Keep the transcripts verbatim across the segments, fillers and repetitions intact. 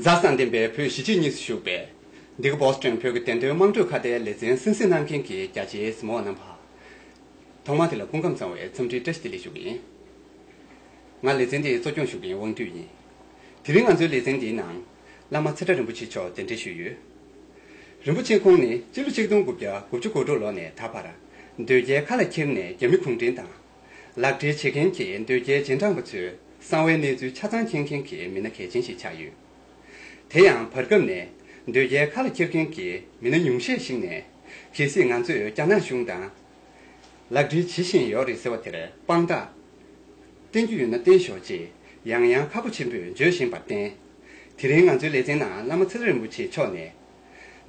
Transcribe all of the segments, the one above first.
གཟའ་སྤེན་པའི་བོད་གཞིས་བྱེས་གཉིས་སུ་བཞུགས་པའི་འདི་ག་བོ་སི་ཊོན་བོད་ཀྱི་བདེན་དོན་དམངས་ཁྲོད་ཁ་བརྡའི་ལེ་ཚན་གསན་གཟིགས་གནང་མཁན་གྱི་རྒྱ་ཆེའི་གཟིགས་མོ་བ་རྣམ་པ། ཐོག་མར་དེ་ལ་སྐུ་ཁམས་བཟང་བའི་འཚམས་འདྲི་བཀྲ་ཤིས་བདེ་ལེགས་ཞུ་གི་ཡིན། ང་ལེ་ཚན་འདིའི་གཙོ་སྐྱོང་ཞུ་མཁན་དབང་འདུས་ཡིན། དེ་རིང་ང་ཚོའི་ལེ་ཚན་འདིའི་ནང་། བླ་མ་ཚེ་བཀྲ་རིན་པོ་ཆེ་མཆོག་གདན་འདྲེན་ཞུས་ཡོད། རིན་པོ་ཆེ་ཁོང་ནི་སྤྱི་ལོ་ཆིག་སྟོང་དགུ་བརྒྱ་དགུ་བཅུ་གོ་དྲུག་ལོ་ནས་ད་བར། འདོད་རྒྱལ་ཁ་ལ་འཁྱེར་ནས་རྒྱ་མི་གུང་ཁྲན་དང་། ལག་འབྲེལ་བྱེད་མཁན་གྱི་འདོད་རྒྱལ་རྗེས་འབྲང་པ་ཚོའི་གསང་བའི་གནས་ཚུལ་ཆ་ཚང་མཁྱེན་མཁན་གྱི་མི་སྣ་གལ་ཆེན་ཞིག་ཆགས་ཡོད། དེ་ཡང་བར་སྐབས་ནས་འདོད་རྒྱལ་ཁ་ལ་འཁྱེར་མཁན་གྱི་མི་སྣ་ཉུང་ཤས་ཤིག་ནས། གལ་སྲིད་ང་ཚོས་རྒྱ་ནག་གཞུང་དང་། ལག་འབྲེལ་བྱེད་བཞིན་ཡོད་རེད་ཟེར་བ་དེར་དཔང་རྟགས། བསྟན་རྒྱུ་ཡོད་ན་བསྟན་ཤོག་ཅེས་ཡང་ཡང་ཁག་པོ་ཆེན་པོས་བརྗོད་བཞིན་པར་བརྟེན། དེ་རིང་ང་ཚོའི་ལེ་ཚན་ནང་བླ་མ་ཚེ་བཀྲ་རིན་པོ་ཆེ་མཆོག་ནས།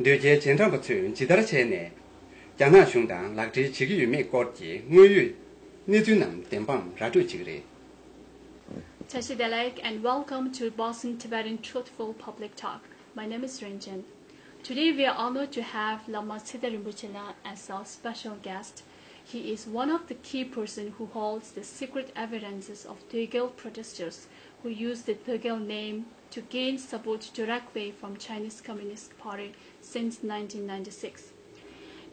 འདོད་རྒྱལ་རྗེས་འབྲང་པ་ཚོས་ཇི་ལྟར་བྱས་ནས། རྒྱ་ནག་གཞུང་དང་ལག་འབྲེལ་བྱེད་ཀྱི་ཡོད་མེད་སྐོར་གྱི་དངོས་ཡོད་གནས་ཚུལ་རྣམས་བདེན་དཔང་ར་སྤྲོད་བྱེད་ཀྱི་རེད། Tashi Delek and welcome to Boston Tibetan Truthful Public Talk. My name is Renjin. Today we are honored to have Lama Tshedra Rinpoche Lam as our special guest. He is one of the key person who holds the secret evidences of Dögel protesters who use the Dögel name to gain support directly from Chinese Communist Party since nineteen ninety-six.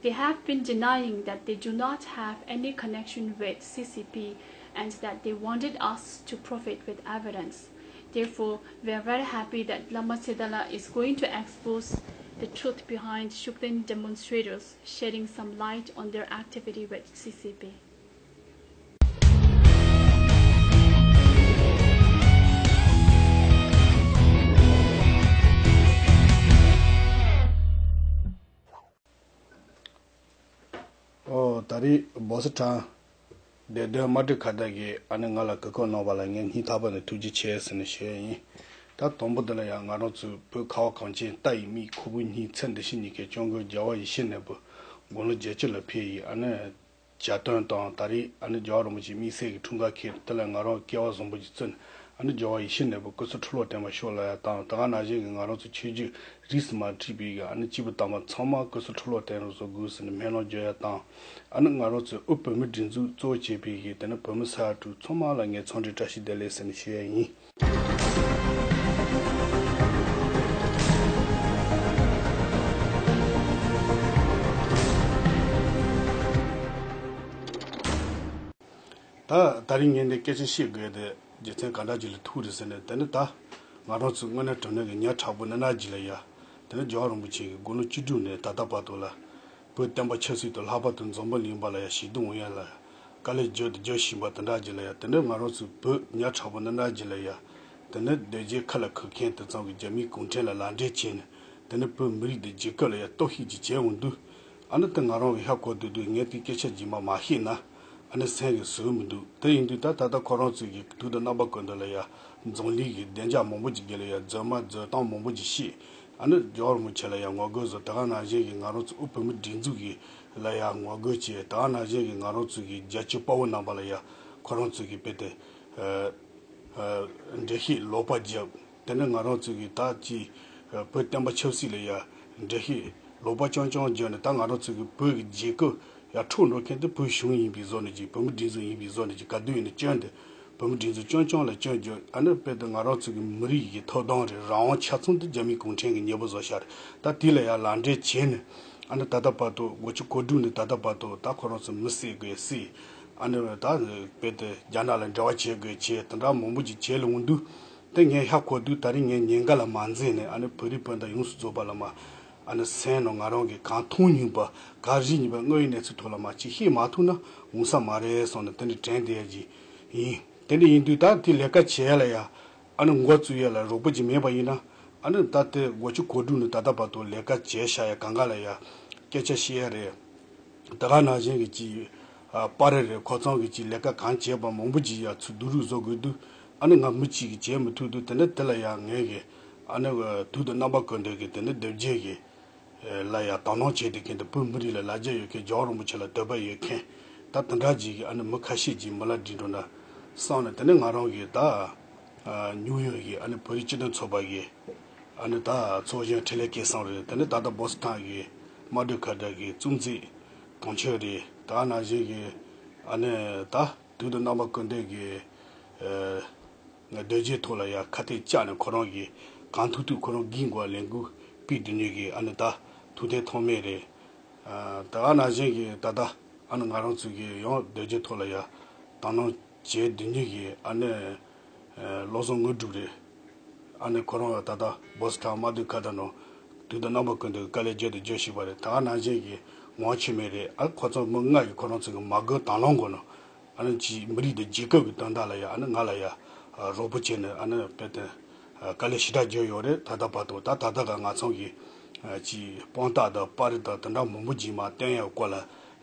They have been denying that they do not have any connection with C C P and that they wanted us to profit with evidence. Therefore, we are very happy that Lama Tshedra is going to expose the truth behind Shugden demonstrators, shedding some light on their activity with C C P. ཨོ། ད་རེས་བོ་སི་ཊོན་བདེ་དོན་དམངས་ཁྲོད་ཁ་བརྡ་གིས་ཨ་ནི་ང་ལ་གོ་སྐབས་གནང་བ་ལ་ངས་སྙིང་ཐག་པ་ནས་ཐུགས་རྗེ་ཆེ་ཟེར་ནས་ཞུ་ཡ་ཡིན། ད་དང་པོ་འདི་ལ་ཡང་ང་རང་ཚོའི་བོད་ཁ་བ་གངས་ཅན་ལྟ་ཡི་མིག་ཁུ་བོ་གཉིས་ཚེ་འདི་ཕྱི་གཉིས་ཀའི་སྐྱབས་མགོན་རྒྱལ་བ་ཡིད་བཞིན་ནོར་བུ་དགུང་ལོ་བརྒྱད་ཅུ་ལ་ཕེབས་ཡི་ཨ་ནི། བྱ་དོན་དང་ད་རེས་ཨ་ནི་རྒྱལ་བ་རིན་པོ་ཆེའི་དམིགས་བསལ་གྱི་འཁྲུངས་སྐར་འཁེལ་དེ་ལ་ང་རང་སྐལ་བ་བཟང་པོ་ཞིག་བརྩོན་ཨ་ནི་རྒྱལ་བ་ཡིད་བཞིན་ནོར་བུ་སྐུ་ཚེ་ཁྲི་ལོ་བརྟན་པར་ཤོག་ལབ་ཡ་དང་། ད་ག་ནང་བཞིན་གྱི་ང་རང་ཚོ་ཆོས་བརྒྱུད་རིས་སུ་མ་མཁྲིས་པའི་གི་ཨ་ནི་སྐྱེས་བུ་དམ་པ་ཚང་མ་སྐུ་ཚེ་ཁྲི་ལོ་བརྟན་རུ་བཟོ་དགོས་ཟེར་ནས་སྨོན་ལམ་བརྗོད་ཡ་དང་། ཨ་ནི་ང་རང་ཚོའི་དབུས་བོད་མིའི་སྒྲིག་འཛུགས་གཙོ་བོ་བྱས་པའི་གི་དེ་ནི་བོད་མི་ས་ཡ་དྲུག་ཚང་མ་ལ་ངས་འཚམས་འདྲི་བཀྲ་ཤིས་བདེ་ལེགས་ཟེར་ནས་ཞུ་ཡ་ཡིན། ད་ད་རིང་ངས་འདི་སྐད་ཆ་བཤད་དགོས་དེ་རྒྱུ་མཚན་ག་འདྲ་ཅིག་ལ་ཐུག་རེད་ཟེར་ནས། དེ་ནི་ད་ང་རང་ཚོའི་དངོས་གནས་དྲང་གནས་ཀྱི་ཉག་ཕྲ་པོ་ནི་ན་གི་ལ་ཡ། དེ་ནི་རྒྱལ་བ་རིན་པོ་ཆེ་གི་དགུང་ལོ་བཅུ་དྲུག་ནས་ད་ལྟ་བར་དུ་ལ། བོད་བསྟན་པ་ཆབ་སྲིད་དུ་ལྷག་པར་དུ་འཛམ་བུ་གླིང་པ་ལ་ཡ་ཞི་བདེ་ཡོང་ཡ་ལ་དཀའ་ལས་བརྒྱབ་དང་རྒྱག་བཞིན་པ་དེ་འདྲ་ཅིག་ལ་ཡ། དེ་ནི་ང་རང་ཚོའི་བོད་ཉག་ཕྲ་པོ་ནི་ན་གི་ལ་ཡ། དེ་ནི་སྡེ་བརྒྱད་ཁ་ལ་ཁུར་མཁན་དེ་ཚོ་གི་རྒྱ་མིའི་གུང་ཁྲན་ལ་ལག་འབྲེལ་བྱས་ནས། དེ་ནི་བོད་མི་རིགས་དེ་རྒྱལ་ཁབ་ལ་ཡ་གཏོར་བཤིག་ཅིག་བྱས་འོང་དུས། ཨ་ནི་དེ་ང་རང་གི་ཧ་གོ་དུས་དུས་ངས་དེ་སྐད་ཆ་རྗེས་མ་མ་བཤད་ན་ཨ་ནི་སེམས་ཀྱི་བཟོད་མི་འདུག་དེ་ཡིན་དུས་ད་ད་ལྟ་ཁོ་རང་ཚོས་ཀྱི་དུས་དང་རྣམ་པ་ཀུན་ཏུ་ལ་ཡ་འཛམ་གླིང་གི་བདེ་འཇགས་མང་པོ་ཅིག་གི་ལ་ཡ་རྫུན་མ་རྫུན་གཏམ་མང་པོ་ཅིག་བཤད། ཨ་ནི་རྒྱལ་བ་རིན་པོ་ཆེ་ལ་ཡ་ངོ་རྒོལ་བཟོ། དེ་ག་ནང་བཞིན་གྱི་ང་རང་ཚོ་དབུས་བོད་མིའི་སྒྲིག་འཛུགས་ཀྱི་ལ་ཡ་ངོ་རྒོལ་བྱས། དེ་ག་ནང་བཞིན་གྱི་ང་རང་ཚོ་གི་རྒྱལ་གཅེས་དཔའ་བོ་རྣམ་པ་ལ་ཡ་ཁོ་རང་ཚོ་གི་དཔེ་དེ། འགྲེལ་བཤད་ལོག་པ་བརྒྱབ། དེ་ནས་ང་རང་ཚོ་གི་ད་ཅི་བོད་བསྟན་པ་ཆབ་སྲིད་ལ་ཡ་འགྲེལ་བཤད་ལོག་པ་རྐྱང་རྐྱང་བརྒྱབ་ནས། ད་ང་རང་ཚོ་གི་བོད་ཀྱི་རྒྱལ་ཁབ་ཡ་འཕྲོག་འགྲོ་མཁན་དེ་བོད་གཞུང་ཡིན་པའི་བཟོ་ནས་ཀྱི། བོད་མི་སྒྲིག་འཛུགས་ཡིན་པའི་བཟོ་ནས་ཀྱི། ག་དུས་ཡིན་ན་སྐྱོན་དེ་བོད་མི་སྒྲིག་འཛུགས་རྐྱང་རྐྱང་ལ་སྐྱོན་བརྗོད། ཨ་ནི་དཔེ་དེ་ང་རང་ཚོ་གི་མི་རིགས་ཀྱི་ཐོབ་ཐང་རེད། རང་དབང་ཆ་ཚང་དེ་རྒྱ་མིའི་གུང་ཁྲན་གྱི་མྱི་བུ་བཟོ་བཞག་རེད། ད་དེ་ལ་ཡ་ལག་འབྲེལ་བྱས་ནས། ཨ་ནི་ད་ལྟ་བར་དུ་དགུ་བཅུ་གོ་དྲུག་ནས་ད་ལྟ་བར་དུ་ད་ཁོ་རང་ཚོ་མི་བསད་དགོས་བསད། ཨ་ནི་ད་དཔེ་དེ་རྒྱ་ནག་ལ་འབྲེལ་བ་བྱེད་དགོས་བྱེད། དེ་འདྲ་མང་པོ་ཅིག་བྱས་ལ་འོང་དུས། དེ་ངས་ཧ་གོ་དུས་ད་རིང་ངས་ཉེན་ཁ་ལ་མ་འཛེམས་ནས། ཨ་ནི་བོད་རིགས་སྤུན་ཟླ་ཡོངས་སུ་རྫོགས་པ་ལ་མ། ཨ་ནི་སེམས་ནང་ང་རང་གིས་གང་མཐོང་མྱོང་པ་གང་རིག་མྱོང་པ་དངོས་ཡོད་གནས་ཚུལ་ཐོག་ལ་མ་ཅིག་བཤད་མ་ཐུབ་ན་འོང་ས་མ་རེད་བསམ་ནས་དེ་འདྲ་དྲན་བསྡད་ཡ་ཅིག་ཡིན། དེ་འདྲ་ཡིན་དུས་ད་དེ་ལས་ཀ་བྱེད་ཡ་ལ་ཡ། ཨ་ནི་འགོ་བཙུགས་ཡ་ལ་རོགས་པ་ཅིག་མེད་པ་ཡིན་ན། ཨ་ནི་ད་དེ་དགུ་བཅུ་གོ་དྲུག་ནས་ད་ལྟ་བར་དུ་ལས་ཀ་བྱས་བཞག་ཡ་གང་ག་ལ་ཡ་སྐད་ཆ་བཤད་ཡ་རེད། དེ་ག་ནང་བཞིན་གྱི་ཅིག་ཨ་པར་རེད། ཁོ་ཚང་གི་ཅིག་ལས་ཀ་གང་བྱས་པ་མང་པོ་ཅིག་ཡ་ཚུར་བསྡུ་རུབ་བཟོ་དགོས་དུས། ཨ་ནི་ང་མི་གཅིག་གིས་བྱས་མི་ཐུབ་དུས། དེ་ནས་དེ་ལ་ཡ་ངས་གི་ཨ་ནི་དུས་དང་རྣམ་པ་ཀུན་ཏུ་གི་དེ་ནས་སྡེབ་བརྒྱད་གི་ལ་ཡ་དང་ལེན་བྱས་ཏེ་མཁན་དེ། བོད་མི་རིགས་ལ་ལ་རྒྱ་ཡོད་མཁན། རྒྱལ་བ་རིན་པོ་ཆེ་ལ་འདོད་པ་ཡོད་མཁན། ད་དེ་འདྲ་ཅིག་གི་ཨ་ནི་མི་ཁ་ཤས་ཅིག་མི་ལ་འདྲི་འགྲོ་ན་བསམ་ནས། དེ་ནས་ང་རང་གི་ད་ཨ་ཉུའུ་ཡོག་གི་ཨ་ནི་བོད་རིགས་སྤྱི་མཐུན་ཚོགས་པ་གི་ཨ་ནི་ད་ཚོགས་གཞོན་འཕྲིན་ལས་སྐལ་བཟང་རེད། དེ་ནས་ད་ལྟ་བོ་སི་ཐན་གྱི་དམངས་ཁྲོད་ཁ་བརྡ་གི་གཙོ་འཛིན་དོན་གཅོད་རེད། ད་ནང་བཞིན་གྱི་ཨ་ནི་ད་དུས་དང་རྣམ་པ་ཀུན་ཏུ་གི་ཨ་སྡོད་བྱེད་ཐོག་ལ་ཡ་ཁ་གཏད་བཅག་ནས་ཁོ་རང་གི་ གང་ཐུབ་ཐུབ་ཁོ་རང་སྒེར་སྒོ་ལས་འགུལ་སྤེལ་སྡོད་མཁན་གྱི་ཨ་ནི་ད་ཐུབ་བསྟན་ཐོགས་མེད་རེད། ད་ག་ནང་བཞིན་གྱི་ད་ལྟ་ཨ་ནི་ང་རང་ཚོ་གི་ཡང་སྡོད་རྒྱུ་ཐོག་ལ་ཡ་དང་ལེན་བྱེད་སྡོད་མཁན་གྱི་ཨ་ནི་བློ་བཟང་དངོས་གྲུབ་རེད། ཨ་ནི་ཁོ་རང་ད་ལྟ་བོ་སི་ཁྲ་དམག་སྡེ་ཁ་བརྡ་ནང་དུས་དང་རྣམ་པ་ཀུན་ཏུ་དཀའ་ལས་བརྒྱབ་དང་རྒྱག་བཞིན་པ་རེད། ད་ག་ནང་བཞིན་གྱི་ངག་དབང་འཆི་མེད་རེད། ཨ་ཁོ་ཚོ་མི་ལྔ་ཡིས་ཁོ་རང་ཚོ་གི་མ་དགོས་དང་བླངས་སྒོ་ནས་ཨ་ནི་ཅིག་མི་རིགས་དང་རྒྱལ་ཁབ་ཀྱི་དོན་དག་ལ་ཡ་ཨ་ནི་ང་ལ་ཡ་རོགས་པ་བྱས་ནས་ཨ་ནི་དཔེ་དེ་དཀའ་ལས་ཞེ་དྲག་བརྒྱབ་ཡོད་རེད། ད་ལྟ་བར་དུ་ད་ད་ལྟ་ག་ང་ཚོ་གི་ཅིག་དཔང་རྟགས་དང་པར་རིས་དང་དེ་འདྲ་མང་པོ་ཅིག་མར་བསྟན་ཡག་སྐོར་ལ་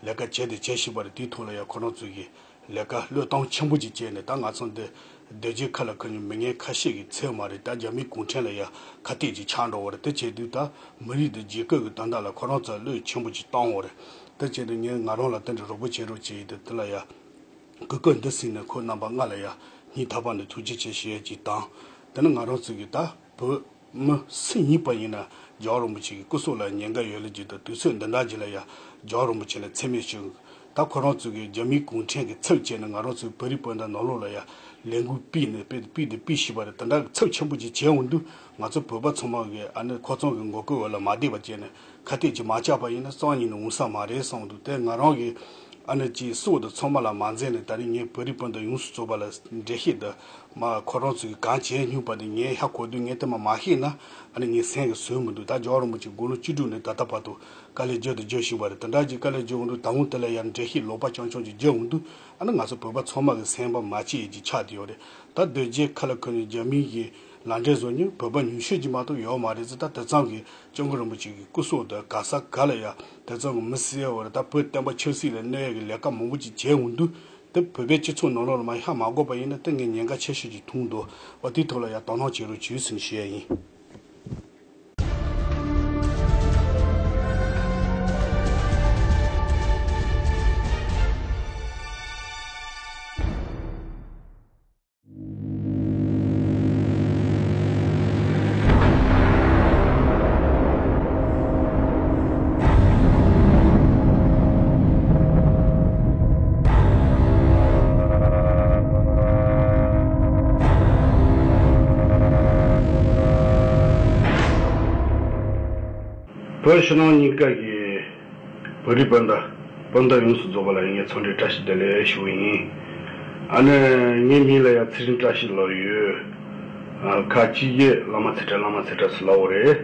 ལས་ཀ་བྱས་དང་བྱེད་བཞིན་པ་རེད། དེའི་ཐོག་ལ་ཡ་ཁོ་རང་ཚོ་གི་ལས་ཀ་བློས་གཏོང་ཆེན་པོ་ཅིག་བྱས་ནས་ད་ང་ཚོ་འདི་སྡོད་རྒྱུའི་ཁ་ལ་ཁུར་ནས་མི་ངན་ཁ་ཤས་ཀྱི་ཚད་མ་རེད། ད་རྒྱ་མིའི་གུང་ཁྲན་ལ་ཡ་ཁ་གཏད་ཅིག་ཆགས་འགྲོ་བ་རེད། དེ་བྱས་དུས་ད་མི་རིགས་དང་རྒྱལ་ཁབ་ཀྱི་དོན་དག་ལ་ཁོ་རང་ཚོ་བློས་ཆེན་པོ་ཅིག་བཏང་བ་རེད། དེ་བྱས་དུས་ངས་ང་རང་ལ་དེ་འདྲ་རོགས་པ་བྱེད་རོགས་བྱེད་ཡིན་དུས་དེ་ལ་ཡ་གུས་བཀུར་འདི་ཟིན་ནས་ཁོ་རྣམ་པ་ལྔ་ལ་ཡ་སྙིང་ཐག་པ་ནས་ཐུགས་རྗེ་ཆེ་ཞུ་ཡས་ཅིག་དང་། དེ་ནི་ང་རང་ཚོ་གི་ད་བོད་མི་སུ་ཡིན་པ་ཡིན་ན་རྒྱལ་བ་རིན་པོ་ཆེ་གི་སྐུ་སྲོག་ལ་ཉེན་ཁ་ཡོད་ལ་བརྒྱུད་དུ་དུས་ཚོད་འདི་འདྲ་ཅིག་ལ་ཡ་རྒྱལ་བ་རིན་པོ་ཆེ་ལ་མཚན་སྨད་ཞུ། ད་ཁོ་རང་ཚོ་གི་རྒྱ་མིའི་གུང་ཁྲན་གྱི་ཚབ་བྱས་ནས་ང་རང་ཚོའི་བོད་རིགས་སྤུན་ཟླ་ནང་ལོགས་ལ་ཡ་ལས་འགུལ་སྤེལ་ནས་སྤེལ་སྤེལ་དུ་སྤེལ་བཞིན་པ་རེད། དེ་འདྲ་གི་ཚབས་ཆེན་པོ་ཅིག་བྱས་འོང་དུས་ང་ཚོ་བོད་པ་ཚང་མ་གི་ཨ་ནི་ཁོ་ཚོ་གི་མགོ་སྐོར་འོག་ལ་མ་བསྡད་པ་བྱས་ནས་ཁ་གཏད་ཅིག་མ་བཅག་པ་ཡིན་ན་སང་ཉིན་ནས་འོང་ས་མ་རེད་བསམ་འདུག་དེ་ང་རང་གི་ཨ་ནི་ཅིག་སྲོག་དང་ཚང་མ་ལ་མ་འཛེམས་ནས་ད་རིང་ངས་བོད་རིགས་སྤུན་ཟླ་ཡོངས་སུ་རྫོགས་པ་ལ་འགྲེལ་བཤད་དང་མ་ཁོ་རང་ཚོ་གི་གང་བྱས་སྙིང་པ་དེ་ངས་ཧ་གོ་དུས་ངས་དེ་མ་མ་ཤེས་ན་ཨ་ནི་ངའི་སེམས་ཀྱི་བཟོད་མི་འདུག་ད་རྒྱལ་བ་རིན་པོ་ཆེ་དགུང་ལོ་བཅུ་དྲུག་ནས་ད་ལྟ་བར་དུ་དཀའ་ལས་བརྒྱབ་དང་རྒྱག་བཞིན་པ་རེད། དེ་འདྲ་ཅིག་དཀའ་ལས་བརྒྱབ་འོང་དུས་ད་འོང་དེ་ལ་ཡང་འགྲེལ་བཤད་ལོག་པ་རྐྱང་རྐྱང་ཅིག་བརྒྱབ་འོང་དུས་ཨ་ནི་ང་ཚོ་བོད་པ་ཚང་མ་གི་སེམས་པ་མ་སྐྱིད་ཡས་ཅིག་ཆགས་བསྡད་ཡོད་རེད། ད་སྡོད་རྒྱའི་ཁ་ལ་ཁུར་ནས་རྒྱ་མིའི་གི་ལག་འབྲེལ་བཟོ་མཁན་བོད་པ་ཉུང་ཤོས་ཅིག་མ་གཏོགས་ཡོད་མ་རེད་ཟེར། ད་དེ་ཙམ་གྱི་སྐྱབས་མགོན་རིན་པོ་ཆེ་གི་སྐུ་སྲོག་དང་ག་ས་ག་ལ་ཡ་དེ་ཙམ་གྱི་མི་བསད་ཡོད་རེད། ད་བོད་བསྟན་པ་ཆབ་སྲིད་ལ་གནོད་ཡས་ཀྱི་ལས་ཀ་མང་པོ་ཅིག་བྱས་འོང་དུས་དེ་བོད་པའི་སྤྱི་ཚོགས་ནང་ལོགས་ལ་མ་ཧ་མ་གོ་བ་ཡིན་ན་དེ་ངས་ཉེན་ཁ་ཆེ་ཤོས་ཅིག་མཐོང་འདུག་འོ་དེའི་ཐོག་ལ་ཡ་དོ་སྣང་བྱེད་རོགས་བྱོས་ཟེར་ནས་ཞུ་ཡ་ཡིན། བོད་ཕྱི་ནང་གཉིས་ཀ་གི་བོད་རིགས་སྤུན་ཟླ་སྤུན་ཟླ་ཡོངས་སུ་རྫོགས་པ་ལ་ངས་འཚམས་འདྲི་བཀྲ་ཤིས་བདེ་ལེགས་ཞུ་གི་ཡིན། ཨ་ནི་ངའི་མིང་ལ་ཡ་ཚེ་རིང་བཀྲ་ཤིས་ལབ་ཡོད། ཨ་ཁ་ཅིག་གིས་བླ་མ་ཚེ་བཀྲ་བླ་མ་ཚེ་བཀྲ་ཟེར་ལབ་ཡོད་རེད།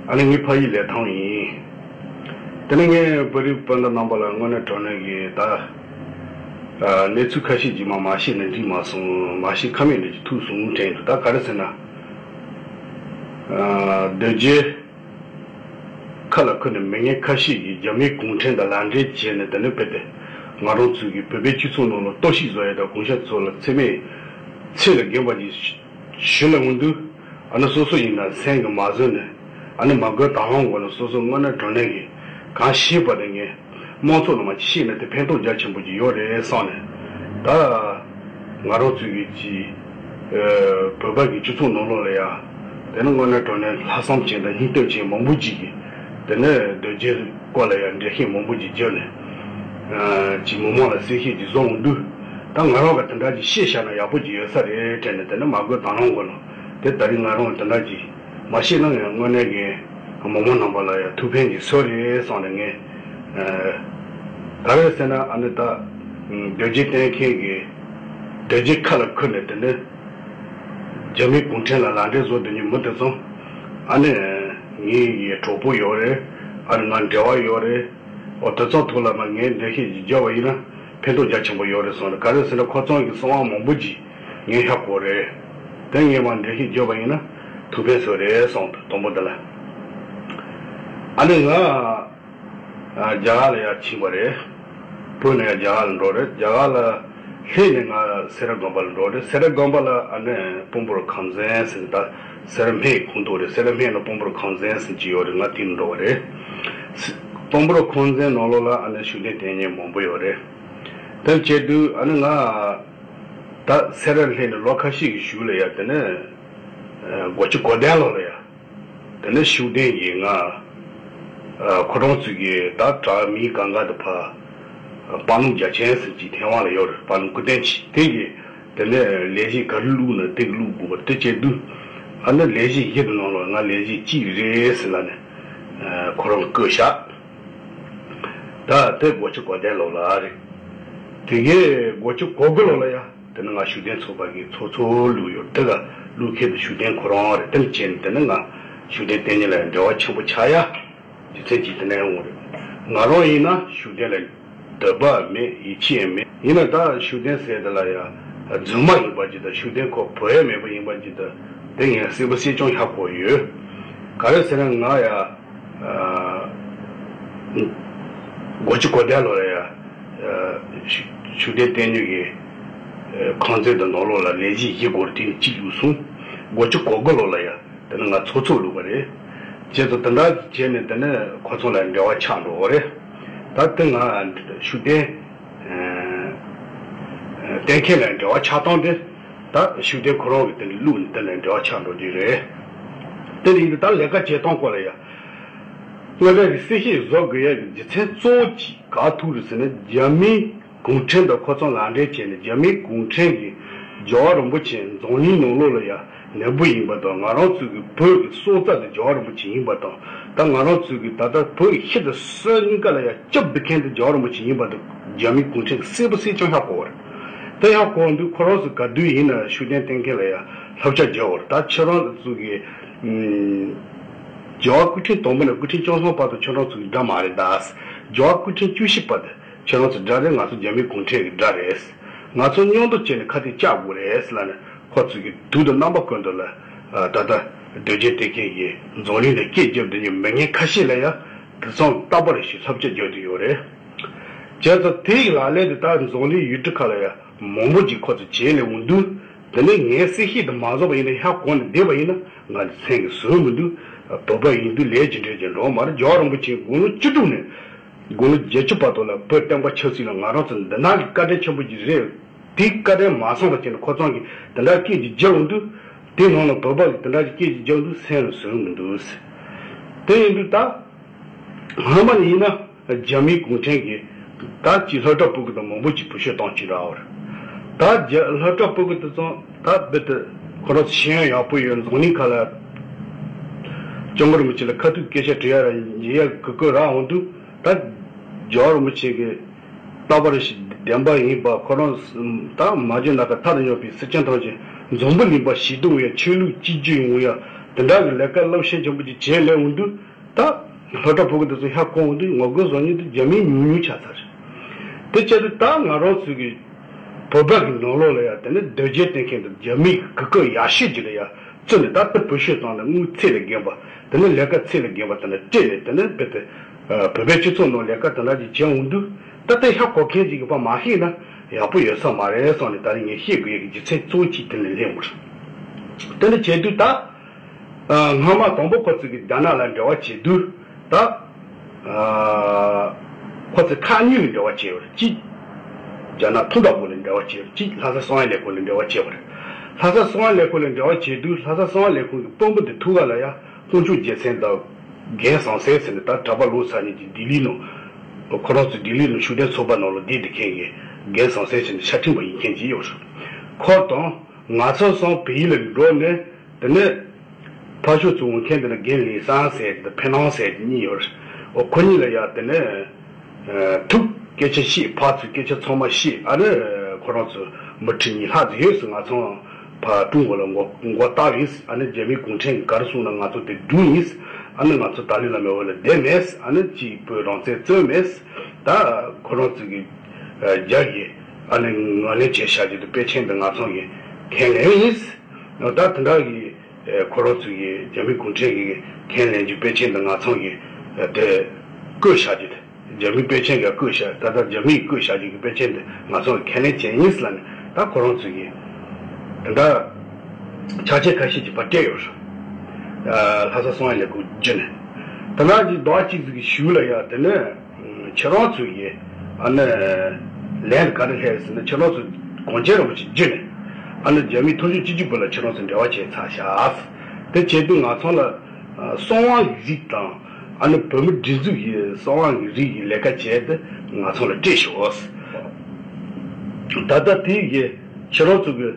ཨ་ནི་ངའི་ཕ་ཡུལ་ལི་ཐང་ཡིན། དེ་ནི་ངས་བོད་རིགས་སྤུན་ཟླ་རྣམ་པ་ལ་དངོས་གནས་དྲང་གནས་ཀྱི་ད་ཨ་གནས་ཚུལ་ཁ་ཤས་ཅིག་མ་མ་ཤེས་ན་འགྲིག་མ་སོང་། མ་ཤེས་ཁ་མེད་འདྲ་ཅིག་ཐུག་སོང་དྲན་འདུག་ད་ག་རེ་ཟེར་ན། ཨ་སྡོད་རྒྱའི་ཁ་ལ་ཁུར་ནས་མི་ངན་ཁ་ཤས་ཀྱིས་རྒྱ་མིའི་གུང་ཁྲན་དང་ལག་འབྲེལ་བྱས་ནས་དེ་ནས་བོད་དེ་ང་རང་ཚོའི་གི་བོད་པའི་སྤྱི་ཚོགས་ནང་ལ་གཏོར་བཤིག་བཟོ་ཡས་དང་གུང་ཤ་ཚོ་ལ་མཚན་སྨད་ཚད་ལས་བརྒལ་བ་ཅིག་ཞུ་ལ་འོང་དུས་ཨ་ནི་སོ་སོ་ཡིན་ན་སེམས་ཀྱིས་མ་བཟོད་ནས་ཨ་ནི་མ་དགོས་དང་བླངས་སྒོ་ནས་སོ་སོ་དངོས་གནས་དྲང་གནས་ཀྱི་གང་ཤེས་པ་དེ་ངས་དམངས་གཙོ་ལ་མ་ཅིག་ཤེས་ན་དེ་ཕན་ཐོགས་རྒྱ་ཆེན་པོ་ཅིག་ཡོད་རེད་བསམ་ནས་ད་ང་རང་ཚོའི་གི་ཅིག་བོད་པ་གི་སྤྱི་ཚོགས་ནང་ལོགས་ལ་ཡ་དེ་ནི་དངོས་གནས་དྲང་གནས་ལྷག་བསམ་ཅན་དང་སྙིང་སྟོབས་ཅན་མང་པོ་ཅིག་གིས་དེ་ནི་སྡོད་རྒྱའི་སྐོར་ལ་ཡ་འགྲེལ་བཤད་མང་པོ་ཅིག་བརྒྱབ་ནས་ཅིག་མི་མང་ལ་གསལ་བཤད་ཅིག་བཟོ་འོང་དུས་ད་ང་རང་ག་དེ་འདྲ་ཅིག་ཤེས་བཞག་ན་ཡག་པོ་ཅིག་ཡོད་ས་རེད་དྲན་ནས་དེ་ནི་མ་དགོས་དང་བླངས་སྒོ་ནས་དེ་ད་རིང་ང་རང་དེ་འདྲ་ཅིག་མ་ཤེས་ན་ཡང་དངོས་གནས་ཀྱི་མི་མང་རྣམ་པ་ལ་ཡང་ཐུགས་ཕན་གྱི་ཚོད་རེད་བསམ་ནས་ངས་ཨ་ག་རེ་ཟེར་ན་ཨ་ནི་ད་སྡོད་རྒྱའི་གཏན་འཁེལ་གྱི་སྡོད་རྒྱའི་ཁ་ལ་ཁུར་ནས་དེ་ནི་རྒྱ་མིའི་གུང་ཁྲན་ལ་ལག་འབྲེལ་བཟོ་སྡོད་མཁན་མི་དེ་ཚོ་ཨ་ནི་ངའི་གྲོགས་པོ་ཡོད་རེད། ཨ་ནི་ང་འབྲེལ་བ་ཡོད་རེད། འོ་དེ་ཚོ་ཐོག་ལ་མ་ངས་འགྲེལ་བཤད་ཅིག་བརྒྱབ་པ་ཡིན་ན་ཕན་ཐོགས་རྒྱ་ཆེན་པོ་ཡོད་རེད་བསམ་ནས། ག་རེ་ཟེར་ན་ཁོ་ཚོ་གི་གསང་བ་མང་པོ་ཅིག་ངས་ཧ་གོ་རེད། དེ་ངས་མར་འགྲེལ་བཤད་བརྒྱབ་པ་ཡིན་ན་ཐུགས་ཕན་གསོས་རེད་བསམ་འདུག་དང་པོ་འདི་ལ། ཨ་ནི་ང་ཨ་རྒྱ་གར་ལ་ཡར་ཕྱིན་པ་རེད། བོད་ནས་ཡར་རྒྱ་གར་ལ་འགྲོ་རེད། རྒྱ་གར་ལ་སླེབས་ནས་ང་སེ་ར་དགོན་པ་ལ་འགྲོ་རེད། སེ་ར་དགོན་པ་ལ་ཨ་ནི་སྤོམ་པོར་ཁང་ཚན་ཟེར་ནས་ད་སེ་ར་སྨད་ཀྱི་ཁོངས་གཏོགས་རེད། སེ་ར་སྨད་ནང་སྤོམ་པོར་ཁང་ཚན་ཟེར་གྱི་ཡོད་རེད། ང་དེ་ནས་འགྲོ་བ་རེད། སྤོམ་པོར་ཁང་ཚན་ནང་ལོགས་ལ་ཨ་ནི་ཤུགས་ལྡན་བསྟེན་མཁན་མང་པོ་ཡོད་རེད། དེ་བྱས་དུས་ཨ་ནི་ང་ད་སེ་ར་སླེབས་ནས་ལོ་ཁ་ཤས་ཀྱི་གཞུག་ལ་ཡ་དེ་ནས་སྒོ་ཆེན་དགོན་གདན་ལོགས་ལ་ཡ། དེ་ནས་ཤུགས་ལྡན་གྱིས་ང་ཁོ་རང་ཚོའི་གི་ད་དྲག་མིའི་གང་ག་དུ་ཕ་དཔའ་ལུང་རྒྱ་ཆེན་ཟེར་གྱི་ཐེ་ཝན་ལ་ཡོད་རེད། དཔའ་ལུང་སྐུ་རྟེན་ཆེ་དེ་གི་དེ་ནས་ལས་བྱེད་ག་རེ་བླུགས་ན་དེ་གི་བླུགས་དགོས་པ་དེ་བྱས་དུས་ ཨ་ནི་ལས་གཞི་བཞི་དེ་ནང་ལ་ང་ལས་གཞི་གཅིག་རེད་ཟེར་ལབ་ནས་ཁོ་རང་བསྐོས་བཞག་ད་དེ་དགུ་བཅུ་གོ་བརྒྱད་ལོ་ལ་རེད། དེ་གའི་དགུ་བཅུ་གོ་དགུ་ལོ་ལ་ཡ་དེ་ནི་ང་ཤུགས་ལྡན་ཚོགས་པ་གི་ཚོགས་གཙོ་བླུགས་ཡོད། དེ་ག་བླུགས་མཁན་དེ་ཤུགས་ལྡན་ཁོ་རང་རེད། དེ་ནི་བྱས་ནས་དེ་ནི་ང་ཤུགས་ལྡན་བསྟེན་ཉིན་ལ་འབྲེལ་བ་ཆེན་པོ་ཆགས་ཡ། རྒྱུ་མཚན་གཅིག་དེ་ནས་འོང་རེད། ང་རང་ཡིན་ན་ཤུགས་ལྡན་ལ་འདོད་པ་མེད། ཡིད་ཆེས་མེད། ཡིན་ན་ད་ཤུགས་ལྡན་ཟེར་དེ་ལ་ཡ་རྫུན་མ་ཡིན་པ་ཅིག་དང་། ཤུགས་ལྡན་ཁོ་བོད་ཡ་མེད་པ་ཡིན་པ་ཅིག་དང་། དེ་ངས་གསལ་པོ་གསལ་རྐྱང་ཧ་གོ་ཡོད། ག་རེ་ཟེར་ན་ང་ཡ་དགུ་བཅུ་གོ་བརྒྱད་ལོ་ལ་ཡ་ཤུགས་ལྡན་བསྟེན་ཉིན་གྱི་ཁང་ཚན་དང་ནང་ལོགས་ལ་ལས་གཞི་བཞི་སྐོར་དེ་ནི་གཅིག་བླུགས་སོང་། དགུ་བཅུ་གོ་དགུ་ལོ་ལ་ཡ། དེ་ནི་ང་ཚོགས་གཙོ་བླུགས་པ་རེད། བྱས་ཙང་དེ་འདྲ་བྱས་ནས་དེ་ནི་ཁོ་ཚོ་ལ་འབྲེལ་བ་ཆགས་འགྲོ་གི་རེད། ད་དེ་ང་ཤུགས་ལྡན་བསྟེན་མཁན་ལ་འབྲེལ་བ་ཆགས་སྟངས་དེ། ད་ཤུགས་ལྡན་ཁོ་རང་གི་དེ་འདྲ་བླུགས་ནས་དེ་ལ་འབྲེལ་བ་ཆགས་འགྲོ་རྒྱུ་རེད། དེ་ནི་ཡིན་དུས་ད་ལས་ཀ་བྱེད་སྟངས་སྐོར་ལ་ཡ། སྔོན་མའི་གི་གསལ་བཤད་བཟོ་དགོས་ཡ་གི་རྒྱུ་མཚན་གཙོ་བོ་གཅིག་ག་ཐུག་རེད་ཟེར་ན། རྒྱ་མིའི་གུང་ཁྲན་དང་ཁོ་ཚོ་ལག་འབྲེལ་བྱས་ནས། རྒྱ་མིའི་གུང་ཁྲན་གྱིས་རྒྱལ་བ་རིན་པོ་ཆེ་འཛམ་གླིང་ནང་ལོགས་ལ་ཡ་ནོར་བུ་ཡིན་པ་དང་། ང་རང་ཚོའི་གི་བོད་ཀྱི་སྲོག་རྩ་དེ་རྒྱལ་བ་རིན་པོ་ཆེ་ཡིན་པ་དང་། ད་ང་རང་ཚོའི་གི་ད་ལྟ་བོད་ཀྱི་ཤི་དང་གསོན་གཉིས་ཀ་ལ་ཡ་སྐྱོབ་བསྡད་མཁན་དེ་རྒྱལ་བ་རིན་པོ་ཆེ་ཡིན་པ་དེ་རྒྱ་མིའི་གུང་ཁྲན་གྱིས་གསལ་པོ་གསལ་རྐྱང་ཧ་གོ་བ་རེད། དེ་ཧ་གོ་དུས་ཁོ་རང་ཚོ་ག་དུས་ཡིན་ན་ཤུགས་ལྡན་བསྟེན་མཁན་ལ་ཡ་བསླབ་བྱ་རྒྱག་དགོས་རེད། ད་ཁྱེད་རང་ཚོ་གི་རྒྱལ་བ་སྐུ་ཕྲེང་དང་པོ་ནས་སྐུ་ཕྲེང་བཅུ་གསུམ་བར་དུ་ཁྱེད་རང་ཚོ་གི་དགྲ་མ་རེད་ད། རྒྱལ་བ་སྐུ་ཕྲེང་བཅུ་བཞི་བར་དུ་ཁྱེད་རང་ཚོ་དགྲ་རེད། ང་ཚོ་རྒྱ་མིའི་གུང་ཁྲན་གྱི་དགྲ་རེད། ང་ཚོ་མཉམ་དུ་བྱས་ནས་ཁ་གཏད་བཅག་དགོས་རེད་ལབ་ནས། ཁོ་ཚོ་གི་དུས་དང་རྣམ་པ་ཀུན་ཏུ་ལ་ད་ལྟ་སྡུག་སྦྱོང་སྟེར་མཁན་གྱི་འཛམ་གླིང་ལ་སྐད་རྒྱབ་བསྡད་མཁན་མི་ངན་ཁ་ཤས་ལ་ཡ་དེ་ཚོ་རྟག་པར་ཞིག་བསླབ་བྱ་རྒྱག་གི་ཡོད་རེད། བྱས་ཙང་དེ་ཡི་ལག་ལེན་དེ་ད་འཛམ་གླིང་ཡུལ་གྲུ་ཁག་ལ་ཡ་མང་པོ་ཅིག་ཁོ་ཚོ་བྱས་ལས་འོང་དུས། དེ་ནས་ངས་གསལ་བཤད་དེ་མ་བཟོ་བ་ཡིན་ན། ཧ་གོ་ནས་བསྡད་པ་ཡིན་ན་ང་ཚོ་མཚན་གྱི་ཟོན་མི་འདུག་བོད་པ་ཡིན་དུས་ལས་ཀྱི་འབྲས་ཀྱི་འགྲོ་མ་རེད། རྒྱལ་བ་རིན་པོ་ཆེ་དགུང་ལོ་བཅུ་དྲུག་ནས་དགུང་ལོ་བརྒྱད་ཅུ་བར་དུ་ལ་བོད་བསྟན་པ་ཆབ་སྲིད་ལ་ང་རང་ཚོ་འདི་ན་གི་བཀའ་དྲིན་ཆེན་པོ་ཅིག་རེད། དེའི་བཀའ་དྲིན་མ་བསམ་པ་བྱས་ནས་ཁོ་ཚང་གིས་དེ་འདྲ་སྐད་ཅིག་རྒྱབ་འོང་དུས། དེ་ནང་ལ་བོད་པ་གིས་དེ་འདྲ་གི་སྐད་ཅིག་རྒྱབ་འདུག་སེམས་ལ་ཟིན་མི་འདུག་དེ་ཡིན་དུས་ད་སྔ་མ་ནས་ཡིན་ན་རྒྱ་མིའི་གུང་ཁྲན་གྱིས་ད་ཅིག་སློབ་གྲྭ་ཕྲུ་གུ་དང་མང་པོ་ཅིག་བུ་ཤོད་བཏང་ཅིག་ར་བར། ད་རྒྱ་སློབ་གྲྭ་ཕྲུ་གུ་དེ་ཚོ་ད་རྦད་དེ་ཁོ་རང་ཤེས་ཡོན་ཡག་པོ་ཡོད། འཛམ་གླིང་ཁ་ལ་སྐྱབས་མགོན་རིན་པོ་ཆེ་ལ་ཁ་ཐུག་སྐད་ཆ་དྲི་ཡ་ར་ཡིན་ཡ་གི་གོ་ར་འོང་དུས། ད་རྒྱལ་བ་རིན་པོ་ཆེ་གི་རྟག་པར་ཞིག་བདེན་པ་ཡིན་པ། ཁོ་རང་ད་མ་བརྗོད་ན་ཁ་ཐག་ཏུ་ཉོབ་པའི་སེར་ཆེན་ཐམས་ཅད་འཛམ་བུ་གླིང་པ་ཞིག་ཏུ་ཡ་ཆོས་ལུགས་གཅིག་གྱུར་ཡོང་ཡ་དེ་འདྲ་གི་ལས་ཀ་རླབས་ཆེན་ཆེན་པོ་ཅིག་བྱས་ལས་འོང་དུས། ད་སློབ་གྲྭ་ཕྲུ་གུ་དེ་ཚོ་ཧ་གོ་འོང་དུས་ངོ་རྒོལ་བཟོ་མཁན་དེ་རྒྱ་མིའི་ཉུང་ཉུང་ཆགས་ཚར་རེད། དེ་བྱས་ཏེ་ད་ང་རང་ཚོའི་གི་བོད་པ་གི་ནང་ལོགས་ལ་ཡ་དེ་ནི་སྡུག་སྦྱོང་སྟེར་མཁན་དེ་རྒྱ་མིའི་གི་གོ་ཡ་ཤོས་ཅིག་ལ་ཡ་བཙུན་ནས། ད་ལྟ་བུ་ཤོད་བཏང་ནས་དངུལ་ཚད་ལས་བརྒལ་བ། དེ་ནི་ལས་ཀ་ཚད་ལས་བརྒལ་བ་དེ་འདྲ་སྤྲད་ནས། དེ་ནི་རྦད་དེ་བོད་པའི་སྤྱི་ཚོགས་ནང་ལས་ཀ་དེ་འདྲ་ཅིག་བྱས་འོང་དུས། ད་ལྟ་ཧ་གོ་མཁན་ཅིག་གིས་ཕར་མ་ཤེས་ན་ཡག་པོ་ཡོད་ས་མ་རེད་བསམ་ནས། ད་རེས་ངས་བཤད་དགོས་ཡ་གི་རྒྱུ་མཚན་གཙོ་བོ་གཅིག་དེ་ནས་སླེབས་འོང་། དེ་འདྲ་བྱས་དུས་ད་སྔ་མ་དང་པོ་ཁོ་ཚོ་གིས་རྒྱ་ནག་ལ་འབྲེལ་བ་བྱེད་དུས། ད་ཁོ་ཚོས་ཁག་གཉིས་ལ་འབྲེལ་བ་བྱས་པ་རེད། གཅིག་རྒྱ་ནག་ཐུགས་དྲག་པོ་ལ་འབྲེལ་བ་བྱས་པ་རེད། གཅིག་ལྷ་ས་གསང་བའི་ལས་ཁུངས་ལ་འབྲེལ་བ་བྱས་པ་རེད། ལྷ་ས་གསང་བའི་ལས་ཁུངས་ལ་འབྲེལ་བ་བྱས་དུས། ལྷ་ས་གསང་བའི་ལས་ཁུངས་ཀྱི་དཔོན་པོ་དེ་ཐུག་ག་ལ་ཡ་དཀོན་མཆོག་རྒྱལ་མཚན་དང་རྒན་ཟང་ཟིང་ཟེར་ནས། ད་གྲྭ་པ་ལོ་ཚར་མཁན་གྱི་ལྡི་ལི་ནང་། ཁོ་རང་ཚོ་ལྡི་ལི་ནང་ཤུགས་ལྡན་ཚོགས་པ་ནང་ལ་བསྡད་བསྡད་མཁན་གྱི་རྒན་ཟང་ཟིང་ཟེར་ནས་ཤ་ཁྲིམས་པ་ཡིན་མཁན་ཅིག་ཡོད་རེད། ཁོ་དང་ང་ཚོ་གསུམ་བལ་ཡུལ་ལ་འགྲོ་ནས། དེ་ནས་ཕར་ཕྱོགས་ཚུར་འོང་མཁན་དེ་ལ་རྒན་ལིན་སང་ཟེར་དེ་ཕེ་ནང་ཟེར་གཉིས་ཡོད་རེད། འོ་ཁོ་གཉིས་ལ་ཡ་དེ་ནས་ཐུག་སྐད་ཆ་བཤད། ཕར་ཚུར་སྐད་ཆ་ཚང་མ་བཤད། ཨ་ནི་ཁོ་རང་ཚོ་མི་ཁྲི་གཉིས་ལྷག་ཙམ་ཡོད་ཟེར། ང་ཚོ་ཕར་ཀྲུང་གོ་ལ་མགོ་མགོ་བཏགས་ཡིན། ཨ་ནི་རྒྱ་མིའི་གུང་ཁྲན་གྱིས་ག་རེ་གསུངས་ན་ང་ཚོ་དེ་སྒྲུབ་ཡིན། ཨ་ནི་ང་ཚོ་ཏཱ་ལའི་བླ་མའི་འོག་ལ་བསྡད་མེད། ཨ་ནི་གཅིག་བོད་རང་བཙན་རྩོད་མེད། ད་ཁོ་རང་ཚོ་གི་རྒྱ་གི་ཨ་ནི་ངོས་ལེན་བྱས་བཞག་རྒྱུ་དེ་དཔེ་ཆེན་དེ་ང་ཚོ་གི་ཁས་ལེན་ཡིན། ད་དེ་འདྲ་གི་ཁོ་རང་ཚོ་གི་རྒྱ་མི་གུང་ཁྲན་གྱི་ཁས་ལེན་རྒྱུ་དཔེ་ཆེན་དེ་ང་ཚོ་གི་དེ་བཀོད་བཞག་རྒྱུ་དེ། རྒྱ་མི་དཔེ་ཆེན་གྱི་བཀོད་བཞག་ད་ལྟ་རྒྱ་མིས་བཀོད་བཞག་རྒྱུ་གི་དཔེ་ཆེན་དེ་ང་ཚོ་གི་ཁས་ལེན་བྱས་ཡིན་ཟེར་ལབ་ནས། ད་ཁོ་རང་ཚོ་གི་དེ་འདྲ་ཕྱག་ཆེན་ཁ་ཤས་ཀྱིས་ཕར་སྤྲད་ཡོད་རེད། ལྷ་ས་གསང་བའི་ལས་ཁུངས་བརྒྱུད་ནས། དེ་འདྲ་གི་ཟླ་བ་གཅིག་ཙམ་གྱི་གཞུག་ལ་ཡ་དེ་ནས། ཁྱེད་རང་ཚོ་ཡིས་ཨ་ནི་ལན་ག་རེ་སླེབས་ཟེར་ན། ཁྱེད་རང་ཚོ་གངས་ཅན་རིན་པོ་ཆེ་བརྒྱུད་ནས་ཨ་ནི་རྒྱ་མིའི་མཐོ་ཤོས་སྤྱི་ཁྱབ་པ་ལ་ཁྱེད་རང་ཚོ་འབྲེལ་བ་བྱས་ཚར་ཤག་དེ་བྱས་དུས་ང་ཚོ་ལ་གསང་བ་རིགས་དང་། ཨ་ནི་བོད་མི་སྒྲིག་འཛུགས་ཀྱི་གསང་བ་རིགས་ཀྱི་ལས་ཀ་བྱས་ཏེ་ང་ཚོ་ལ་སྤྲད་ཤོག་ད་ལྟ་དེ་ཡིས་ཁྱེད་རང་ཚོ་གི་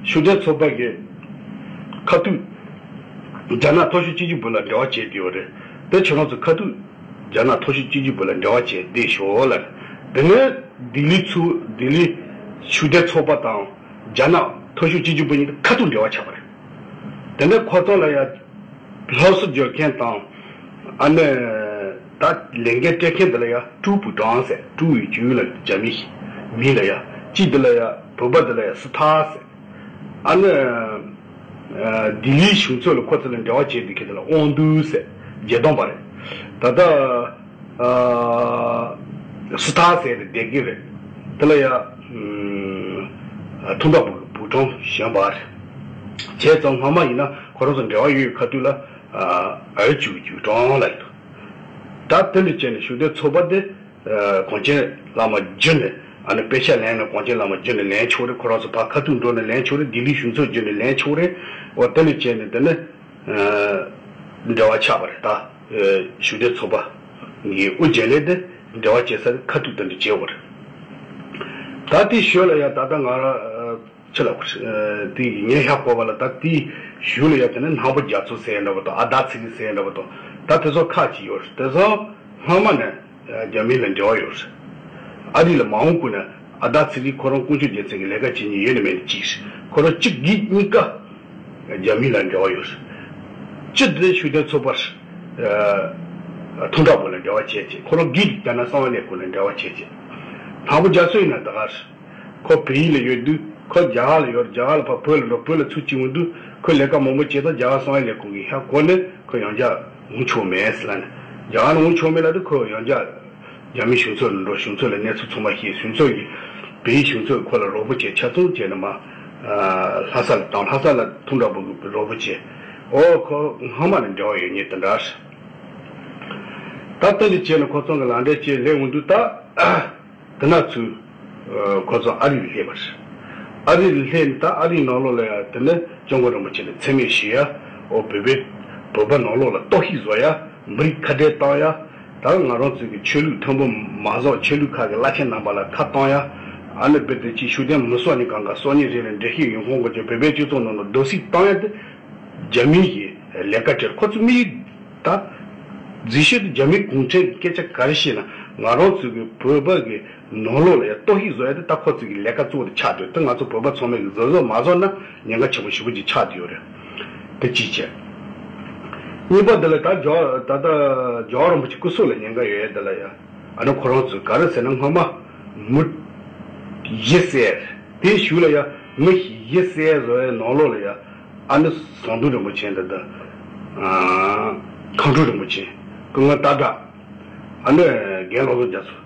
ཤུགས་ལྡན་ཚོགས་པ་གི་ཁ་ཐུག་རྒྱ་ནག་མཐོ་ཤོས་སྤྱི་ཁྱབ་པུའུ་ལ་འབྲེལ་བ་བྱས་བསྡད་ཡོད་རེད། དེ་ཁྱེད་རང་ཚོ་ཁ་ཐུག་རྒྱ་ནག་མཐོ་ཤོས་སྤྱི་ཁྱབ་པུའུ་ལ་འབྲེལ་བ་བྱས་བསྡད་ཤོག་ལབ་རེད། དེ་ནས་ལྡི་ལི་ཚུ་ལྡི་ལི་ཤུགས་ལྡན་ཚོགས་པ་དང་རྒྱ་ནག་མཐོ་ཤོས་སྤྱི་ཁྱབ་པུའུ་གཉིས་ཁ་ཐུག་འབྲེལ་བ་ཆགས་པ་རེད། དེ་ནས་ཁོ་ཚོ་ལ་ཡ་སློབ་གསོ་སྦྱོང་མཁན་དང་། ཨ་ནི་ད་ལས་འགན་སྤྲད་མཁན་དེ་ལ་ཡ་ཀྲུའུ་པུའུ་ཀྲང་ཟེར། ཀྲུའུ་ཡི་ཇུ་ལ་རྒྱ་མི་མིང་ལ་ཡ། གཅིག་དེ་ལ་ཡ་བོད་པ་དེ་ལ་ཡ་སི་ཐར་ཟེར། ཨ་ནི་ལྡི་ལིའི་གཞུང་ཚབ་ལ་ཁོ་ཚོ་ལ་འབྲེལ་བ་བྱས་འདུག་མཁན་དེ་ལ་དབང་འདུས་ཟེར། བརྒྱད་སྟོང་པ་རེད། ད་ལྟ་སི་ཐར་ཟེར་དེ་སྡེ་དགེ་རེད། དེ་ལ་ཡ་ཐུང་དྲག་པུའུ་པུའུ་ཀྲང་གཞོན་པ་རེད། བྱས་ཙང་སྔ་མ་ཡིན་ན་ཁོ་རང་ཚོ་འབྲེལ་བ་ཡོད་ཡོད་ཁ་ཐུག་ལ་ཨ་ཡོད་ཅུ་ཅུ་ཀྲང་ལ་ཡོད། ད་དེ་འདྲ་བྱས་ནས་གཞུང་འབྲེལ་ཚོགས་པ་དེ་གངས་ཅན་བླ་མ་བརྒྱུད་ནས། ཨ་ནི་དཔེ་ཆ་ལེན་ནས་གངས་ཅན་བླ་མ་བརྒྱུད་ནས་ལེན་ཆོག་རེད། ཁོ་རང་ཚོ་ཕར་ཁ་ཐུག་འགྲོ་ནས་ལེན་ཆོག་རེད། ལྡི་ལིའི་གཞུང་ཚབ་བརྒྱུད་ནས་ལེན་ཆོག་རེད། འོ་དེ་འདྲ་བྱས་ནས་དེ་ནས་འབྲེལ་བ་ཆགས་པ་རེད། ད་གཞུང་འབྲེལ་ཚོགས་པ་གི་དབུ་འབྱེད་ལས་དེ་འབྲེལ་བ་བྱེད་ས་ཁ་ཐུག་དེ་འདྲ་བྱས་པ་རེད། ད་དེའི་ཞོར་ལ་ཡ་ད་ལྟ་ང་རང་ཕྱི་ལ་དེ་ངས་ཧ་གོ་བ་ལ། ད་དེའི་གཞུག་ལ་ཡ་དེ་ནས་སྣང་བུ་རྒྱ་མཚོ་ཟེར་འདྲ་པོ་དང་། ཨ་དར་ཚི་རི་ཟེར་འདྲ་པོ་དང་། ད་དེ་ཚོ་ཁག་ཅིག་ཡོད་རེད། དེ་ཚོ་སྔོན་མ་ནས་རྒྱ་མི་ལ་འབྲེལ་བ་ཡོད་རེད། ཨ་རི་ལ་མ་འོངས་ཀུན་ནས་ཨ་དར་ཚི་རི་ཁོ་རང་དཀོན་མཆོག་རྒྱལ་མཚན་གྱི་ལས་ཀ་བྱེད་མཁན་ཡོད་ནི་མེད་ནི་གཅིག་རེད། ཁོ་རང་གཅིག་གིས་གཉིས་ཀ་རྒྱ་མི་ལ་འབྲེལ་བ་ཡོད་རེད། སྤྱི་བདེ་ཤུགས་ལྡན་ཚོགས་པར་ཐུང་དྲག་པོ་ལ་འབྲེལ་བ་བྱས་བྱས། ཁོ་རང་སྒེར་གྱི་རྒྱ་ནག་གསང་བའི་ལས་ཁུངས་ལ་འབྲེལ་བ་བྱས་བྱས། སྣང་བུ་རྒྱ་མཚོ་ཡིན་ན་ད་ག་རེད། ཁོ་བལ་ཡུལ་ལ་ཡོད་དུས་ཁོ་རྒྱ་གར་ལ་ཡོད། རྒྱ་གར་ལ་ཕར་བོད་ལ་འགྲོ། བོད་ལ་ཚུར་སྐྱེལ་འོང་དུས་ཁོས་ལས་ཀ་མང་པོ་བྱས་ཙང་རྒྱ་གར་གསང་བའི་ལས་ཁུངས་ཀྱིས་ཧ་གོ་ནས་ཁོ་ཡང་བསྐྱར་འོང་ཆོག་མེད་ཟེར་ལབ་ནས། རྒྱ་གར་ལ་འོང་ཆོག་མེད་ལབ་དུས་ཁོ་ཡང་བསྐྱར་རྒྱ་མིའི་གཞུང་ཚབ་ལ་འགྲོ། གཞུང་ཚབ་ལ་གནས་ཚུལ་ཚང་མ་བཤད། གཞུང་ཚབ་ཀྱིས་བལ་ཡུལ་གཞུང་ཚབ་ཁོ་ལ་རོགས་པ་བྱས། ཆ་ཚང་བྱས་ནས་མར་ལྷ་ས་ལ་བཏང་། ལྷ་ས་ལ་ཐུང་དྲག་པོ་གིས་རོགས་པ་བྱས། འོ་ཁོ་སྔོན་མ་ནས་འབྲེལ་བ་ཡོད་མཁན་དེ་འདྲ་རེད། ད་ལྟ་འདི་བྱས་ནས་ཁོ་ཚང་གི་ལག་འབྲེལ་བྱས་སླེབས་འོང་དུས་ད། དེ་ན་ཚུར་ཁོ་ཚོ་ཨ་རི་ལ་སླེབས་པ་རེད། ཨ་རི་ལ་སླེབས་ནས་ད་ཨ་རིའི་ནང་ལོགས་ལ་ཡ་དེ་ནས་སྐྱབས་མགོན་རིན་པོ་ཆེ་ལ་མཚན་སྨད་ཞུ་ཡ། འོ་བོད་པའི་བོད་པ་ནང་ལོགས་ལ་གཏོར་བཤིག་བཟོ་ཡ། མི་རིགས་ཁ་བྲལ་བཏང་ཡ། ད་ང་རང་ཚོའི་གི་ཆོས་ལུགས་མཐུན་པོ་མ་བཟོ། ཆོས་ལུགས་ཁག་གི་བླ་ཆེན་རྣམ་པ་ལ་ཁ་བཏང་ཡ། ཨ་ནི་རྦད་དེ་ཅིག་ཤུགས་ལྡན་མི་གསོད་ནི་གང་ག་གསོད་ནི་རེད་ལ་འགྲེལ་བཤད་ཡོང་ཁོང་གི་བོད་པའི་སྤྱི་ཚོགས་ནང་ལ་རྡོག་བཤིག་བཏང་ཡ་དེ། རྒྱ་མི་ཡི་ལས་ཀ་དེར་ཁོ་ཚོ་མི་ད་རྫིག་ཤོས་དེ་རྒྱ་མི་གུང་ཁྲན་གྱི་སྐད་ཆ་ག་རེ་བཤད་ན། ང་རང་ཚོ་གི་བོད་པ་གི་ནང་ལོགས་ལ་ཡ་གཏོར་བཤིག་བཟོ་ཡ་དེ་ད་ཁོ་ཚོ་གི་ལས་ཀ་གཙོ་བོ་དེ་ཆགས་འདུག་དེ་ང་ཚོ་བོད་པ་ཚང་མས་གི་བཟོ་བཟོ་མ་བཟོ་ན་ཉེན་ཁ་ཆེན་པོ་ཞེ་པོ་ཅིག་ཆགས་བསྡད་ཡོད་རེད། དེ་གཅིག་བྱས། གཉིས་པ་དེ་ལ་ད་ཇོ་ད་ལྟ་ཇོ་བོ་རིན་པོ་ཆེ་སྐུ་སྲོག་ལ་ཉེན་ཁ་ཡོད་ཡ་དེ་ལ་ཡ། ཨ་ནི་ཁོ་རང་ཚོས་ག་རེ་ཟེར་ན་སྔོན་མ་མི་བཞི་བསད། དེའི་གཞུག་ལ་ཡ་མི་བཞི་བསད་བཟོ་ཡའི་ནང་ལོགས་ལ་ཡ། ཨ་ནི་ཟམ་གདོང་རིན་པོ་ཆེ་འདི་དང་། ཨ་མཁའ་འགྲོ་རིན་པོ་ཆེ། སྐུ་ངོ་སྟག་བྲག་ཨ་ནི་རྒན་བློ་བཟང་རྒྱ་མཚོ།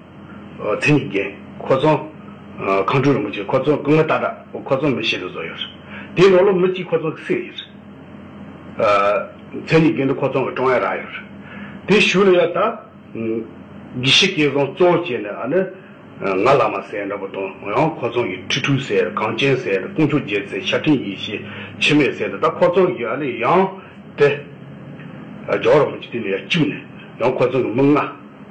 མཚན་ཉིད་རྒན། ཁོ་ཚང་། མཁའ་འགྲོ་རིན་པོ་ཆེ། ཁོ་ཚང་། སྐུ་ངོ་སྟག་བྲག་ཁོ་ཚང་མི་བཞི་དེ་བཟོ་ཡོད་རེད། དེའི་ནང་ལོགས་མི་གཅིག་ཁོ་ཚང་གིས་བསད་ཡོད་རེད། མཚན་ཉིད་རྒན་དེ་ཁོ་ཚང་གིས་བཀྲོངས་ཡ་རག་ཡོད་རེད། དེའི་གཞུག་ལ་ཡ་ད། དགེ་བཤེས་སྐལ་བཟང་གཙོ་བོ་བྱས་ནས་ཨ་ནི། ང་བླ་མ་ཟེར་འདྲ་པོ་དང་། ཡང་ཁོ་ཚང་གིས་ཁྲི་ཁྲུང་ཟེར། གངས་ཅན་ཟེར། དཀོན་མཆོག་རྒྱལ་མཚན། ཤ་ཕྲན་ཡེ་ཤེས། འཆི་མེད་ཟེར་ཏེ། ད་ཁོ་ཚང་གིས་ཨ་ནི་ཡང་དེ་ཇོ་བོ་རིན་པོ་ཆེ་དེ་ནས་ཡར་བཅུག་ནས། ཡང་ཁོ་ཚང་གིས་མི་ལྔ་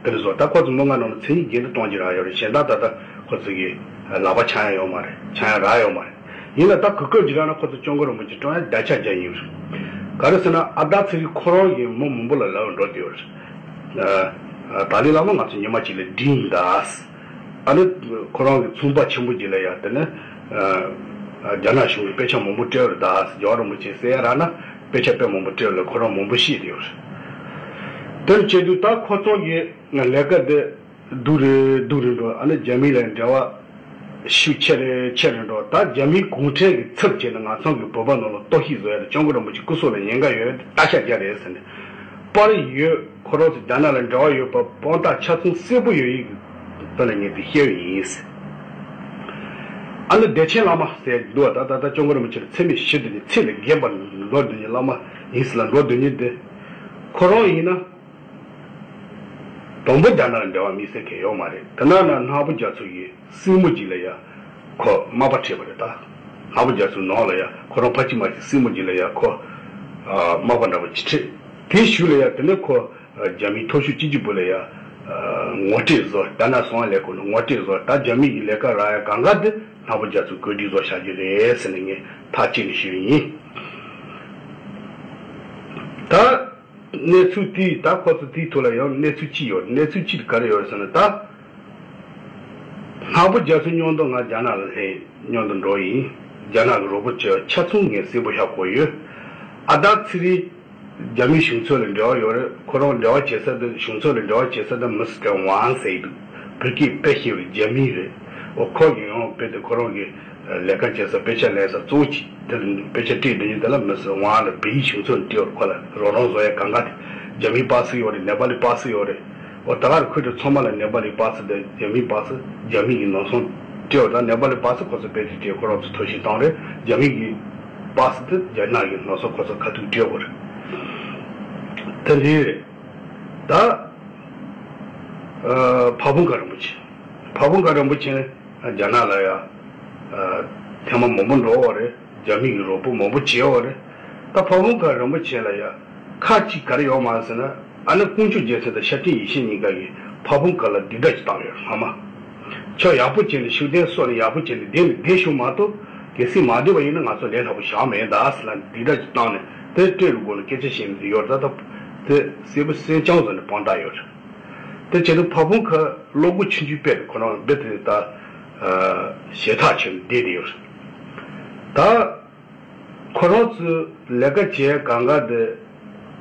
དེ་འདྲ་བཟོ། ད་ཁོ་ཚོ་མི་ལྔ་ནང་ནས་མཚན་ཉིད་རྒན་དེ་གཏོང་རྒྱུ་རག་ཡོད་རེད། གཞན་དག་ད་ལྟ་ཁོ་ཚོ་གིས་ལག་པ་འཆང་ཡ་ཡོད་མ་རེད། འཆང་ཡ་རག་ཡོད་མ་རེད། ཡིན་ན་ད་གོ་སྐབས་ཅིག་རག་ན་ཁོ་ཚོ་སྐྱབས་མགོན་རིན་པོ་ཆེ་བཀྲོངས་ཡ་ད་ཆ་རྒྱག་ཡིན་རེད། ག་རེ་ཟེར་ན་ཨ་དར་ཚེ་རིང་ཁོ་རང་གིས་མི་མང་པོ་ལ་ལབ་འགྲོ་བསྡད་ཡོད་རེད། ཨ། ཏཱ་ལའི་བླ་མ་ང་ཚོ་ཉི་མ་གཅིག་ལ་སྒྲིང་ཡིན་ད། ཨ་ནི་ཁོ་རང་གི་ཚོང་པ་ཆེན་པོ་ཅིག་ལ་ཡ་དེ་ནས། ཨ། རྒྱ་ནག་གཞུང་གིས་དཔེ་ཆ་མང་པོ་སྤྲད་ཡོད་རེད་ད། ཇོ་བོ་རིན་པོ་ཆེ་གསན་ཡ་རག་ན་དཔེ་ཆ་དཔེ་མང་པོ་སྤྲད་ཡོད་ལ་ཁོ་རང་མང་པོ་ཤེས་ཀྱི་ཡོད་རེད། དེར་བྱས་དུས་ད་ཁོ་ཚོ་གི་ལས་ཀ་དེ་སྡུག་རེད་སྡུག་རེད་འགྲོ། ཨ་ནི་རྒྱ་མི་ལ་འབྲེལ་བ་ཤུགས་ཆེ་རེད་ཆེ་རེད་འགྲོ། ད་རྒྱ་མིའི་གུང་ཁྲན་གྱི་ཚབ་བྱས་ནས་ང་ཚང་གི་བོད་པ་ནང་ལ་གཏོར་བཤིག་བཟོ་ཡ་དེ། སྐྱབས་མགོན་རིན་པོ་ཆེ་སྐུ་སྲོག་ལ་ཉེན་ཁ་ཡོད་ཡ་དེ་ད་ཆ་རྒྱག་རེད་ཟེར་ནས། པར་ཡོད། ཁོ་རང་ཚོ་རྒྱ་ནག་ལ་འབྲེལ་བ་ཡོད་པ་དཔང་རྟགས་ཆ་ཚང་གསལ་པོ་ཡོད་ཡིག་གི་དོན་ལ་ངས་དེ་བཤད་ཡོད་ཡིན་ཟེར། ཨ་ནི་བདེ་ཆེན་བླ་མ་ཟེར་འདུག་བ། ད་ད་ལྟ་སྐྱབས་མགོན་རིན་པོ་ཆེ་ལ་མཚན་སྨད་ཞུ་བསྡད་མཁན་ཚད་ལས་བརྒལ་བ་འགྲོ་བསྡད་མཁན་བླ་མ་ཡིན་ཟེར་ལབ་འགྲོ་བསྡད་མཁན་དེ། ཁོ་རང་ཡིན་ན། དང་པོ་རྒྱ་ནག་ལ་འབྲེལ་བ་དམིགས་བསལ་གང་ཡང་ཡོད་མ་རེད། དེ་ན་ན་སྣ་བུ་རྒྱ་མཚོ་ཡིས་སྲིང་མོ་ཅིག་ལ་ཡ་ཁོ་མ་པ་ཁྲིད་པ་རེད་ད། སྣ་བུ་རྒྱ་མཚོའི་ནང་ལ་ཡ་ཁོ་རང་ཕ་གཅིག་མ་གཅིག་སྲིང་མོ་ཅིག་ལ་ཡ་ཁོ་ཨ་མ་པ་འདྲ་པོ་ཅིག་ཁྲིད། དེའི་གཞུག་ལ་ཡ་དེ་ནས་ཁོ་ཨ་རྒྱ་མིའི་མཐོ་ཤོས་སྤྱི་ཁྱབ་པུའུ་ལ་ཡ་ཨ་ངོ་སྤྲོད་བཟོ། རྒྱ་ནག་གསང་བའི་ལས་ཁུངས་ནས་ངོ་སྤྲོད་བཟོ། ད་རྒྱ་མི་ཡི་ལས་ཀ་རག་ཡ་གང་ག་དེ་སྣ་བུ་རྒྱ་མཚོས་བཀོད་སྒྲིག་བཟོ་བྱ་རྒྱུ་རེད་ཟེར་ནས་ངས་ཐག་བཅད་ནས་ཞུས་ཡིན། ད་གནས་ཚུལ་དེའི་ད་ཁོ་ཚོ་དེའི་ཐོག་ལ་ཡང་གནས་ཚུལ་གཅིག་ཡོད། གནས་ཚུལ་གཅིག་ག་རེ་ཡོད་ཟེར་ན། ད་སྔ་པོ་རྒྱ་མཚོ་མཉམ་དུ་ང་རྒྱ་ནག་ལ་སླེབས་མཉམ་དུ་འགྲོ་ཡིན། རྒྱ་ནག་གི་རོགས་པ་བྱས་ཆ་ཚང་ངས་གསལ་པོ་ཤར་གོ་ཡོད། ཨ་ད་ཚི་རི་རྒྱ་མིའི་གཞུང་ཚབ་ལ་འབྲེལ་བ་ཡོད་རེད། ཁོ་རང་འབྲེལ་བ་བྱེད་ས་དེ་གཞུང་ཚབ་ལ་འབྲེལ་བ་བྱེད་ས་དེ་མི་སི་ཀྲ་ཝང་ཟེར་གྱི་འདུག་བོད་སྐད་དཔེ་ཤེས་པའི་རྒྱ་མི་རེད། འོ་ཁོ་གིས་ཡང་དཔེ་དེ་ཁོ་རང་གི་ལས་ཀ་བྱེད་ས་དཔེ་ཆ་ལེན་ས་གཙོ་བོ་གཅིག་དེ་ལ་དཔེ་ཆ་སྤྲད་དེ་ཡིན། དེ་ལ་མི་སི་ཝང་ལ་བོད་ཡིག་གཞུང་ཚབ་ལ་སྤྲད་པར་ཁོ་ལ་རོགས་རམ་བཟོ་ཡ་གང་ག་དེ་རྒྱ་མིའི་པ་སི་ཡོད་རེད། ནེ་པ་ལི་པ་སི་ཡོད་རེད། འོ་ད་ག་རེ་ཁོ་ཚོ་ཚང་མ་ལ་ནེ་པ་ལི་པ་སི་དེ་རྒྱ་མིའི་པ་སི་རྒྱ་མི་གི་ནང་སོང་སྤྲད་པ་དང་ནེ་པ་ལི་པ་སི་ཁོ་ཚོ་དཔེ་དེ་སྤྲད་ཁོ་རང་ཚོ་ཐོ་ཤིག་བཏང་རེད། རྒྱ་མི་གི་པ་སི་དེ་རྒྱ་ནག་གི་ནང་སོང་ཁོ་ཚོ་ཁ་ཐུག་སྤྲད་དགོས་རེད། དེ་འདྲ་རེད། ད་ཨ་ཕ་བོང་ཁ་རིན་པོ་ཆེ། ཕ་བོང་ཁ་རིན་པོ་ཆེ་ནི་རྒྱ་ནག་ལ་ཡ་ཨ་ཐེངས་མ་མང་པོ་འགྲོ་བ་རེད། རྒྱ་མི་གི་རོགས་པ་མང་པོ་བྱས་པ་རེད། ད་ཕ་བོང་ཁ་རིན་པོ་ཆེ་ལ་ཡ་ཁག་ཅིག་ག་རེ་ཡོད་མ་རེད་ཟེར་ན། ཨ་ནི་དཀོན་མཆོག་རྒྱལ་མཚན་དང་ཤཱཀྱ་ཡེ་ཤེས་གཉིས་ཀ་གིས་ཕ་བོང་ཁ་ལ་སྡིགས་ར་ཅིག་བཏང་ཡོད་སྔ་མ། ཁྱོད་ཡག་པོ་བྱས་ནས་ཤུགས་ལྡན་གསོ་ནས་ཡག་པོ་བྱས་ནས་བསྡད་ནས་བསྡད་ཤོག་མ་གཏོགས་གལ་སྲིད་མ་བསྡད་པ་ཡིན་ན་ང་ཚོ་ལས་སླ་པོ་བཞག་མེད་ད་ཟེར་ལ་སྡིགས་ར་ཅིག་བཏང་ནས་དེ་སྤྲད་རུ་དགོས་ནས་སྐད་ཆ་བཤད་ནས་ཡོད་རེད། ད་ད་དེ་གསལ་པོ་གསལ་རྐྱང་བཟོས་ནས་དཔང་རྟགས་ཡོད་རེད། དེ་བྱས་ན་ཕ་བོང་ཁ་བློ་སྒོ་ཆུང་ཆུང་སྤེལ་ནས་ཁོ་རང་རྦད་དེ་ད་ཨ་ཞེད་ཐག་ཆོད་ནས་བསྡད་བསྡད་ཡོད་རེད། ད་ཁོ་རང་ཚོའི་ལས་ཀ་བྱེད་གང་ག་དེ་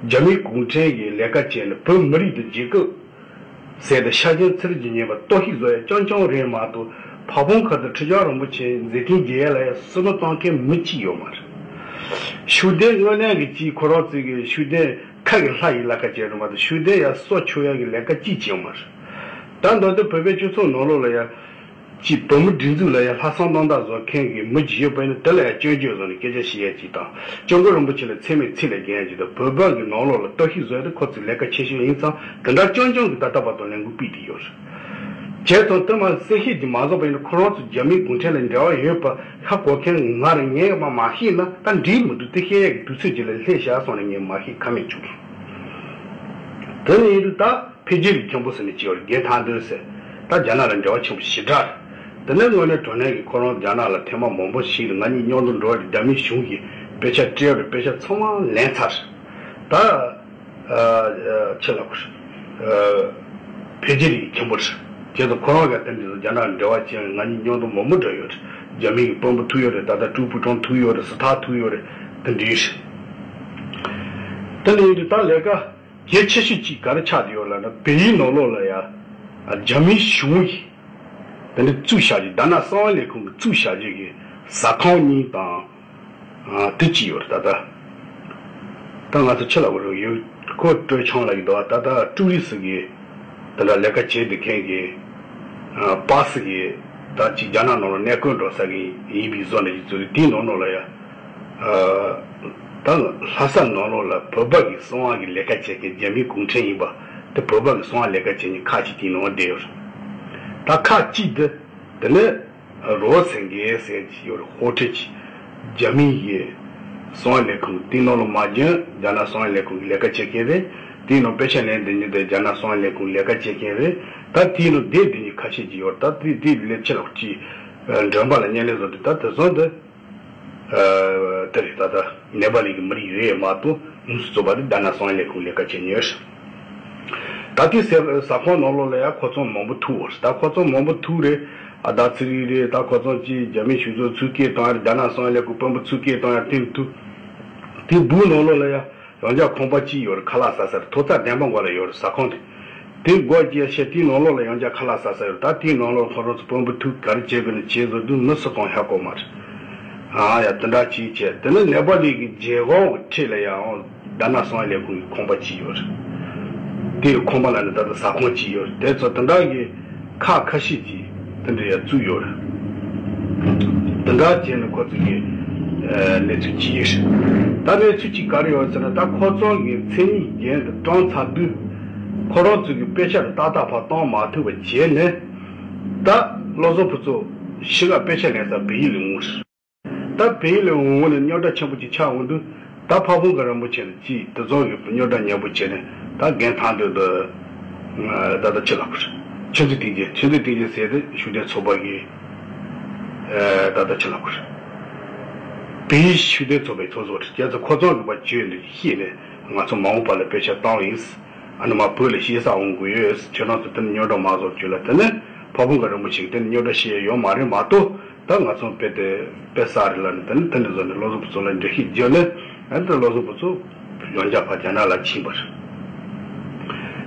རྒྱ་མིའི་གུང་ཁྲན་གྱི་ལས་ཀ་བྱས་ནས་བོད་མི་རིགས་དང་རྒྱལ་ཁབ་ཟེར་ཏེ་ཤ་ཞེན་ཚིག་རྗེས་ཉེས་པ་གཏོར་བཤིག་བཟོ་ཡ་རྐྱང་རྐྱང་རེད་མ་གཏོགས་ཕ་བོང་ཁ་དང་ཁྲི་བྱང་རིན་པོ་ཆེ་མཛད་འཕྲིན་རྒྱས་ཡ་ལ་ཡ་བསམ་བློ་བཏང་མཁན་མི་གཅིག་ཡོད་མ་རེད། ཤུགས་ལྡན་དངོས་གནས་ཀྱི་གཅིག་ཁོ་རང་ཚོས་ཀྱི་ཤུགས་ལྡན་ཁ་གི་ལྷ་ཡི་ལས་ཀ་བྱས་རུང་མ་གཏོགས་ཤུགས་ལྡན་ཡ་སྲོག་སྐྱོབ་ཡ་གི་ལས་ཀ་གཅིག་བྱས་ཡོད་མ་རེད། ད་མདོར་བསྡུས་བོད་པའི་སྤྱི་ཚོགས་ནང་ལོགས་ལ་ཡ། གཅིག་བོད་མི་སྒྲིག་འཛུགས་ལ་ཡ་ལྷག་བསམ་རྣམ་དག་བཟོ་མཁན་གྱི་མི་གཅིག་ཡོད་པ་ཡིན་ན་དེ་ལ་ཡ་སྐྱོན་བརྗོད་བཟོ་ནས་སྐད་ཆ་བཤད་ཡ་གཅིག་དང་། སྐྱབས་མགོན་རིན་པོ་ཆེ་ལ་མཚན་སྨད་ཚིག་ལ་འགེལ་ཡ་གཅིག་དང་། བོད་པ་གི་ནང་ལོགས་ལ་གཏོར་བཤིག་བཟོ་ཡ་དེ་ཁོ་ཚོའི་ལས་ཀ་ཆེ་ཤོས་ཡིན་ཙང་དེ་འདྲ་རྐྱང་རྐྱང་གི་ད་ལྟ་བར་དུ་ལས་འགུལ་སྤེལ་བསྡད་ཡོད་རེད། བྱས་ཙང་དེ་མ་གསལ་བཤད་ཅིག་མ་བཟོ་བ་ཡིན་ན་ཁོ་རང་ཚོ་རྒྱ་མིའི་གུང་ཁྲན་ལ་འབྲེལ་བ་ཡོད་པ་ཧ་གོ་མཁན་ང་རང་ངས་མ་མ་ཤེས་ན་ད་འགྲིག་མི་འདུག་དེ་བཤད་ཡ་གི་དུས་ཚོད་ཅིག་ལ་སླེབས་བཞག་སོང་ནས་ངས་མ་ཤེས་ཁ་མེད་བྱུང་། དེ་ནས་ཡིན་དུས་ད། འཕེལ་རྒྱས་ཀྱི་མཁན་པོ་ཟེར་ནས་ཅིག་ཡོད་རེད། རྒན་ཐང་འདོན་ཟེར། ད་རྒྱ་ནག་ལ་འབྲེལ་བ་ཆེན་པོ་ཞེ་དྲག་རེད། དེ་ནས་དངོས་གནས་དྲང་གནས་ཀྱི་ཁོ་རང་རྒྱ་ནག་ལ་ཐེངས་མ་མང་པོ་ཞིག་ལ་ང་གཉིས་མཉམ་དུ་འགྲོ་བ་རེད། རྒྱ་མིའི་གཞུང་གིས་དཔེ་ཆ་སྤྲད་རེད། དཔེ་ཆ་ཚང་མ་ལེན་ཚར་རེད། ད་ཨ་ཨ་ཆི་ལབ་དགོས་རེད། ཨ་འཕེལ་རྒྱས་ཀྱི་མཁན་པོ་རེད། བྱས་ཙང་ཁོ་རང་ག་དེ་འདྲ་རྒྱ་ནག་ལ་འབྲེལ་བ་བྱས་ང་གཉིས་མཉམ་དུ་མང་པོ་འགྲོ་ཡོད་རེད། རྒྱ་མི་གི་དཔོན་པོ་ཐུག་ཡོད་རེད། ད་ལྟ་ཀྲུའུ་ཕུའུ་ཀྲང་ཐུག་ཡོད་རེད། སི་ཐར་ཐུག་ཡོད་རེད། དེ་འདྲ་རེད། དེ་ནས་ཡིན་དུས་ད་ལས་ཀ་གལ་ཆེ་ཤོས་གཅིག་ག་རེ་ཆགས་བསྡད་ཡོད་ལབ་ན་བལ་ཡུལ་ནང་ལོགས་ལ་ཡ་རྒྱ་མིའི་གཞུང་གིས་དེ་འདྲ་བཙུགས་བཞག་རྒྱུ། རྒྱ་ནག་གསང་བའི་ལས་ཁུངས་ཀྱིས་བཙུགས་བཞག་རྒྱུ་གི་ཟ་ཁང་གཉིས་དང་དེ་གཅིག་ཡོད་རེད། ད་ལྟ་ད་ང་ཚོ་ཕྱི་ལ་འོ་རེད་ཡོད་ཁོ་སྤྲོ་འཆམ་ལ་ཡོད་དོ། ད་ལྟ་ཀྲུའུ་རི་སི་གི་དེ་འདྲ་ལས་ཀ་བྱེད་བསྡད་མཁན་གི་པ་སི་གི་ད་ཅིག་རྒྱ་ནག་ནང་ལ་གནས་སྐོར་འགྲོ་ས་གི་ཡིན་པའི་བཟོ་འདྲ་ཅིག་བཙུགས་རེད། དེའི་ནང་ལོགས་ལ་ཡ། ད་ལྷ་ས་ནང་ལོགས་ལ་བོད་པ་གི་གསང་བ་གི་ལས་ཀ་བྱེད་མཁན་རྒྱ་མིའི་གུང་ཁྲན་ཡིན་པ་དེ་བོད་པ་གི་གསང་བ་ལས་ཀ་བྱེད་མཁན་ཁག་ཅིག་དེའི་ནང་བསྡད་ཡོད་རེད། ད་ཁག་ཅིག་དེ་དེ་ནས་རོ་སེང་གེ་ཟེར་གྱི་ཡོད་རེད། ཧོ་ཁྲེ་གྱི་རྒྱ་མི་ཡི་གསང་བ་ལས་ཁུངས་དེའི་ནང་ལ་མ་འཇོན། རྒྱ་ནག་གསང་བ་ལས་ཁུངས་ཀྱི་ལས་ཀ་བྱེད་མཁན་རེད། དེའི་ནང་དཔེ་ཆ་ལེན་བསྡད་མཁན་དེ་རྒྱ་ནག་གསང་བ་ལས་ཁུངས་ལས་ཀ་བྱེད་མཁན་རེད། ད་དེའི་ནང་བསྡད་བསྡད་མཁན་ཁ་ཤས་ཅིག་ཡོད་རེད། ད་དེ་དེ་ལས་ཕྱི་ལ་ཅིག་མགྲོན་པ་ལ་བརྙན་ལེན་བཟོ་དུས་ད་དེ་ཚོ་འདི། ཨ་དེ་རེད། ད་ལྟ་ནེ་པ་ལི་གི་མི་རིགས་རེད་མ་གཏོགས་དངོས་སུ་གཙོ་བོ་དེ་རྒྱ་ནག་གསང་བའི་ལས་ཁུངས་ལས་ཀ་བྱེད་མཁན་རེད། ད་ལྟའི་ཟ་ཟ་ཁང་ནང་ལོགས་ལ་ཡང་ཁོ་ཚོ་མང་པོ་ཐུག་ཡོད་རེད། ད་ཁོ་ཚོ་མང་པོ་ཐུག་རེད། ཨ་ད་ཚི་རི་རེད། ད་ཁོ་ཚོ་ཅིག་རྒྱ་མི་གཞུང་ཚབ་ཚུར་སྐད་བཏང་ཡ་རེད། རྒྱ་ནག་གསང་བའི་ལས་ཁུངས་དཔོན་པོ་ཚུར་སྐད་བཏང་ཡ་རེད། དེ་ལ་ཐུག་དེ་སྦུག་ནང་ལོགས་ལ་ཡང་། ཡང་བསྐྱར་ཁང་པ་གཅིག་ཡོད་རེད། ཁ་ལག་ཟ་ས་རེད། ཐོག་རྩེག་འགྲམ་པ་མགོ་ལ་ཡོད་རེད། ཟ་ཁང་དེ། དེ་སྒོ་བརྒྱབ་བྱས་དེའི་ནང་ལོགས་ལ་ཡང་བསྐྱར་ཁ་ལག་ཟ་ས་ཡོད་རེད། ད་དེའི་ནང་ལོགས་ཁོ་རང་ཚོ་དཔོན་པོ་ཐུག་ག་རེ་བྱེད་དགོས་ན་བྱེད་བཟོ་དུས་མི་སུ་གང་ཧ་གོ་མ་རེད། ཨ་ཡ་དེ་འདྲ་ཅིག་བྱས། དེ་ནས་ནེ་པ་ལི་གི་རྒྱལ་ཁབ་ཀྱི་འཁྲིས་ལ་ཡང་རྒྱ་ནག་གསང་བའི་ལས་ཁུངས་ཀྱི་ཁང་པ་གཅིག་ཡོད་རེད། དེའི་ཁང་པ་ལ་ནི་ད་ལྟ་ཟ་ཁང་གཅིག་ཡོད་རེད། དེ་ཚོ་དེ་འདྲ་གི་ཁག་ཁ་ཤས་ཀྱིས་དེ་འདྲ་ཡང་བཙུགས་ཡོད་རེད། དེ་འདྲ་བྱས་ནས་ཁོ་ཚོ་གི་ཨ་གནས་ཚུལ་ཅིག་ཡོད་རེད། ད་གནས་ཚུལ་ཅིག་ག་རེ་ཡོད་ཟེར་ན། ད་ཁོ་ཚོ་གི་མཚན་ཉིད་རྒྱན་དུ་བཀྲམ་ཚར་དུས་ཁོ་རང་ཚོ་གི་དཔེ་ཆ་དེ་ཏག་ཏག་ཕར་བཏང་མ་ཐུབ་པ་བྱས་ནས། ད་བློ་བཟང་ཕུན་ཚོགས་ཕྱི་ལ་དཔེ་ཆ་ལེན་ས་བལ་ཡུལ་ལ་འོང་རེད། ད་བལ་ཡུལ་ལ་འོང་ནས་རྙོག་དྲ་ཆེན་པོ་ཅིག་ཆགས་འོང་དུས། ད་ཕ་བོང་ཁ་རིན་པོ་ཆེ་ནས་ཅིག་དེ་ཚོ་གི་རྙོག་དྲ་མཉམ་པོ་བྱས་ནས། ད་རྒན་ཐང་སྟོད་དུ་ད་ལྟ་ཕྱི་ལ་ཁུར། ཆོས་འཛིན་བསྟན་རྒྱལ། ཆོས་འཛིན་བསྟན་རྒྱལ་ཟེར་དེ་ཤུགས་ལྡན་ཚོགས་པ་གི་ད་ལྟ་ཕྱི་ལ་ཁུར། བལ་ཡུལ་ཤུགས་ལྡན་ཚོགས་པའི་ཚོགས་གཙོ་རེད། བྱས་ཙང་ཁོ་ཚོ་གི་བར་བརྗོད་ནས་ཤེས་ནས། ང་ཚོ་མ་འོངས་པ་ལ་དཔེ་ཆ་བཏང་ཡིན། ཨ་ནི་མ་བོད་ལ་ཤེས་ས་འོང་དགོས་ཡོད། ཁྱེད་རང་ཚོ་དེ་ནི་རྙོག་དྲ་མ་བཟོ་བཅུག་ལ། དེ་ནི་ཕ་བོང་ཁ་རིན་པོ་ཆེ་གིས་དེ་ནི་རྙོག་དྲ་བཤད་ཡོད་མ་རེད་མ་གཏོགས། ད་ང་ཚོ་དཔེ་དེ་དཔེ་ས་རེད་ལ་ནི། དེ་ནི་དེ་འདྲ་བཟོ་ནས་བློ་བཟང་ཕུན་ཚོགས་ལ་འགྲེལ་བཤད་བརྒྱབ་ནས། ཨ་ནི་བློ་བཟང་ཕུན་ཚོགས་ཡང་བསྐྱར་ཕར་རྒྱ་ནག་ལ་ཕྱིན་པ་རེད།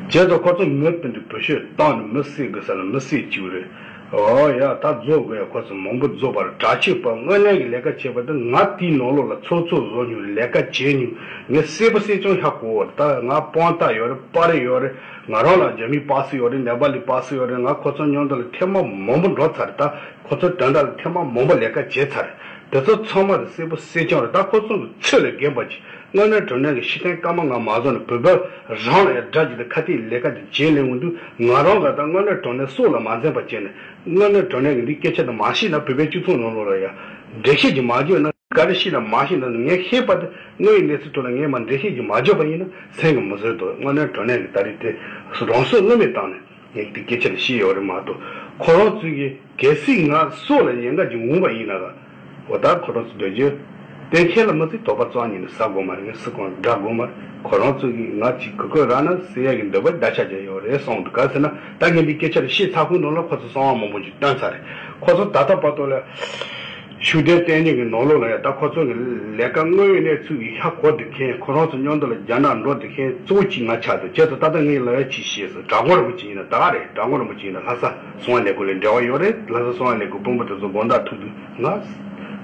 བྱས་ཙང་ཁོ་ཚོ་མི་དེ་འདྲ་བུ་ཤོད་བཏང་ནས་མི་བསད་དགོས་ས་ལ་མི་བསད་བཅུག་རེད། ཨོ་ཡ། ད་རྫོགས་དགོས་ཡ། ཁོ་ཚོ་མང་པོ་རྫོགས་པ་རེད། དྲག་སྤྱོད་པ་དངོས་གནས་ཀྱི་ལས་ཀ་བྱེད་པ་དེ། ང་དེའི་ནང་ལོགས་ལ་ཚོགས་གཙོ་བཟོ་མྱོང་རེད། ལས་ཀ་བྱེད་མྱོང་། ངས་གསལ་པོ་གསལ་རྐྱང་ཧ་གོ་བ་རེད། ད་ང་དཔང་རྟགས་ཡོད་རེད། པར་ཡོད་རེད། ང་རང་ལ་རྒྱ་མིའི་པར་སི་ཡོད་རེད། ནེ་པ་ལི་པར་སི་ཡོད་རེད། ང་ཁོ་ཚོ་མཉམ་དུ་ལ་ཐེངས་མ་མང་པོ་འགྲོ་ཚར་རེད། ད་ཁོ་ཚོ་དོན་དག་ལ་ཐེངས་མ་མང་པོ་ལས་ཀ་བྱས་ཚར་རེད། དེ་ཚོ་ཚང་མ་དེ་གསལ་པོ་གསལ་རྐྱང་རེད། ད་ཁོ་ཚོ་གི་ཚོད་ལས་རྒན་པ་ཅིག་དངོས་གནས་དྲང་གནས་ཀྱི་ཤེས་ལྡན་སྐར་མ་ལྔ་མ་བཟོ་ནས། བོད་པ་རང་ལ་ཡང་དགྲ་གྱུར་ཏེ་ཁ་གཏད་ལས་ཀ་དེ་བྱེད་ལས་འོང་དུས། ང་རང་ལ་ད་དངོས་གནས་དྲང་གནས་སྲོག་ལ་མ་འཛེམ་པ་བྱས་ནས། དངོས་གནས་དྲང་གནས་ཀྱི་འདི་སྐད་ཆ་དེ་མ་བཤད་ན། བོད་པའི་སྤྱི་ཚོགས་ནང་ལོགས་ལ་ཡང་འགྲེལ་བཤད་ཅིག་མ་བརྒྱབ་ན། ག་རེ་བཤད་ན་མ་བཤད་ན། ངས་ཤེས་པ་དེ། དངོས་ཡོད་གནས་ཚུལ་ཐོག་ལ་ངས་མར་འགྲེལ་བཤད་ཅིག་མ་བརྒྱབ་པ་ཡིན་ན་སེམས་ཀྱི་མི་བཟོད་དོ། དངོས་གནས་དྲང་གནས་ཀྱི་ད་རེས་དེ་རང་སྲོག་བློས་མེད་བཏང་ནས། ངས་འདི་སྐད་ཆ་ལ་བཤད་ཡོད་རེད་མ་གཏོགས། ཁོ་རང་ཚོས་ཀྱི་གལ་སྲིད་ང་སྲོག་ལ་ཉེན་ཁ་ཅིག་འོང་བ་ཡིན་ན་ག་འོ་ད་ཁོ་རང་ཚོ་འདོད་རྒྱུ་གཏན་འཁེལ་ལ་མི་བརྩི། དོགས་པ་རྩ་བ་ཉིད་ནས་ཟ་དགོས་མ་རེད། ངས་སུ་གང་དགྲ་དགོས་མ་རེད། ཁོ་རང་ཚོ་གིས་ང་ཅིག་གུ་གུ་རག་ན་ཟེར་ཡ་གི་འདོད་པ་ད་ཆ་ཆ་ཡོད་རེད་གསུངས་འདུག་ག་ཟེར་ན། ད་ངས་འདི་སྐད་ཆ་རེ་བཤད་ཚར་ཁུངས་ནང་ལ་ཁོ་ཚོ་གསང་བ་མང་པོ་ཅིག་བཏོན་ཚར་རེད། ཁོ་ཚོ་ད་ལྟ་བར་དུ་ལ་ཤུགས་ལྡན་བསྟན་འཛིན་གྱི་ནང་ལོགས་ལ་ཡ། ད་ཁོ་ཚོ་གི་ལས་ཀ་དངོས་ཡོད་གནས་ཚུལ་གྱི་ཧ་གོ་བསྡད་མཁན། ཁོ་རང་ཚོ་མཉམ་དུ་ལ་རྒྱ་ནག་འགྲོ་བསྡད་མཁན་གཙོ་བོ་གཅིག་ང་ཆགས་འདུག་བྱས་ཙང་ད་ལྟ་ངས་ལབ་ཡ་གཅིག་བཤད་སོང་། གྲྭ་སྐོར་རིན་པོ་ཆེ་ཡིན་ན་ད་ག་རེད། གྲྭ་སྐོར་རིན་པོ་ཆེ་ཡིན་ན་ལྷ་ས་གསང་བ་ལས་ཁུངས་ལ་འབྲེལ་བ་ཡོད་རེད། ལྷ་ས་གསང་བ་ལས་ཁུངས་དཔོན་པོ་དེ་ཚོ་དགོང་དག་ཐུག་དུས་ང་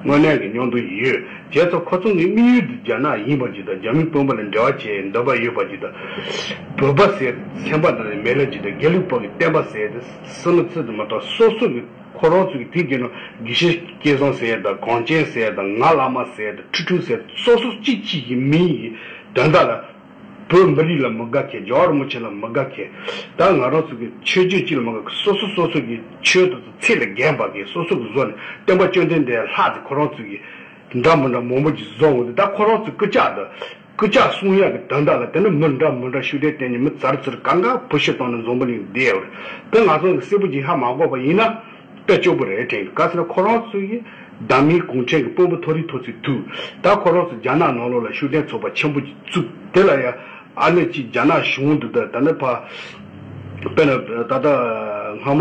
དངོས་གནས་ཀྱི་མཉམ་དུ་ཡོད། བྱས་ཙང་ཁོ་ཚོ་ནི་དམིགས་ཡུལ་དེ་རྒྱ་ནག་ཡིན་པ་ཅིག་དང་། རྒྱ་མི་དཔོན་པོ་ལ་འབྲེལ་བ་བྱེད་འདོད་པ་ཡོད་པ་ཅིག་དང་། བོད་པ་ཟེར་ཚན་པ་དང་མེད་ལ་ཅིག་དང་། དགེ་ལུགས་པ་གི་བསྟན་པ་ཟེར་དེ་སུ་ནི་ཚུལ་དུ་མ་གཏོགས། སོ་སོ་གི་ཁོ་རང་ཚོ་གི་དེའི་རྗེས་ནང་དགེ་བཤེས་སྐལ་བཟང་ཟེར་ཡ་དང་། གངས་ཅན་ཟེར་ཡ་དང་། ང་བླ་མ་ཟེར་ཡ་དང་། ཁྲི་སྤྲུལ་ཟེར་ཡ། སོ་སོ་གཅིག་གཅིག་གི་མིང་ཡི་དོན་དག་ལ། བོད་མི་རིགས་ལ་མི་དགའ་མཁན། རྒྱལ་བ་རིན་པོ་ཆེ་ལ་མི་དགའ་མཁན། ད་ང་རང་ཚོ་གི་ཆོས་བརྒྱུད་གཅིག་ལ་མི་དགའ་མཁན། སོ་སོ་སོ་སོ་གི་ཆོས་དང་ཚེ་ལ་འགལ་བ་གི་སོ་སོ་གི་བཟོ་ནས་སྟོན་པ་བཅོམ་ལྡན་འདས་ལྷག་ཙམ་ཁོ་རང་ཚོ་གི་འདྲ་མི་འདྲ་མང་པོ་ཅིག་བཟོ་འོང་དུས། ད་ཁོ་རང་ཚོ་སྐུ་ཕྱག་དང་སྐུ་ཕྱག་གསུང་ཡག་གི་དོན་དག་ལ་དེ་ནི་མི་འདྲ་མི་འདྲ་ཤུགས་ལྡན་བསྟན་འཛིན་མི་ཚར་ཚུར་གང་ག་བུ་ཤི་བཏང་ནས་འཛམ་བུ་གླིང་བསྡད་ཡོད་རེད། དེ་ང་ཚོ་གི་གསལ་པོ་ཅིག་ཧ་མ་གོ་བ་ཡིན་ན། དཔེ་སྐྱོ་པོ་རེད་དྲན་འདུག་ག་ཟེར་ན་ཁོ་རང་ཚོ་གིས་བདག་མེད་གུང་ཁྲན་གྱི་དཔོན་པོ་མཐོ་རིས་མཐོ་ཚད་ཐུག་ད་ཁོ་རང་ཚོ་རྒྱ་ནག་ནང་ལོགས་ལ་ཤུགས་ལྡན་ཚོགས་པ་ཆེན་པོ་ཅིག་བཙུགས། དེ་ལ་ཡང་ཨ་ནི་ཅིག་རྒྱ་ནག་གཞུང་འདི་དང་། ད་ནི་ཕ་དཔེར་ན་ད་ལྟ་སྔ་མ་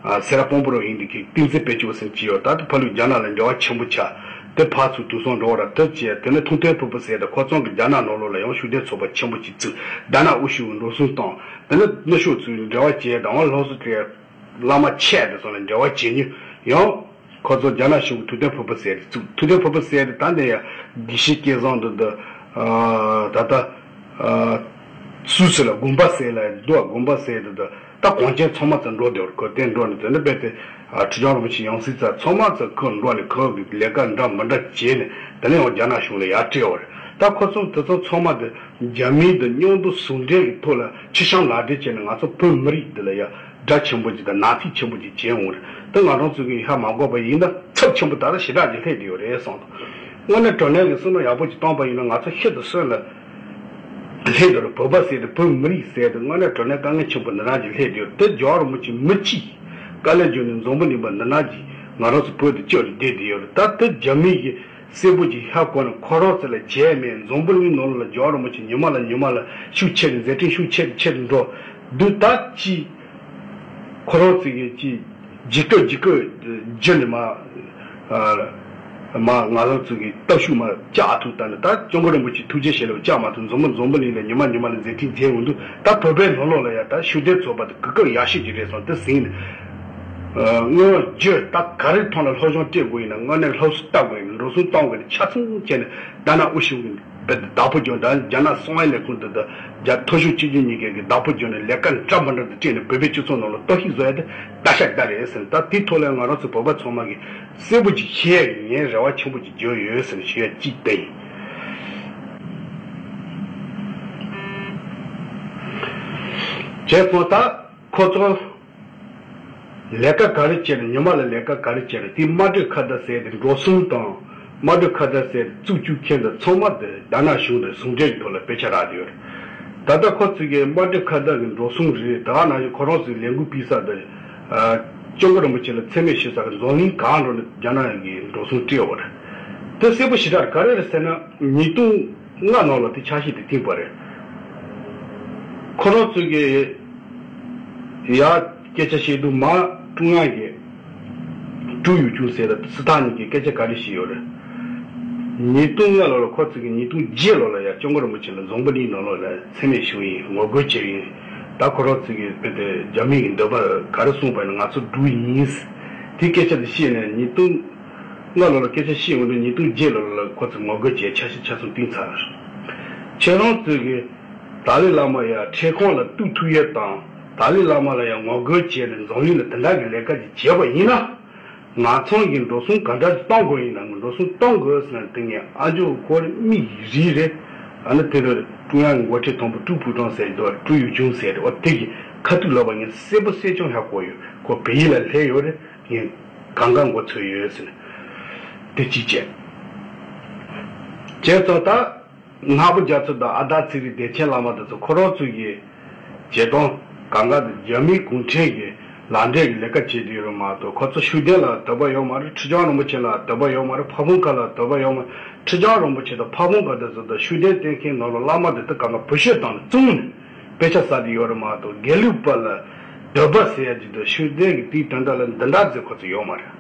ཨ་སེ་ར་དཔོན་པོ་རང་ཡིན་འདུག་གི། བསྟན་འཛིན་དཔལ་སྐྱོར་ཟེར་གྱི་ཡོད། ད་ལྟ་ཕ་ལུ་རྒྱ་ནག་ལ་འབྲེལ་བ་ཆེན་པོ་ཆགས། དེ་ཕར་ཚུར་དུག་སང་འགྲོ་བ་ར་དེ་བྱས། དེ་ནི་ཐུབ་བསྟན་ཕུར་བུ་ཟེར་ད་ཁོ་ཚང་གི་རྒྱ་ནག་ནང་ལོགས་ལ་ཡང་ཤུགས་ལྡན་ཚོགས་པ་ཆེན་པོ་ཅིག་བཙུགས། ད་ནི་དབུ་ཤུགས་འགྲོ་སོང་བཏང་། དེ་ནི་ནུབ་ཕྱོགས་ཚོས་འབྲེལ་བ་བྱས། ད་ང་ལྷོ་སུ་ཏྲེ་བླ་མ་ཆེ་དེ་ཚོ་ལ་འབྲེལ་བ་བྱེད་ཉེན་ཡང་། ཁོ་ཚོ་རྒྱ་ནག་གཞུང་གིས་ཐུབ་བསྟན་ཕུར་བུ་ཟེར་དེ་བཙུགས། ཐུབ་བསྟན་ཕུར་བུ་ཟེར་དེ་ད་འདི་ཡ་དགེ་བཤེས་སྐལ་བཟང་འདི་འདི་ཨ་ད་ལྟ་ཨ་སུད་སི་ལ་དགོན་པ་ཟེར་ལ་འདུག་དགོན་པ་ཟེར་དེ་འདི་ད་གངས་ཅན་ཚང་མ་ཚོ་འགྲོ་བསྡད་ཡོད་རེད། ཁོ་དེ་འགྲོ་ནས་དེ་འདི་རྦད་དེ་ཨ་ཁྲི་བྱང་རིན་པོ་ཆེ་ཡང་སྲིད་ཚར། ཚང་མ་ཚོ་ཁོ་འགྲོ་ནས་ཁོ་གི་ལས་ཀ་འདྲ་མི་འདྲ་བྱས་ནས་དེ་ནས་ཡང་རྒྱ་ནག་གཞུང་ལ་ཡར་སྤྲད་ཡོད་རེད། ད་ཁོ་ཚོ་དེ་ཚོ་ཚང་མ་དེ་རྒྱ་མིའི་དང་མཉམ་དུ་ཟུང་འབྲེལ་གྱི་ཐོག་ལ་ཕྱི་བཤམས་ལག་སྦྲེལ་བྱས་ནས་ང་ཚོ་བོད་མི་རིགས་འདི་ལ་ཡ་དགྲ་ཆེན་པོ་ཅིག་དང་ནག་ཐིག་ཆེན་པོ་ཅིག་བྱས་འོང་རེད། དེ་ང་རང་ཚོ་གིས་ཧ་མ་གོ་བ་ཡིན་ན་ཚབས་ཆེན་པོ་ད་ལྟ་ཞེ་དྲག་ཅིག་སླེབས་བསྡད་ཡོད་རེད་བསམ་འདུག་དངོས་གནས་དྲང་གནས་ཀྱི་བསམ་བློ་ཡག་པོ་ཅིག་བཏང་པ་ཡིན་ན། ང་ཚོ་ཤི་དང་གསོན་ལ་སླེབས་འདུག་རེད། བོད་པ་ཟེར་དེ་བོད་མི་རིགས་ཟེར་དེ་དངོས་གནས་དྲང་གནས་དཀའ་ངལ་ཆེན་པོ་འདི་འདྲ་ཅིག་སླེབས་བསྡད་ཡོད་རེད། དེ་རྒྱལ་བ་རིན་པོ་ཆེ་མི་གཅིག་དཀའ་ལས་བརྒྱབ་ནས་འཛམ་བུ་གླིང་པ་འདི་འདྲ་ཅིག་ང་རང་ཚོ་བོད་དུ་བསྐྱོད་ནས་བསྡད་བསྡད་ཡོད་རེད། ད་དེ་རྒྱ་མི་གིས་གསལ་པོ་ཅིག་ཧ་གོ་ན་ཁོ་རང་ཚོ་ལ་བྱས་མེད། འཛམ་བུ་གླིང་ནང་ལ་རྒྱལ་བ་རིན་པོ་ཆེ་ཉི་མ་ལ་ཉི་མ་ལ་ཤུགས་ཆེ་རུ་མཛད་འཕྲིན་ཤུགས་ཆེ་རུ་ཆེ་རུ་འགྲོ་འདུག་ད་ཅི་ཁོ་རང་ཚོ་གིས་ཅི་ཇི་སྐད་ཇི་སྐད་བརྒྱུད་ནས་མ་ཨ་མ་ང་རང་ཚོ་གི་སྟོབས་ཤུགས་མ་བཅག་ཐུབ། ད་ནི་ད་སྐྱབས་མགོན་རིན་པོ་ཆེ་ཐུགས་རྗེ་ཆེ་ལབ་བཅག་མ་ཐུབ། འཛམ་བུ་འཛམ་བུ་གླིང་ལ་ཉི་མ་ཉི་མ་ལ་མཛད་འཕྲིན་རྒྱས་འོང་དུས། ད་བོད་པའི་ནང་ལོགས་ལ་ཡ་ད་ཤུགས་ལྡན་ཚོགས་པ་དེ་གོ་སྐབས་ཡག་ཤོས་ཅིག་རེད་བསམ་དེ་ཟིན་ནས། ཨ་སྔོན་བརྗོད་ད་ག་རེ་ཐོག་ལ་སློབ་སྦྱོང་སྤྲད་དགོས་ཡིན་ན། དངོས་གནས་སློབ་གསོ་ལྟ་དགོས་ཡིན་ན། འགྲོ་སོང་གཏོང་དགོས་ཡིན་ན། ཆ་ཚང་བྱས་ནས་ད་ནང་དབུ་བཞུགས་ཀྱི་བདག་པོ་བརྒྱབ། ད་རྒྱ་ནག་གསང་བའི་ལས་ཁུངས་དེ་དང་རྒྱ་མཐོ་ཤོས་སྤྱི་ཁྱབ་གཉིས་ཀའི་གི་བདག་པོ་བརྒྱབ་ནས་ལས་ཀ་འདྲ་མི་འདྲ་དེ་སྤྲད་ནས་བོད་པའི་སྤྱི་ཚོགས་ནང་ལ་གཏོར་བཤིག་བཟོ་ཡ་དེ་ལྟ་ཤ་ལྟ་རེད་ཟེར་ནས། ད་དེའི་ཐོག་ལ་ང་རང་ཚོ་བོད་པ་ཚང་མ་གིས་གསལ་པོ་ཅིག་ཤེས་ཡ་གི་ངས་རེ་བ་ཆེན་པོ་ཅིག་བརྒྱབ་ཡོད་ཟེར་ནས་ཞུ་ཡ་གཅིག་དེ་ཡིན། བྱས་ཙང་ད་ཁོ་ཚོ་ལས་ཀ་ག་རེ་བྱས་ན། ཉི་མ་ལ་ལས་ཀ་ག་རེ་བྱས་ན། དེའི་དམག་སྒར་ཁ་བརྡ་ཟེར་དེ། འགྲོ་སོང་དང་དམག་སྒར་ཁ་བརྡ་ཟེར་བཙུགས་བཅུག་མཁན་དེ་ཚང་མ་དེ་རྒྱ་ནག་གཞུང་དང་ཟུང་འབྲེལ་གྱི་ཐོག་ལ་དཔེ་ཆ་རག་བསྡད་ཡོད་རེད། ད་ལྟ་ཁོ་ཚོ་གི་དམག་སྒར་ཁ་བརྡ་གི་འགྲོ་སོང་རེད། ད་ག་ནང་བཞིན་ཁོ་རང་ཚོའི་ལས་འགུལ་སྤེལ་ས་དེ་ཨ་སྐྱབས་མགོན་རིན་པོ་ཆེ་ལ་མཚན་སྨད་ཞུ་ས་གི་འཛམ་གླིང་གང་འགྲོ་ནས་རྒྱ་ནག་གི་འགྲོ་སོང་སྤྲད་ཡོད་རེད། དེ་གསལ་པོ་ཞེ་དྲག་རེད། ག་རེ་རེད་ཟེར་ན། ཉིས་སྟོང་ ལྔ་ནང་ལ་དེ་ཆ་ཤས་དེ་བཏིང་པ་རེད། ཁོ་རང་ཚོས་ཀྱི་ཡ་སྐད་ཆ་བཤད་དུས་མ་ཀྲུང་དབྱང་གི་ཀྲུའུ་ཡུས་ཅུན་ཟེར་ད་སི་ཐན་གཉིས་ཀྱིས་སྐད་ཆ་ག་རེ་བཤད་ཡོད་རེད། ཉིས་སྟོང་ལྔ་ལོ་ལ་ཁོ་ཚོས་ཀྱི་ཉིས་སྟོང་བརྒྱད་ལོ་ལ་ཡ་ཅོང་ཀོ་རིན་པོ་ཆེ་ལ་འཛམ་བུ་གླིང་ནང་ལོགས་ལ་མཚན་སྨད་ཞུ་ཡིན། ངོ་རྒོལ་བྱས་ཡིན། ད་ཁོ་རང་ཚོས་ཀྱི་དཔེ་དེ་རྒྱ་མི་གི་འདོད་པ་ག་རེ་གསུངས་པ་ཡིན་ན་ང་ཚོ་འགྲོ་ཡིན། དེ་སྐད་ཆ་དེ་བཤད་ནས་ཉིས་སྟོང་ལྔ་ལོ་ལ་སྐད་ཆ་བཤད་འོང་དུས་ཉིས་སྟོང་བརྒྱད་ལོ་ལ་ཁོ་ཚོས་ངོ་རྒོལ་བྱས་ཆ་ཤས་ཆ་ཚང་བཏིང་ཚར། ཁྱེད་རང་ཚོས་ཀྱི་ཏཱ་ལའི་བླ་མ་ཡ་འཕྲལ་ཁང་ལ་གཏུག་ཐུབ་ཡས་དང་ཏཱ་ལའི་བླ་མ་ལ་ཡ་ངོ་རྒོལ་བྱས་ནས་འཛམ་གླིང་ལ་དེ་འདྲ་གི་ལས་ཀ་ཅིག་བྱས་པ་ཡིན་ན། ང་ཚང་གིས་འགྲོ་སོང་ག་འདྲ་ཞིག་གཏོང་དགོས་ཡིན་ན་འགྲོ་སོང་གཏོང་དགོས་ཟེར་ན་དེ་ངས་ཨ་ཇོ་ཁོ་རེ་མིག་རིལ་རེད། ཨ་ནི་དེ་ལ་ཀྲུང་དབྱང་གི་འགོ་ཁྲིད་དང་པོ་ཀྲུའུ་ཕུའུ་ཀྲང་ཟེར་གྱི་འདུག་ཀྲུའུ་ཡུས་ཅུན་ཟེར་གྱི་འདུག་འོ་དེ་གི་ཁ་ཐུག་ལབ་པ་ངས་གསལ་པོ་གསལ་རྐྱང་ཧ་གོ་ཡོད། ཁོ་བལ་ཡུལ་ལ་སླེབས་ཡོད་རེད། ངས་གང་ག་མགོ་ཚོས་ཡོད་ཟེར་ནས་དེ་གཅིག་བྱས། བྱས་ཙང་ད། ནག་པོ་རྒྱ་མཚོ་དང་ཨ་དར་ཚེ་རིང་བདེ་ཆེན་བླ་མ་དེ་ཚོ་ཁོ་རང་ཚོའི་གི་བྱེད་སྟངས་གང་ག་དེ་རྒྱ་མིའི་གུང་ཁྲན་གྱི་ལག་འབྲེལ་གྱི་ལས་ཀ་བྱེད་དུ་ཡོད་རེད་མ་གཏོགས་ཁོ་ཚོ་ཤུགས་ལྡན་ལ་དད་པ་ཡོད་མ་རེད། ཁྲི་བྱང་རིན་པོ་ཆེ་ལ་དད་པ་ཡོད་མ་རེད། ཕ་བོང་ཁ་ལ་དད་པ་ཡོད་མ་རེད། ཁྲི་བྱང་རིན་པོ་ཆེ་དང་ཕ་བོང་ཁ་དེ་ཚོ་དང་ཤུགས་ལྡན་བསྟེན་མཁན་ནང་ལ་བླ་མ་དེ་དག་གང་ག་བུ་ཤོད་བཏང་ནས་བཙོང་ནས་དཔེ་ཆ་ཟ་དུ་ཡོད་རེད་མ་གཏོགས་དགེ་ལུགས་པ་ལ་དད་པ་ཟེར་ཡ་ཅིག་དང་ཤུགས་ལྡན་གྱི་དེའི་དོན་དག་ལ་འདི་འདྲ་ཟེར་ཁོ་ཚོ་ཡོད་མ་རེད།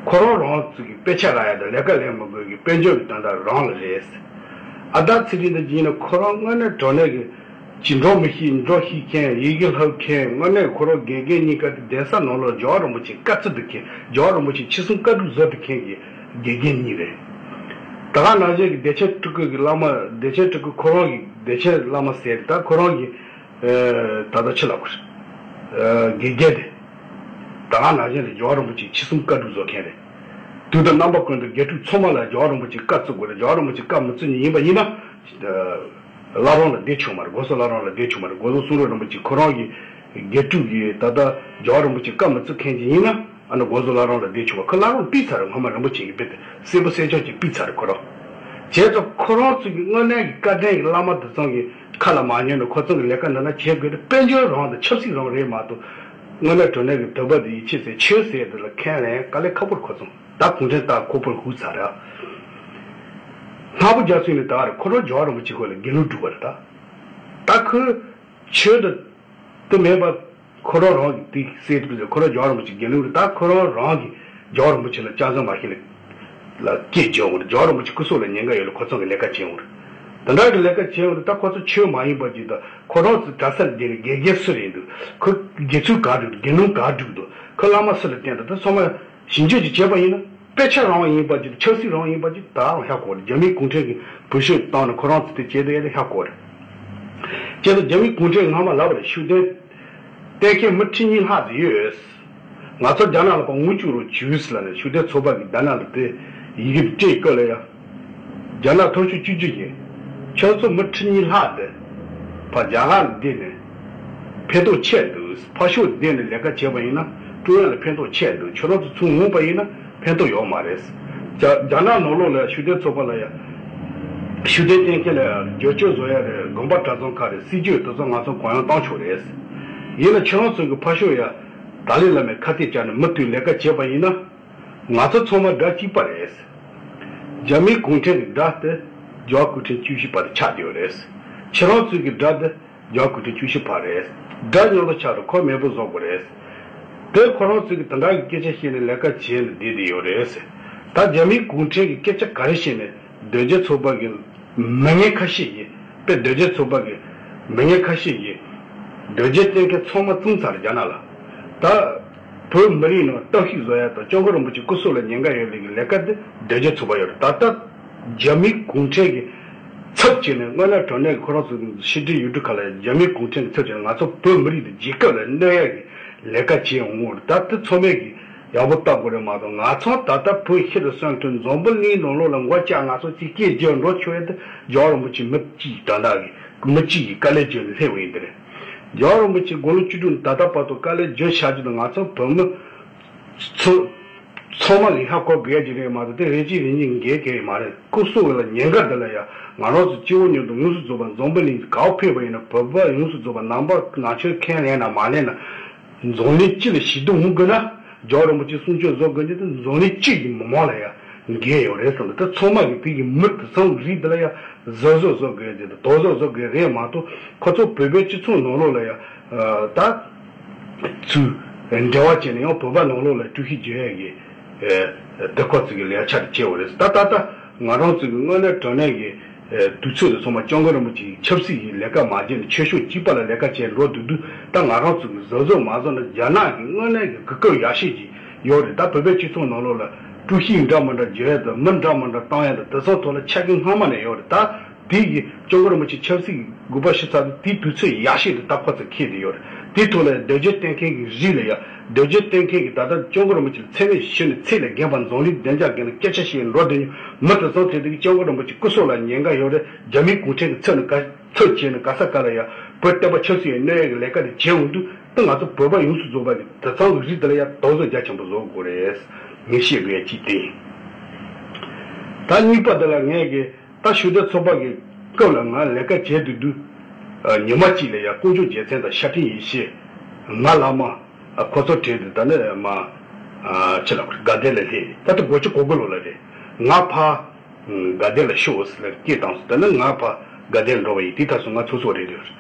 ཁོ་རང་རང་ཚོ་གི་དཔེ་ཆ་རག་ཡ་དང་ལས་ཀ་ལས་མི་དགོས་ཀྱི་དཔལ་འབྱོར་གྱི་དོན་དག་རང་ལ་རེད། ཨ་དར་ཚེ་རིང་དང་ཡིན་ན་ཁོ་རང་དངོས་གནས་དྲང་གནས་ཀྱི་ཅི་འགྲོ་མི་ཤེས་འགྲོ་ཤེས་མཁན་ཡི་གེ་ལྷབ་མཁན་དངོས་གནས་ཁོ་རང་དགེ་རྒན་གཉིས་ཀ་དེ་གདན་ས་ནང་ལོགས་རྒྱལ་བ་རིན་པོ་ཆེ་བཀའ་བརྩི་འདུག་མཁན་རྒྱལ་བ་རིན་པོ་ཆེ་ཆི་གསུང་བཀའ་སྒྲུབ་བཟོ་འདུག་མཁན་གྱི་དགེ་རྒན་གཉིས་རེད། ད་ག་ནང་བཞིན་གྱི་བདེ་ཆེན་སྤྲུལ་སྐུ་གི་བླ་མ་བདེ་ཆེན་སྤྲུལ་སྐུ་ཁོ་རང་གི་བདེ་ཆེན་བླ་མ་ཟེར་ད་ཁོ་རང་གི་ད་ལྟ་ཕྱི་ལ་ཁུར་དགེ་རྒན་དེ། ད་ག་ནང་བཞིན་དུ་རྒྱལ་བ་རིན་པོ་ཆེ་ཆི་གསུང་བཀའ་སྒྲུབ་བཟོ་མཁན་རེད། དུས་དང་རྣམ་པ་ཀུན་ཏུ་དགེ་ཕྲུག་ཚང་མ་ལ་རྒྱལ་བ་རིན་པོ་ཆེ་བཀའ་བརྩི་དགོས་རེད། རྒྱལ་བ་རིན་པོ་ཆེ་བཀའ་མི་བརྩི་མཁན་ཡིན་པ་ཡིན་ན། བླ་བྲང་ལ་བསྡད་ཆོག་མ་རེད། སྒོ་བཟོ་བླ་བྲང་ལ་བསྡད་ཆོག་མ་རེད། སྒོ་བཟོ་གསུང་རབ་རིན་པོ་ཆེ་ཁོ་རང་གི་དགེ་ཕྲུག་གིས་ད་ལྟ་རྒྱལ་བ་རིན་པོ་ཆེ་བཀའ་མི་བརྩི་མཁན་ཅིག་ཡིན་ན་ཨ་ནི་སྒོ་བཟོ་བླ་བྲང་ལ་བསྡད་ཆོག་པ་ཁོ་བླ་བྲང་ཕུད་ཚར་རེད། སྔོན་མ་རིན་པོ་ཆེ་གིས་དཔེ་དེ་གསལ་པོ་གསལ་རྐྱང་ཅིག་ཕུད་ཚར་རེད་ཁོ་རང་། བྱས་ཙང་ཁོ་རང་ཚོ་གི་དངོས་གནས་ཀྱི་བཀའ་དྲིན་གྱི་བླ་མ་དེ་ཚང་གི་ཁ་ལ་མ་ཉན་ནས་ཁོ་ཚང་གི་ལས་ཀ་འདི་འདྲ་བྱེད་དགོས་ཏེ་དཔལ་འབྱོར་རང་དང་ཆབ་སྲིད་རང་རེད་མ་གཏོགས་དངོས་གནས་དྲང་གནས་ཀྱི་དད་པ་དེ་ཡིད་ཆེས་ཟེར་ཆོས་ཟེར་དེ་ལ་ཁས་ལེན་དཀའ་ལས་ཁག་པོ་རེད་ཁོ་ཚང་། ད་གུང་ཁྲན་ཏང་ཁོག་པར་ཧུར་ཚར་ར། སྔ་པོ་རྒྱ་ཚུན་ནས་ད་རེ་ཁོ་རང་རྒྱལ་བ་རིན་པོ་ཆེ་ཁོ་ལ་དགེ་ལུགས་སྒྲུབ་པ་རེད་ད། ད་ཁོས་ཆོས་དང་དེ་མེད་པ་ཁོ་རང་རང་གི་དེ་སྲིད་དུ་ཁོ་རང་རྒྱལ་བ་རིན་པོ་ཆེ་དགེ་ལུགས་རེད་ད། ཁོ་རང་རང་གི་རྒྱལ་བ་རིན་པོ་ཆེ་ལ་སྐྱབས་བཅོལ་མ་ཤེས་ལ་ལ་སྐད་རྒྱག་འོང་རེད། རྒྱལ་བ་རིན་པོ་ཆེ་སྐུ་སྲོག་ལ་ཉེན་ཁ་ཡོད་ལ་ཁོ་ཚང་གི་ལས་ཀ་བྱེད་འོང་རེད། དེ་འདྲ་གི་ལས་ཀ་བྱེད་འོང་རེད། ད་ཁོ་ཚོ་ཆོས་མ་ཡིན་པ་ཅིག་དང་ཁོ་རང་ཚོ་གྲྭ་སར་བསྡད་ནས་དགེ་རྒན་སུ་རེད་འདུག་ཁོ་དགེ་ཚུལ་ག་སྒྲུབ་དགེ་སློང་ག་སྒྲུབ་འདུག་ཁོ་བླ་མ་སུ་ལ་བསྟེན་འདུག་ད་ཚང་མ་ཞིབ་འཇུག་ཅིག་བྱས་པ་ཡིན་ན། དཔེ་ཆ་རང་ཡིན་པ་ཅིག་ཆབ་སྲིད་རང་ཡིན་པ་ཅིག་ད་རང་ཧ་གོ་རེད། རྒྱ་མིའི་གུང་ཁྲན་གྱི་བུ་ཤོད་བཏང་ནས་ཁོ་རང་ཚོ་དེ་བྱས་དེ་ཡ་དེ་ཧ་གོ་རེད། བྱས་ཙང་རྒྱ་མིའི་གུང་ཁྲན་སྔ་མ་ལབ་པ་རེད། ཤུགས་ལྡན་བསྟེན་མཁན་མི་ཁྲི་གཉིས་ལྷག་ཙམ་ཡོད། ང་ཚོ་རྒྱ་ནག་ལ་ཕར་ངོ་བཅུག་རོགས་བྱོས་ཟེར་ལབ་ནས་ཤུགས་ལྡན་ཚོགས་པ་གིས་རྒྱ་ནག་ལ་དེ་ཡི་གེ་སྤྲད་སྐབས་ལ་ཡ། རྒྱ་ནག་མཐོ་ཤོས་བཅུ་གཅིག་གིས་ཁྱོད་ཚོ་མི་ཁྲི་གཉིས་ལྷག་དེ་ཕར་རྒྱ་གར་ལ་བསྡད་ནས་ཕན་ཐོགས་ཆེ་འདུག་ཕར་ཕྱོགས་བསྡད་ནས་ལས་ཀ་བྱས་པ་ཡིན་ན་ཀྲུང་དབྱང་ལ་ཕན་ཐོགས་ཆེ་འདུག་ཁྱོད་རང་ཚོ་ཚུར་འོང་པ་ཡིན་ན་ཕན་ཐོགས་ཡོད་མ་རེད། རྒྱ་རྒྱ་ནག་ནང་ལོགས་ལ་ཤུགས་ལྡན་ཚོགས་པ་ལ་ཡ། ཤུགས་ལྡན་བསྟེན་མཁན་ལ་ཡ་བསྒྱུར་བཅོས་བཟོ་ཡ་རེད། དགོན་པ་གྲྭ་ཚང་ཁག་རེད། སྲིད་ཇུས་དེ་ཚོ་ང་ཚོ་གུ་ཡངས་བཏང་ཆོག་རེད། ཡིན་ན་ཁྱོད་རང་ཚོ་གི་ཕར་ཕྱོགས་ཡ་ཏཱ་ལའི་བླ་མའི་ཁ་གཏད་བཅག་ནས་མུ་མཐུད་ལས་ཀ་བྱས་པ་ཡིན་ན། ང་ཚོ་ཚང་མ་དགྲ་གཅིག་པ་རེད། རྒྱ་མིའི་གུང་ཁྲན་གྱི་དགྲ་དེ་རྒྱ་གུང་ཁྲན་བཅུ་བཞི་པ་དེ་ཆགས་བསྡད་ཡོད་རེད། ཁྱེད་རང་ཚོའི་གི་དགྲ་དེ་རྒྱ་གུང་ཁྲན་བཅུ་བཞི་པ་རེད། དགྲ་མཉམ་དུ་ཆགས་དང་ཁོ་མེས་པོ་བཟོ་དགོས་རེད། དེ་ཁོ་རང་ཚོའི་གི་དེ་འདྲ་གི་སྐད་ཆ་བཤད་ནས་ལས་ཀ་བྱས་ནས་བསྡད་བསྡད་ཡོད་རེད། ད་རྒྱ་མིའི་གུང་ཁྲན་གྱི་སྐད་ཆ་ག་རེ་བཤད་ནས་གདོན་བརྒྱད་ཚོགས་པ་གི་མི་ངན་ཁ་ཤས་ཀྱིས་དཔེ་གདོན་བརྒྱད་ཚོགས་པ་གི་མི་ངན་ཁ་ཤས་ཀྱིས་གདོན་བརྒྱད་བསྟེན་མཁན་ཚང་མ་བཙོང་ཚར་རྒྱ་ནག་ལ། ད་བོད་མི་རིགས་ནང་གཏམ་ཤུགས་བཟོ་ཡ་དང་སྐྱབས་མགོན་རིན་པོ་ཆེ་སྐུ་སྲོག་ལ་ཉེན་ཁ་ཡོད་ལེ་གི་ལས་ཀ་དེ་གདོན་བརྒྱད་ཚོགས་པ་ཡོད་རེད། ད་ལྟ་རྒྱ་མིའི་གུང་ཁྲན་གྱི་ཚབ་བྱས་ནས་དངོས་གནས་དྲང་གནས་ཀྱི་ཁོ་རང་ཚོ་ཕྱི་དྲིལ་ཡུལ་གྲུ་ཁག་ལ་རྒྱ་མིའི་གུང་ཁྲན་གྱི་ཚབ་བྱས་ནས་ང་ཚོ་བོད་མི་རིགས་དེ་རྒྱལ་ཁབ་ལ་གནོད་ཡ་གི་ལས་ཀ་བྱས་འོང་ངོ་། ད་དེ་ཚང་མས་ཀྱི་ཡག་པོ་ལྟ་དགོས་རེད་མ་གཏོགས་ང་ཚོ་ད་ལྟ་བོད་ཤི་རུ་གསོན་དུས་འཛམ་བུ་གླིང་ནང་ལོགས་ལ་མགོ་བཀྱག་ང་ཚོ་ཅིག་སྐད་རྒྱག་འགྲོ་ཆོག་ཡ་དེ་རྒྱལ་བ་རིན་པོ་ཆེ་མི་གཅིག་དྲན་དག་གི་མི་གཅིག་གིས་དཀའ་ལས་བརྒྱབ་ནས་སླེབས་པ་ཡིན་དེ་རེད། རྒྱལ་བ་རིན་པོ་ཆེ་དགུང་ལོ་བཅུ་དྲུག་ནས་ད་ལྟ་བར་དུ་དཀའ་ལས་བརྒྱབ་བཞག་རྒྱུ་དང་ང་ཚོ་བོད་མི་ཚོ་ཚང་མ་ལ་ཧ་གོ་དགོས་ཀྱི་རེད་མ་གཏོགས་དེ་རེ་གཅིག་རེ་གཉིས་འགལ་གྱི་མ་རེད། སྐུ་སྲོག་ལ་ཉེན་ཁ་འདི་ལ་ཡ་ང་རང་ཚོ་སྤྱི་བོ་ཉིད་དུ་ཡོངས་སུ་རྫོགས་པ་འཛམ་བུ་གླིང་ག་པར་ཕེབས་པ་ཡིན་ན་བོད་པ་ཡོངས་སུ་རྫོགས་པ་ནང་པ་ནང་ཆོས་ཁས་ལེན་ན་མ་ལེན་ན་འཛམ་གླིང་སྤྱི་ལ་ཞི་བདེ་འོང་དགོས་ན་རྒྱལ་བ་རིན་པོ་ཆེ་གསུང་ཆོས་བཟོ་དགོས་རྒྱུ་དེ་འཛམ་གླིང་སྤྱི་ཡི་མི་མང་ལ་ཡ། འགན་ཡོད་རེད་བསམ་གི། ད་ཚང་མ་གི་དེ་གི་མི་དེ་ཚང་གི་རིགས་དེ་ལ་ཡ་གཟབ་གཟབ་བཟོ་དགོས་དེ་དང་དོགས་གཟབ་བཟོ་དགོས་རེད་མ་གཏོགས། ཁོ་ཚོ་བོད་པའི་སྤྱི་ཚོགས་ནང་ལོགས་ལ་ཡ་ད་ཚུར་འབྲེལ་བ་བྱས་ནས་ཡང་བོད་པ་ནང་ལོགས་ལ་དཀྲུག་ཤིང་རྒྱག་ཡ་གི་དེ་ཁོ་ཚོ་གི་ལས་ཆ་དེ་བྱས་པ་རེད། ད་ད་ད་ང་རང་ཚོ་གི་དངོས་གནས་དྲང་གནས་ཀྱི་དུས་ཚོད་དེ་ཚང་མ་སྐྱབས་མགོན་རིན་པོ་ཆེ་གི་ཆབ་སྲིད་ཀྱི་ལས་ཀ་མ་བྱས་ནས་ཆོས་ཕྱོགས་གཅིག་པ་ལ་ལས་ཀ་བྱས་འགྲོ་འདུག་དུས། ད་ང་རང་ཚོ་གི་གཟབ་གཟབ་མ་བཟོ་ན་རྒྱ་ནག་གི་དངོས་གནས་ཀྱི་གོ་སྐབས་ཡག་ཤོས་ཅིག་ཡོད་རེད། ད་བོད་པའི་སྤྱི་ཚོགས་ནང་ལོགས་ལ་དཀྲུག་ཤིང་འདྲ་མི་འདྲ་རྒྱག་ཡ་དང་། མི་འདྲ་མི་འདྲ་བཏང་ཡ་དང་། དེ་ཚོ་ཐོག་ལ་ཆ་རྐྱེན་སྔ་མ་ནས་ཡོད་རེད། ད་དེ་གི་སྐྱབས་མགོན་རིན་པོ་ཆེ་ཆབ་སྲིད་ཀྱི་དགོངས་པ་ཞུ་ཚར་དུས། དེའི་དུས་ཚོད་ཡག་ཤོས་དེ་ད་ཁོ་ཚོས་འཁེལ་བསྡད་ཡོད་རེད། དེའི་ཐོག་ལ་རྡོ་རྗེ་གཏན་འཁེལ་གྱི་རིགས་ལ་ཡ། རྡོ་རྗེ་གཏན་འཁེལ་གྱིས་ད་ལྟ་སྐྱབས་མགོན་རིན་པོ་ཆེ་ལ་མཚན་སྨད་ཞུས་ནས་ཚད་ལས་བརྒལ་བ་འཛམ་གླིང་བདེ་འཇགས་སྒང་ལ་སྐད་ཆ་བཤད་འགྲོ་དེ་ཉིད། མི་དེ་ཚོ་དེ་དུས་སྐྱབས་མགོན་རིན་པོ་ཆེ་སྐུ་སྲོག་ལ་ཉེན་ཁ་ཡོད་རེད། རྒྱ་མིའི་གུང་ཁྲན་གྱི་ཚབ་ནས་ག་ཚབ་བྱས་ནས་ག་ས་ག་ལ་ཡ་བོད་བསྟན་པ་ཆབ་སྲིད་ཡར་གནོན་ཡ་གི་ལས་ཀ་དེ་བྱས་འོང་དུས། ད་ང་ཚོ་བོད་པ་ཡོངས་སུ་རྫོགས་པ་གི་དེ་ཚང་གི་རིགས་དེ་ལ་ཡ་དོགས་གཟབ་རྒྱ་ཆེན་པོ་བཟོ་དགོས་རེད། ངས་བཤད་དགོས་ཡ་གཅིག་དེ་ཡིན། ད་གཉིས་པ་དེ་ལ་ངས་གི་ད་ཤུགས་ལྡན་ཚོགས་པ་གི་སྐབས་ལ་ང་ལས་ཀ་བྱས་དུས་དུས། ཨ། ཉི་མ་གཅིག་ལ་ཡ་དཀོན་མཆོག་རྒྱལ་མཚན་དང་ཤཱཀྱ་ཐུན་ཡེ་ཤེས། ང་བླ་མ། ཨ། ཁོ་ཚོ་བྲོས་ཏེ་ད་ནི་མ། ཨ། ཅི་ལབ་དགའ་ལྡན་ལ་སླེབས། ད་ལྟ་དགུ་བཅུ་གོ་དགུ་ལོ་ལ་རེད། ང་ཕར་དགའ་ལྡན་ལ་ཤོག་ཟེར་ལ་སྐད་བཏང་སོང་། ད་ནི་ང་ཕར་དགའ་ལྡན་འགྲོ་བ་ཡིན། དེ་ད་སོང་ང་ཚོགས་གཙོ་རེད་དེ། བྱས་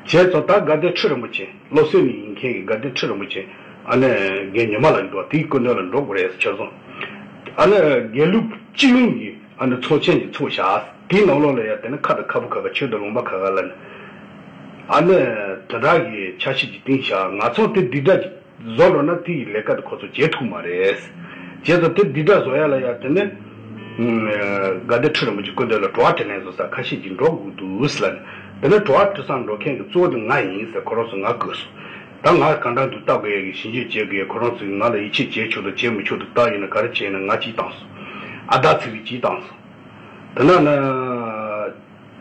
ཙང་ད་དགའ་ལྡན་ཁྲི་རིན་པོ་ཆེ། བློ་གསལ་ནས་ཡིན་མཁན་གྱི་དགའ་ལྡན་ཁྲི་རིན་པོ་ཆེ། ཨ་ནི་རྒན་ཉི་མ་ལགས་འདུག་དེའི་སྐུ་མདུན་ལ་འགྲོ་དགོས་རེད་ཟེར་ཁྱེར་སོང་། ཨ་ནི་དགེ་ལུགས་སྤྱི་ཡོངས་ཀྱི་ཨ་ནི་ཚོགས་ཆེན་ཅིག་ཚོགས་བཞག་དེའི་ནང་ལོགས་ལ་ཡ་དེ་ནི་ཁ་དང་ཁ་བུ་ཁ་ཁ་ཆོས་དང་ལུང་པ་ཁ་ཁ་ལ་ནི། ཨ་ནི་དེ་འདྲ་གི་ཆ་ཤས་ཅིག་བཏིང་བཞག་ང་ཚོ་དེ་འདི་འདྲ་ཅིག་བཟོ་འགྲོ་ན་དེ་ཡི་ལས་ཀ་དེ་ཁོ་ཚོ་བྱེད་ཐུབ་མ་རེད། བྱས་ཙང་དེ་འདི་འདྲ་བཟོ་ཡ་ལ་ཡ་དེ་ནི། ཨ། དགའ་ལྡན་ཁྲི་རིན་པོ་ཆེ་སྐུ་མདུན་ལ་གྲྭ་པ་དྲིན་ལན་གཟོ་ས་ཁ་ཤས་ཅིག་འགྲོ་དགོས་འདུག་ཟེར་ལ་ནི། དེ་ནི་གྲྭ་པ་དྲི་བསང་འགྲོ་མཁན་གྱི་གཙོ་བོ་དེ་ང་ཡིན་ཟེར་ཁོ་རང་ཚོས་ང་བསྐོས་སོང་། ད་ང་གང་འདྲ་འདུག་ལྟ་དགོས་ཡ་གི་ཞིབ་འཇུག་བྱེད་དགོས་ཡ། ཁོ་རང་ཚོས་ང་ལ་ཡིད་ཆེས་བྱེད་ཆོག་དང་བྱེད་མི་ཆོག་དང་། ད་ཡིན་ན་ག་རེ་བྱས་ན་ང་གཅིག་བཏང་སོང་། ཨ་ད་ཚིག་རིགས་གཅིག་བཏང་སོང་། དེ་ན་ན།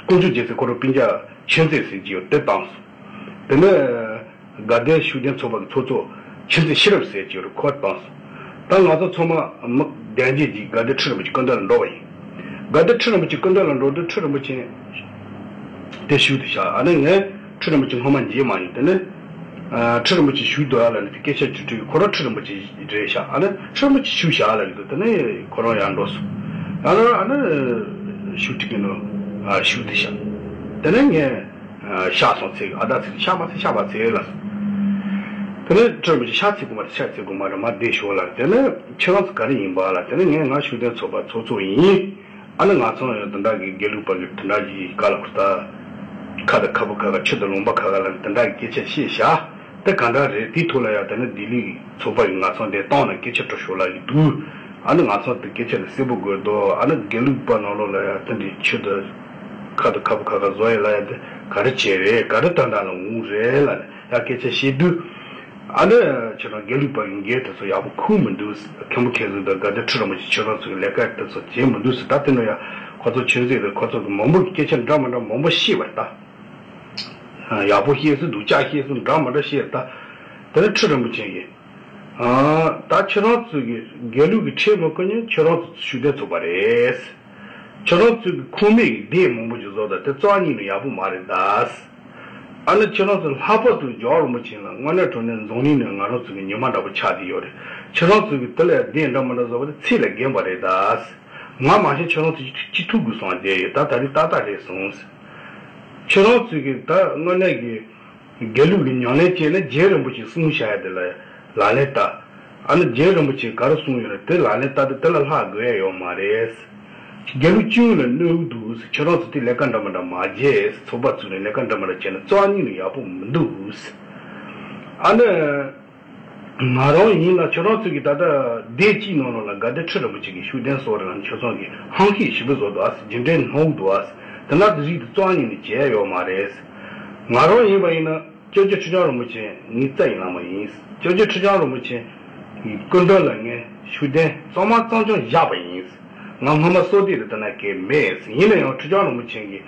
དཀོན་མཆོག་རྒྱལ་མཚན་ཁོ་རང་སྤུན་ཀྱག་ཆོས་མཛད་ཟེར་གྱི་ཡོད་དེ་བཏང་སོང་། དེ་ནས་དགའ་ལྡན་ཤུགས་ལྡན་ཚོགས་པ་གི་ཚོགས་གཙོ་ཆོས་མཛད་ཤེས་རབ་ཟེར་གྱི་ཡོད་རེད། ཁོ་བཏང་སོང་། ད་ང་ཚོ་ཚང་མ་མི་གདན་འདྲེན་གྱིས་དགའ་ལྡན་ཁྲི་རིན་པོ་ཆེ་སྐུ་མདུན་ལ་འགྲོ་བ་ཡིན། དགའ་ལྡན་ཁྲི་རིན་པོ་ཆེ་སྐུ་མདུན་ལ་འགྲོ་དུས་ཁྲི་རིན་པོ་ཆེ་དེ་བཞུགས་དེ་བཞག་ཨ་ནི་ངས་ཁྲི་རིན་པོ་ཆེ་སྔོན་མ་མཇལ་མ་མྱོང་། དེ་ནས་ཨ། ཁྲི་རིན་པོ་ཆེ་བཞུགས་འདུག་ཨ་ལ་ནི་དེ་སྐད་ཆ་ཅིག་དྲིས། ཁོ་རང་ཁྲི་རིན་པོ་ཆེ་རེད་ཤག་ཨ་ནི་ཁྲི་རིན་པོ་ཆེ་བཞུགས་ཤག་ལབ་ཀྱི་འདུག་དེ་ནས་ཁོ་རང་ཡར་འགྲོ་སོང་། ཡང་ན་ཨ་ནི་ཤུགས་ཀྲིག་གི་ནང་ཨ་ཤུགས་དེ་ཤག་དེ་ནས་ངས་ཨ་ཤག་སོང་ཚེ་ཨ་ད་ཚེ་ཤག་མ་ཚེ་ཤག་མ་ཚེ་ལ། དེ་ནས་ཁྲི་རིན་པོ་ཆེ་ཤག་ཚེ་དགོས་མ་རེད། ཤག་ཚེ་དགོས་མ་རེད། མ་བསྡད་ཤོག་ལ། དེ་ནས་ཁྱེད་རང་ཚོ་ག་རེ་ཡིན་པ་ལ། དེ་ནས་ངས་ང་ཤུགས་ལྡན་ཚོགས་པ་ཚོགས་གཙོ་ཡིན། ཨ་ནི་ང་ཚོ་ཡང་དེ་འདྲ་གི་དགེ་ལུགས་པ་གི་དེ་འདྲ་གི་ག་ལ་ཁུར་ད། ཁ་དང་ཁ་བུ་ཁ་ཁ་ཆོས་དང་ལུང་པ་ཁ་ཁ་ལ་དེ་འདྲ་གི་སྐད་ཆ་བཤད་བཞག་དེ་ག་འདྲ་རེད། དེའི་ཐོག་ལ་ཡང་དེ་ནི་ལྡི་ལི་གི་ཚོགས་པ་གི་ང་ཚོ་འདིར་བཏང་ནས་སྐད་ཆ་དྲི་ཤོག་ལབ་ཀྱི་འདུག་ཨ་ནི་ང་ཚོ་དེ་སྐད་ཆ་ལ་གསལ་པོ་དགོས་འདུག་ཨ་ནི་དགེ་ལུགས་པ་ནང་ལོགས་ལ་ཡང་དེ་འདྲའི་ཆོས་དང་ཁ་དང་ཁ་བུ་ཁ་ཁ་བཟོ་ཡ་ལ་ཡང་དེ་ག་རེ་བྱས་རེད། ག་རེ་ད་འདྲ་ལ་འོང་རེད་ལབ་ནས་ཡང་སྐད་ཆ་བཤད་དུས། ཨ་ནི་ཁྱེད་རང་དགེ་ལུགས་པ་གི་འགན་དེ་ཚོ་ཡག་པོ་ཁུར་མི་འདུག་མཁན་པོ་མཁན་ཟུར་དང་དགའ་ལྡན་ཁྲི་རིན་པོ་ཆེ་ཁྱེད་རང་ཚོ་གི་ལས་ཀ་དེ་ཚོ་བྱེད་མི་འདུག་ཟེར། ད་དེ་ནས་ཡང་ཁོ་ཚོ་ཆོས་མཛད་དེ་ཁོ་ཚོ་གི་མང་པོ་གི་སྐད་ཆ་འདྲ་མི་འདྲ་མང་པོ་བཤད་པ་རེད་ད། ཡག་པོ་བཤད་སྲོལ་འདུག་ཅག་བཤད་སྲོལ་འདྲ་མི་འདྲ་བཤད་རེད་ད། དེ་ནས་ཁྲི་རིན་པོ་ཆེ་གིས། ཨ། ད་ཁྱེད་རང་ཚོ་གི་དགེ་ལུགས་ཀྱི་ཁྲིམས་མི་བཀུར་མཁན་ཁྱེད་རང་ཚོ་ཤུགས་ལྡན་ཚོགས་པ་རེད། ཁྱེད་རང་ཚོ་གི་ཁུངས་མེད་ཀྱི་སྡེ་མང་པོ་ཞིག་བཟོ་དང་དེ་རྩ་བ་ཉིད་ནས་ཡག་པོ་མ་རེད་ད། ཨ་ནི་ཁྱེད་རང་ཚོ་ལྷག་པར་དུ་རྒྱལ་བ་རིན་པོ་ཆེ་ལ་དངོས་གནས་དྲང་གནས་འཛམ་གླིང་ནང་ང་རང་ཚོ་གི་ཉི་མ་འདྲ་པོ་ཆགས་བསྡད་ཡོད་རེད། ཁྱེད་རང་ཚོ་གི་དེ་ལས་སྡེ་འདྲ་མི་འདྲ་བཟོ་བ་དེ་ཚད་ལས་བརྒལ་བ་རེད་ད། ང་མ་གཞི་ཁྱེད་རང་ཚོ་གཅིག་ཐུག་དགོས་བསམ་བསྡད་ཡོད། ད་ད་རེས་ཏག་ཏག་རེད་སོང་། ཁྱེད་རང་ཚོ་གི་ད་དངོས་གནས་ཀྱི་དགེ་ལུགས་ཀྱི་ཉམས་ལེན་བྱས་ན་རྗེ་རིན་པོ་ཆེས་གསུངས་བཞག་ཡ་དེ་ལ་ལག་ལེན་བསྟར། ཨ་ནི་རྗེ་རིན་པོ་ཆེས་ག་རེ་གསུངས་ཡོད་ན་དེ་ལག་ལེན་བསྟར་ཏེ་དེ་ལས་ལྷག་དགོས་ཡ་ཡོད་མ་རེད། དགེ་ལུགས་སྤྱི་ཡོངས་ལ་གནོད་འདུག་ཁྱེད་རང་ཚོ་དེ་ལས་ཀ་འདྲ་མི་འདྲ་མ་བྱེད། ཚོགས་པ་བཙུགས་ནས་ལས་ཀ་འདྲ་མི་འདྲ་བྱས་ན་རྩ་བ་ཉིད་ནས་ཡག་པོ་མི་འདུག་ཨ་ནི། ང་རང་ཡིན་ན་ཁྱོད་རང་ཚོ་གི་ད་ལྟ་སྡེ་གཅིག་ནང་ལོགས་ལ་དགའ་ལྡན་ཁྲི་རིན་པོ་ཆེ་གི་ཤུགས་ལྡན་སོགས་རེད་ལ་ཁྱོད་ཚོ་གི་ཧང་ཤེད་ཞིབ་པོ་བཟོ་འདུག་ཨ། རྒྱུ་འབྲས་སྣང་འདུག་ཨ། དེ་ན་དེ་རིགས་དེ་རྩ་བ་ཉིད་ནས་བྱས་ཡོད་མ་རེད། ང་རང་ཡིན་པ་ཡིན་ན་སྐྱབས་རྗེ་ཁྲི་བྱང་རིན་པོ་ཆེ་ངའི་རྩ་ཡི་བླ་མ་ཡིན། སྐྱབས་རྗེ་ཁྲི་བྱང་རིན་པོ་ཆེ་གི་སྐུ་མདུན་ལ་ངས་ཤུགས་ལྡན་གཙང་མ་གཙང་རྐྱང་བཞག་པ་ཡིན། ང་སྔོན་མ་བསོད་བདེ་རེད་ལྟ་ན་གལ་མེད། ཡིན་ན་ཡང་ཁྲི་བྱང་རིན་པོ་ཆེ་གིས་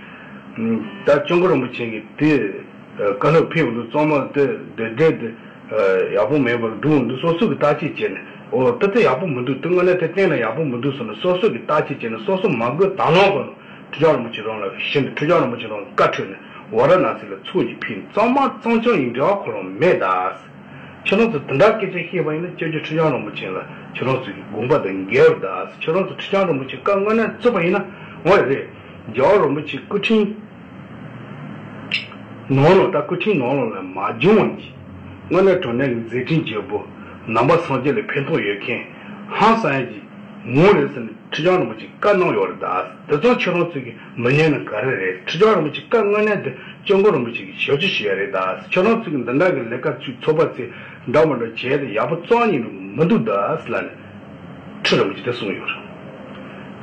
ད་སྐྱབས་མགོན་རིན་པོ་ཆེ་གིས་དེ་བཀའ་སློབ་ཕེབས་འདུག་གཙང་མ་དེ་དེ་དེ་དེ་ཡག་པོ་མེད་པར་འདུག་འདུག་སོ་སོ་གིས་བརྟག་དཔྱད་བྱས་ནས། འོ་ད་དེ་ཡག་པོ་མི་འདུག་དེ་དངོས་གནས་དེ་གཏན་ལ་ཡག་པོ་མི་འདུག་ཟེར་ནས་སོ་སོ་གིས་བརྟག་དཔྱད་བྱས་ནས་སོ་སོ་མ་དགོས་དང་བླངས་གོ་ནས་ཁྲི་བྱང་རིན་པོ་ཆེ་རང་ལ་ཞུས་ནས་ཁྲི་བྱང་རིན་པོ་ཆེ་རང་ལ་བཀའ་འཁྲོལ་ནས་ཝཱ་ར་ཎཱ་སི་ལ་ཚོགས་ཀྱིས་ཕེབས་ནས་གཙང་མ་གཙང་རྐྱང་ཡིན་འབྲེལ་བ་ཁོ་རང་མེད་ད། ཁྱེད་རང་ཚོ་དེ་འདྲ་སྐད་ཆ་བཤད་པ་ཡིན་ན་སྐྱབས་རྗེ་ཁྲི་བྱང་རིན་པོ་ཆེ་ལ་ཁྱེད་རང་ཚོ་གི་དགོངས་པ་དང་འགལ་བ་རེད་ད། ཁྱེད་རང་ཚོ་ཁྲི་བྱང་རིན་པོ་ཆེ་བཀའ་དངོས་གནས་བརྩིས་པ་ཡིན་ན་འོ་རེད། རྒྱལ་བ་རིན་པོ་ཆེ་སྐུ་ཕྲེང་ནང་ལོགས་ད་སྐུ་ཕྲེང་ནང་ལོགས་ལ་མ་བྱུང་བ་གྱི་དངོས་གནས་དྲང་གནས་ཀྱི་མཛད་འཕྲིན་རྒྱས་པོ་ནང་པ་སངས་རྒྱས་ལ་ཕན་ཐོགས་ཡོད་མཁན་ཧང་སང་ཡ་གྱི་ངོ་རེད་ཟེར་ནས་ཁྲི་བྱང་རིན་པོ་ཆེ་བཀའ་གནང་ཡོད་རེད་ད། དེ་ཚོ་ཁྱེད་རང་ཚོས་ཀྱི་མི་ཉན་ན་ག་རེ་རེད། ཁྲི་བྱང་རིན་པོ་ཆེ་བཀའ་དངོས་གནས་དེ་སྐྱབས་མགོན་རིན་པོ་ཆེ་གི་ཞབས་ཕྱི་ཞུ་ཡ་རེད་ད། ཁྱེད་རང་ཚོས་ཀྱི་འདི་འདྲ་གི་ལས་ཀ་ཚུད་ཚོགས་པ་ཚོས་འདྲ་མི་འདྲ་བྱས་ཏེ་ཡག་པོ་རྩ་བ་ཉིད་ནས་མི་འདུག་ད་ཟེར་ལ་ནས་ཁྲི་རིན་པོ་ཆེ་དེ་གསུངས་ཡོད་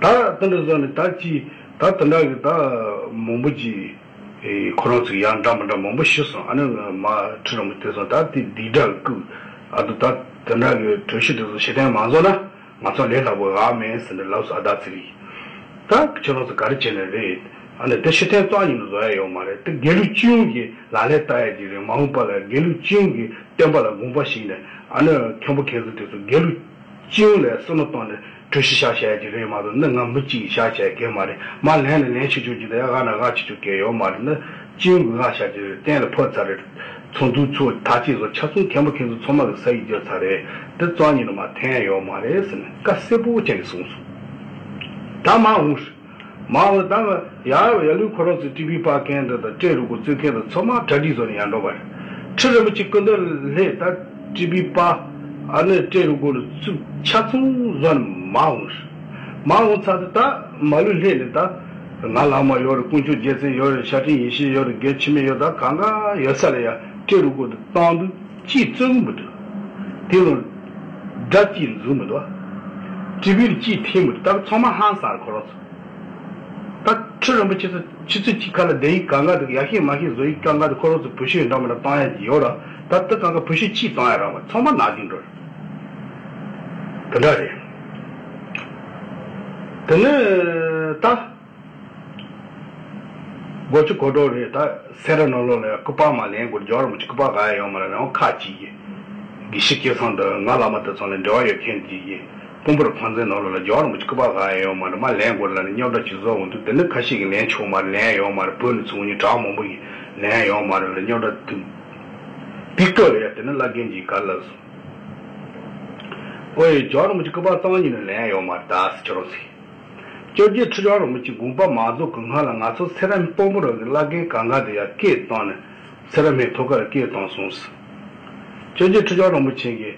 རེད། ད་དེ་འདྲ་བཟོ་ནས་ད་ཅི་ད་དེ་འདྲ་གི་ད་མང་པོ་ཅིག་ཁོ་རང་ཚོས་ཡང་འདྲ་མི་འདྲ་མང་པོ་ཞུས་སོང་། ཨ་ནི་མ་ཁྲི་རིན་པོ་ཆེ་སོང་ད་དེ་འདི་འདྲ་གི་སྐུ་ཨ་དུ་ད་དེ་འདྲ་གི་གྲོས་གཞི་དེ་ཚོ་ཕྱིར་འཐེན་མ་བཟོ་ན། ང་ཚོ་ལས་སླ་པོ་ཨ་མེད་ཟེར་ནས་ལབ་སོང་ཨ་ད་ཚེ་རིང་། ད་ཁྱོད་རང་ཚོ་ག་རེ་བྱས་ནས་རེད། ཨ་ནི་དེ་ཕྱིར་འཐེན་རྩ་བ་ཉིད་ནས་བཟོ་ཡ་ཡོད་མ་རེད། དེ་དགེ་ལུགས་སྤྱི་ཡོངས་ཀྱི་ལག་ལེན་བསྟར་ཡ་ཅིག་རེད། མ་འོངས་པ་ལ་དགེ་ལུགས་སྤྱི་ཡོངས་ཀྱི་བསྟན་པ་ལ་དགོངས་པ་བཞེས་ནས་ཨ་ནི་མཁན་པོ་མཁན་ཟུར་དེ་ཚོ་དགེ་ལུགས་སྤྱི་ཡོངས་ལ་བསམ་བློ་བཏང་ནས་གྲོས་གཞི་བཞག་བྱ་ཡ་ཅིག་རེད་མ་གཏོགས་ནི་ང་མི་གཅིག་གིས་བཞག་བྱ་ཡ་གལ་མ་རེད། མ་ལན་ནས་ལན་ཆེ་ཆུང་ཅིག་དང་ཡ་ཨ་ན་ཨ་ཆེ་ཆུང་གལ་ཡོད་མ་རེད། ནི་སྤྱི་ཡོངས་ཀྱི་ང་བཞག་ཅིག་རེད། གཏན་ལ་ཕབ་ཚར་རེད། ཚོགས་འདུ་ཚོགས་ད་ཅི་བཟོ་ཆ་ཚང་མཁན་པོ་མཁན་ཟུར་ཚང་མ་གི་ས་ཡིག་བརྒྱབ་ཚར་རེད། དེ་རྩ་བ་ཉིད་ནས་མ་འཐེན་ཡ་ཡོད་མ་རེད་ཟེར་ནས་བཀའ་གསལ་པོ་བྱས་ནས་གསུངས་སོང་། ད་མ་འོངས་ཤིག་མ་འོངས་ད་ང་ཡར་ཡར་ལུས་ཁོ་རང་ཚོའི་ཀྲི་པི་པ་མཁན་འདི་དང་སྤྲེལ་རུ་གོ་བཙུན་མཁན་དང་ཚང་མ་གྲ་སྒྲིག་བཟོ་ནས་ཡར་འགྲོ་བ་རེད། ཁྲི་རིན་པོ་ཆེ་སྐུ་མདུན་སླེབས་ད་ཀྲི་པི་པ་ཨ་ནི་སྤྲེལ་རུ་གོ་ལ་བཙུགས་ཆ་ཚང་བཟོ་ནས་མ་འོངས་ཤིག་མ་འོངས་ཚར་དུས་ད་མ་ལུས་སླེབས་ནས་ད་ང་བླ་མ་ཡོད་རེད། དཀོན་མཆོག་རྒྱལ་མཚན་ཡོད་རེད། ཤར་སྤྲིན་ཡེ་ཤེས་ཡོད་རེད། དགེ་ཆེ་མེ་ཡོད། ད་གང་ག་ཡོད་ས་ལ་ཡ་སྤྲེལ་རུ་གོ་དེ་བཏང་དུས་གཅིག་བཙུགས་མི་འདུག་དེ་ལ་སྒྲ་གཅིག་འཛུགས་མི་འདུག་ཀྲི་པི་ལ་གཅིག་འཐེན་མི་འདུག་ད་ཚང་མ་ཧང་སང་ཁོ་རང་ཚོ། ད་ཁྲི་རིན་པོ་ཆེ་ཚོ་ཆུ་ཚོད་གཅིག་ཁ་ལ་བསྡད་ཡིག་གང་ག་དེ་ཡར་ཤེས་མར་ཤེས་བཟོ་ཡིག་གང་ག་དེ་ཁོ་རང་ཚོ་བུ་ཤོས་འདྲ་མི་འདྲ་བཏང་ཡ་ཡོད་ར། ད་དེ་གང་ག་བུ་ཤོས་གཅིག་བཏང་ཡ་རག་མ་ཚང་མ་ནག་ཅིག་འགྲོ་རེད། དེ་འདྲ་རེད། དེ་ནས་ད། སྒོ་ཆུ་གོ་གྲོགས་རེད། ད་སེ་ར་ནང་ལོགས་ལ་ཡང་སྐུ་པར་མ་ལེན་དགོས། རྒྱལ་བ་རིན་པོ་ཆེ་སྐུ་པར་ག་ཡ་ཡོད་མ་རེད། ཡང་ཁ་ཅིག་གིས་དགེ་བཤེས་སྐལ་བཟང་དང་ང་བླ་མ་དེ་ཚོ་ལ་འབྲེལ་བ་ཡོད་མཁན་ཅིག་གིས་དཔོན་པོ་རུ་ཁང་ཚན་ནང་ལོགས་ལ་རྒྱལ་བ་རིན་པོ་ཆེ་སྐུ་པར་ག་ཡ་ཡོད་མ་རེད། མ་ལེན་དགོས་ལབ་ནས་རྙོག་དྲ་ཅིག་བཟོ་འོང་དུས་དེ་ནི་ཁ་ཤས་ཀྱིས་ལེན་ཆོག་མ་རེད། ལེན་ཡོད་མ་རེད། བོད་ནས་ཚོང་གཉེར་གྲགས་མང་པོ་ཡིས་ལེན་ཡོད་མ་རེད་ལ་རྙོག་དྲ་དུ་དེ་སྐབས་ལ་ཡ་དེ་ནི་བླ་རྒན་གྱིས་ག་ལབ་སོང་། ཨོ་ཡེ་རྒྱལ་བ་རིན་པོ་ཆེ་སྐུ་པར་བཏང་ཉིན་ནས་ལེན་ཡོད་མ་རེད་ད་ཟེར་ཁྱོད་རང་ཟེར། སྐྱབས་རྗེ་ཁྲི་བྱང་རིན་པོ་ཆེ་དགོངས་པ་མ་རྫོགས་ཀྱི་སྔ་ལ་ང་ཚོ་སེ་ར་དཔོན་པོ་ར་གི་བླ་རྒན་གང་ག་དེ་ཡར་སྐད་བཏང་ནས་སེ་ར་སྨད་ཐོག་ཁར་སྐད་བཏང་སོང་ཟེར། སྐྱབས་རྗེ་ཁྲི་བྱང་རིན་པོ་ཆེ་གིས་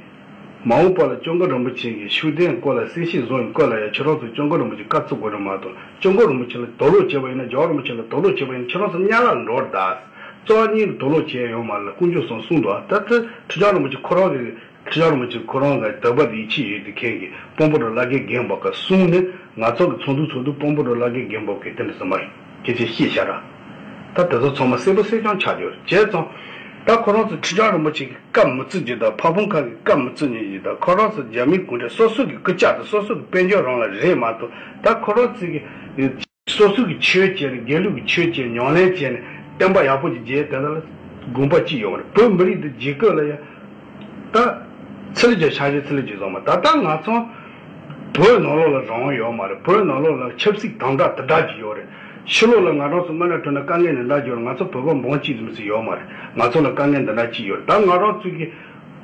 མ་འོངས་པ་ལ་སྐྱབས་མགོན་རིན་པོ་ཆེ་གིས་ཤུགས་ལྡན་སྐོར་ལ་གསལ་བཤད་བཟོ་ཡི་སྐོར་ལ་ཡང་ཁྱེད་རང་ཚོ་སྐྱབས་མགོན་རིན་པོ་ཆེ་བཀའ་བརྩི་དགོས་རེད་མ་གཏོགས་སྐྱབས་མགོན་རིན་པོ་ཆེ་ལ་དོགས་སློང་བྱས་པ་ཡིན་ན་རྒྱལ་བ་རིན་པོ་ཆེ་ལ་དོགས་སློང་བྱས་པ་ཡིན་ན་ཁྱེད་རང་ཚོ་དམྱལ་བར་འགྲོ་རེད་ད། རྩ་བ་ཉིད་ནས་དོགས་སློང་བྱས་ཡོད་མ་རེད་ལ་དཀོན་མཆོག་གསུམ་གསུངས་འདུག་ད་ལྟ་ཁྲི་བྱང་རིན་པོ་ཆེ་ཁོ་རང་གི་ཁྲི་བྱང་རིན་པོ་ཆེ་ཁོ་རང་ལ་དད་པ་དང་ཡིད་ཆེས་ཡོད་དེ་མཁན་གྱི་དཔོན་པོ་ར་བླ་རྒན་རྒན་པ་ཀ་གསུངས་ནས་ང་ཚོ་གི་ཚོགས་འདུ་ཚོགས་དུས་དཔོན་པོ་ར་བླ་རྒན་རྒན་པ་ཀའི་དེ་འདྲ་ཟེར་མ་རེད། ཁྱེད་ཚོས་ཤེས་བྱ་ར། ད་དེ་ཚོ་ཚང་མ་གསལ་པོ་གསལ་རྐྱང་ཆགས་ཡོད་རེད། བྱས་ཙང་ད་ཁོ་རང་ཚོ་ཁྲི་བྱང་རིན་པོ་ཆེ་གི་བཀའ་མི་བརྩི་རྒྱུ་དང་ཕ་བོང་ཁ་གི་བཀའ་མི་བརྩི་ཉན་རྒྱུ་དང་ཁོ་རང་ཚོ་རྒྱ་མིའི་གུང་ཁྲན་སོ་སོ་གི་སྐུ་ལྕགས་དང་སོ་སོ་གི་དཔལ་འབྱོར་རང་ལ་རེད་མ་གཏོགས་ད་ཁོ་རང་ཚོ་གི་སོ་སོ་གི་ཆོས་བྱས་ནས་དགེ་ལུགས་ཀྱི་ཆོས་བྱས་ཉམས་ལེན་བྱས་ནས་བསྟན་པ་ཡག་པོ་ཅིག་རྒྱས་དེ་ལ་དགོངས་པ་ཅི་ཡོད་མ་རེད། བོད་མི་རིགས་འདི་རྒྱལ་ཁབ་ལ་ཡ་ད་ཚི་ལི་རྒྱ་ཤ་ཞེ་ཚི་ལི་རྒྱ་བཟོ་མ་ད་ལྟ་ང་ཚོ་བོད་ནང་ལོགས་ལ་རང་དབང་ཡོད་མ་རེད། བོད་ནང་ལོགས་ལ་ཆབ་སྲིད་དམ་དྲག་དེ་འདྲ་ཅིག་ཡོད་རེད། ཕྱི་ལོགས་ལ་ང་རང་ཚོ་དངོས་གནས་དྲང་གནས་དཀའ་ངལ་འདི་འདྲ་ཅིག་ཡོད་རེད། ང་ཚོ་བོད་པ་འབངས་གཅིག་ཙམ་ཞིག་ཡོད་མ་རེད། ང་ཚོ་ལ་དཀའ་ངལ་འདི་འདྲ་ཅིག་ཡོད་རེད། ད་ང་རང་ཚོ་གི་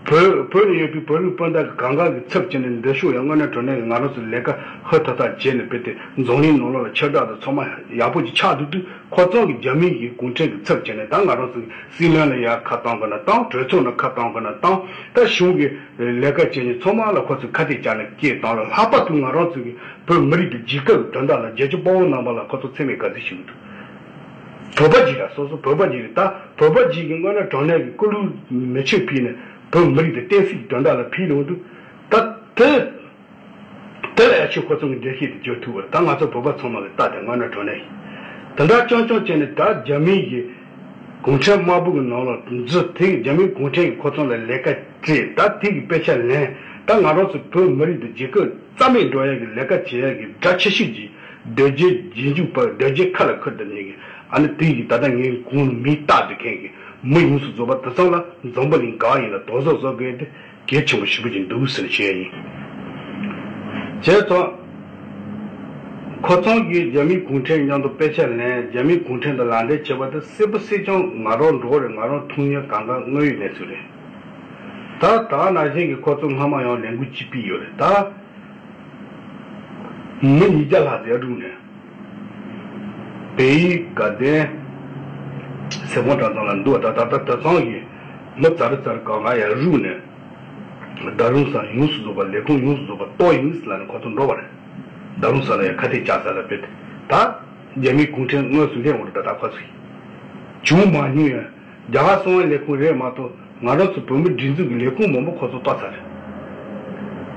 བོད་བོད་ནས་ཡོད་པའི་བོད་རིགས་སྤུན་ཟླ་གི་གང་ག་གི་ཚབ་བྱས་ནས་འདི་ཤོག་ཡང་དངོས་གནས་དྲང་གནས་ཀྱི་ང་རང་ཚོ་ལས་ཀ་ཧུར་ཐག་ཐག་བྱས་ནས་དཔེ་དེ་འཛམ་གླིང་ནང་ལོགས་ལ་ཁྱབ་བསྒྲགས་དང་ཚང་མ་ཡག་པོ་ཅིག་ཆགས་འདུག་དུས་ཁོ་ཚང་གི་རྒྱ་མི་ཡི་གུང་ཁྲན་གྱི་ཚབ་བྱས་ནས་ད་ང་རང་ཚོ་སྲིད་བློན་ལ་ཡར་ཁ་བཏང་དགོས་ན་བཏང་། གྲོས་ཚོགས་ནང་ཁ་བཏང་དགོས་ན་བཏང་། ད་གཞུང་གི་ལས་ཀ་བྱེད་མཁན་ཚང་མ་ལ་ཁོ་ཚོས་ཁ་གཏད་བཅག་ནས་སྐད་བཏང་ལ་ལྷག་པར་དུ་ང་རང་ཚོ་གི་བོད་མི་རིགས་ཀྱི་རྒྱལ་ཁབ་ཀྱི་དོན་དག་ལ་རྒྱལ་གཅེས་དཔའ་བོ་རྣམ་པ་ལ་ཁོ་ཚོ་མཚན་སྨད་ག་ཚོད་ཞུ་གི་འདུག་བོད་པ་ཅིག་ར་སོ་སོ་བོད་པ་ཅིག་རེད། ད་བོད་པ་ཅིག་གིས་དངོས་གནས་དྲང་གནས་ཀྱི་སྐུ་ལུས་མེ་མཆོད་ཕུལ་ནས་བོད་མི་རིགས་དེ་བསྟན་སྲིད་ཀྱི་དོན་དག་ལ་ཕུལ་ཡོང་དུས་ད་དེ་དེ་ལ་ཡ་ཆོས་ཁོ་ཚོ་གི་འགྲེལ་བཤད་དེ་བརྗོད་ཐུབ་པར་ད་ང་ཚོ་བོད་པ་ཚང་མ་གི་ལྟ་དེ་དངོས་གནས་དྲང་གནས་ཡིན། དེ་འདྲ་རྐྱང་རྐྱང་བྱས་ནས་ད་རྒྱ་མི་ཡི་གུང་ཁྲན་དམར་པོ་གི་ནང་ལ་འཛུལ་དེ་རྒྱ་མིའི་གུང་ཁྲན་གྱིས་ཁོ་ཚོ་ལ་ལས་ཀ་སྤྲད་ད་དེ་གི་དཔེ་ཆ་ལེན་ད་ང་རང་ཚོ་བོད་མི་རིགས་དང་རྒྱལ་ཁབ་རྩ་མེད་འགྲོ་ཡ་གི་ལས་ཀ་བྱེད་ཡ་གི་དགྲ་ཆེ་ཤོས་ཀྱི་རྡོ་རྗེ་རྗེས་འཇུག་པ་རྡོ་རྗེ་ཁ་ལ་ཁུར་དང་ཉིད་ཀྱི་ཨ་ནི་དེ་ཡི་ད་ལྟ་ངའི་གོང་མི་རྟག་འདི་མཁན་གྱི་མི་ཡོངས་སུ་རྫོགས་པ་དེ་ཚང་ལ་འཛམ་བུ་གླིང་ག་ཡིན་ལ་དོགས་ཟོན་བཟོ་དགོས་ཏེ་གལ་ཆེན་པོ་ཞེ་པོ་ཅིག་འདུག་ཟེར་བཤད་ཡིན། བྱས་ཙང་ཁོ་ཚང་གིས་རྒྱ་མིའི་གུང་ཁྲན་མཉམ་དུ་དཔེ་ཆ་ལེན་རྒྱ་མིའི་གུང་ཁྲན་དང་ལག་འབྲེལ་བྱས་པ་དེ་གསལ་པོ་གསལ་རྐྱང་ང་རང་འགྲོ་རེད། ང་རང་མཐོང་མྱོང་གང་ག་དངོས་ཡོད་གནས་ཚུལ་རེད། ད་ད་ནང་བཞིན་གྱི་ཁོ་ཚོ་སྔ་མ་ཡང་ལས་འགུལ་གཅིག་སྤེལ་ཡོད་རེད་ད། མི་ཉིས་བརྒྱ་ལྷག་ཙམ་བསྒྲུགས་ནས། བལ་ཡུལ། དགའ་ལྡན། ཟེ་ཀོང་གྲྭ་ཚང་ལ་འདུག་ད་ད་ད་དེ་ཚང་གི་མི་ཙ་རི་ཙ་རི་གང་ག་ཡར་བསྒྲུགས་ནས། རྡ་རམ་ས་ལ་ཡོངས་སུ་རྫོགས་པ་ལས་ཁུངས་ཡོངས་སུ་རྫོགས་པ་གཏོར་ཡིན་ཟེར་ལབ་ནས་ཁོ་ཚོ་འགྲོ་བ་རེད། རྡ་རམ་ས་ལ་ཡང་ཁ་གཏད་བཅག་ས་ལ་བེད་དེ། ད་རྒྱ་མིའི་གུང་ཁྲན་དངོས་སུ་སླེབས་འོང་རེད་ད་ད་ཁོ་ཚོ་ཡིན། བྱུང་མ་མྱོང་ཡང་རྒྱ་གར་གསང་བའི་ལས་ཁུངས་རེད་མ་གཏོགས་ང་རང་ཚོ་བོད་མི་སྒྲིག་འཛུགས་ཀྱི་ལས་ཁུངས་མང་པོ་ཁོ་ཚོ་གཏོར་ཚར་རེད།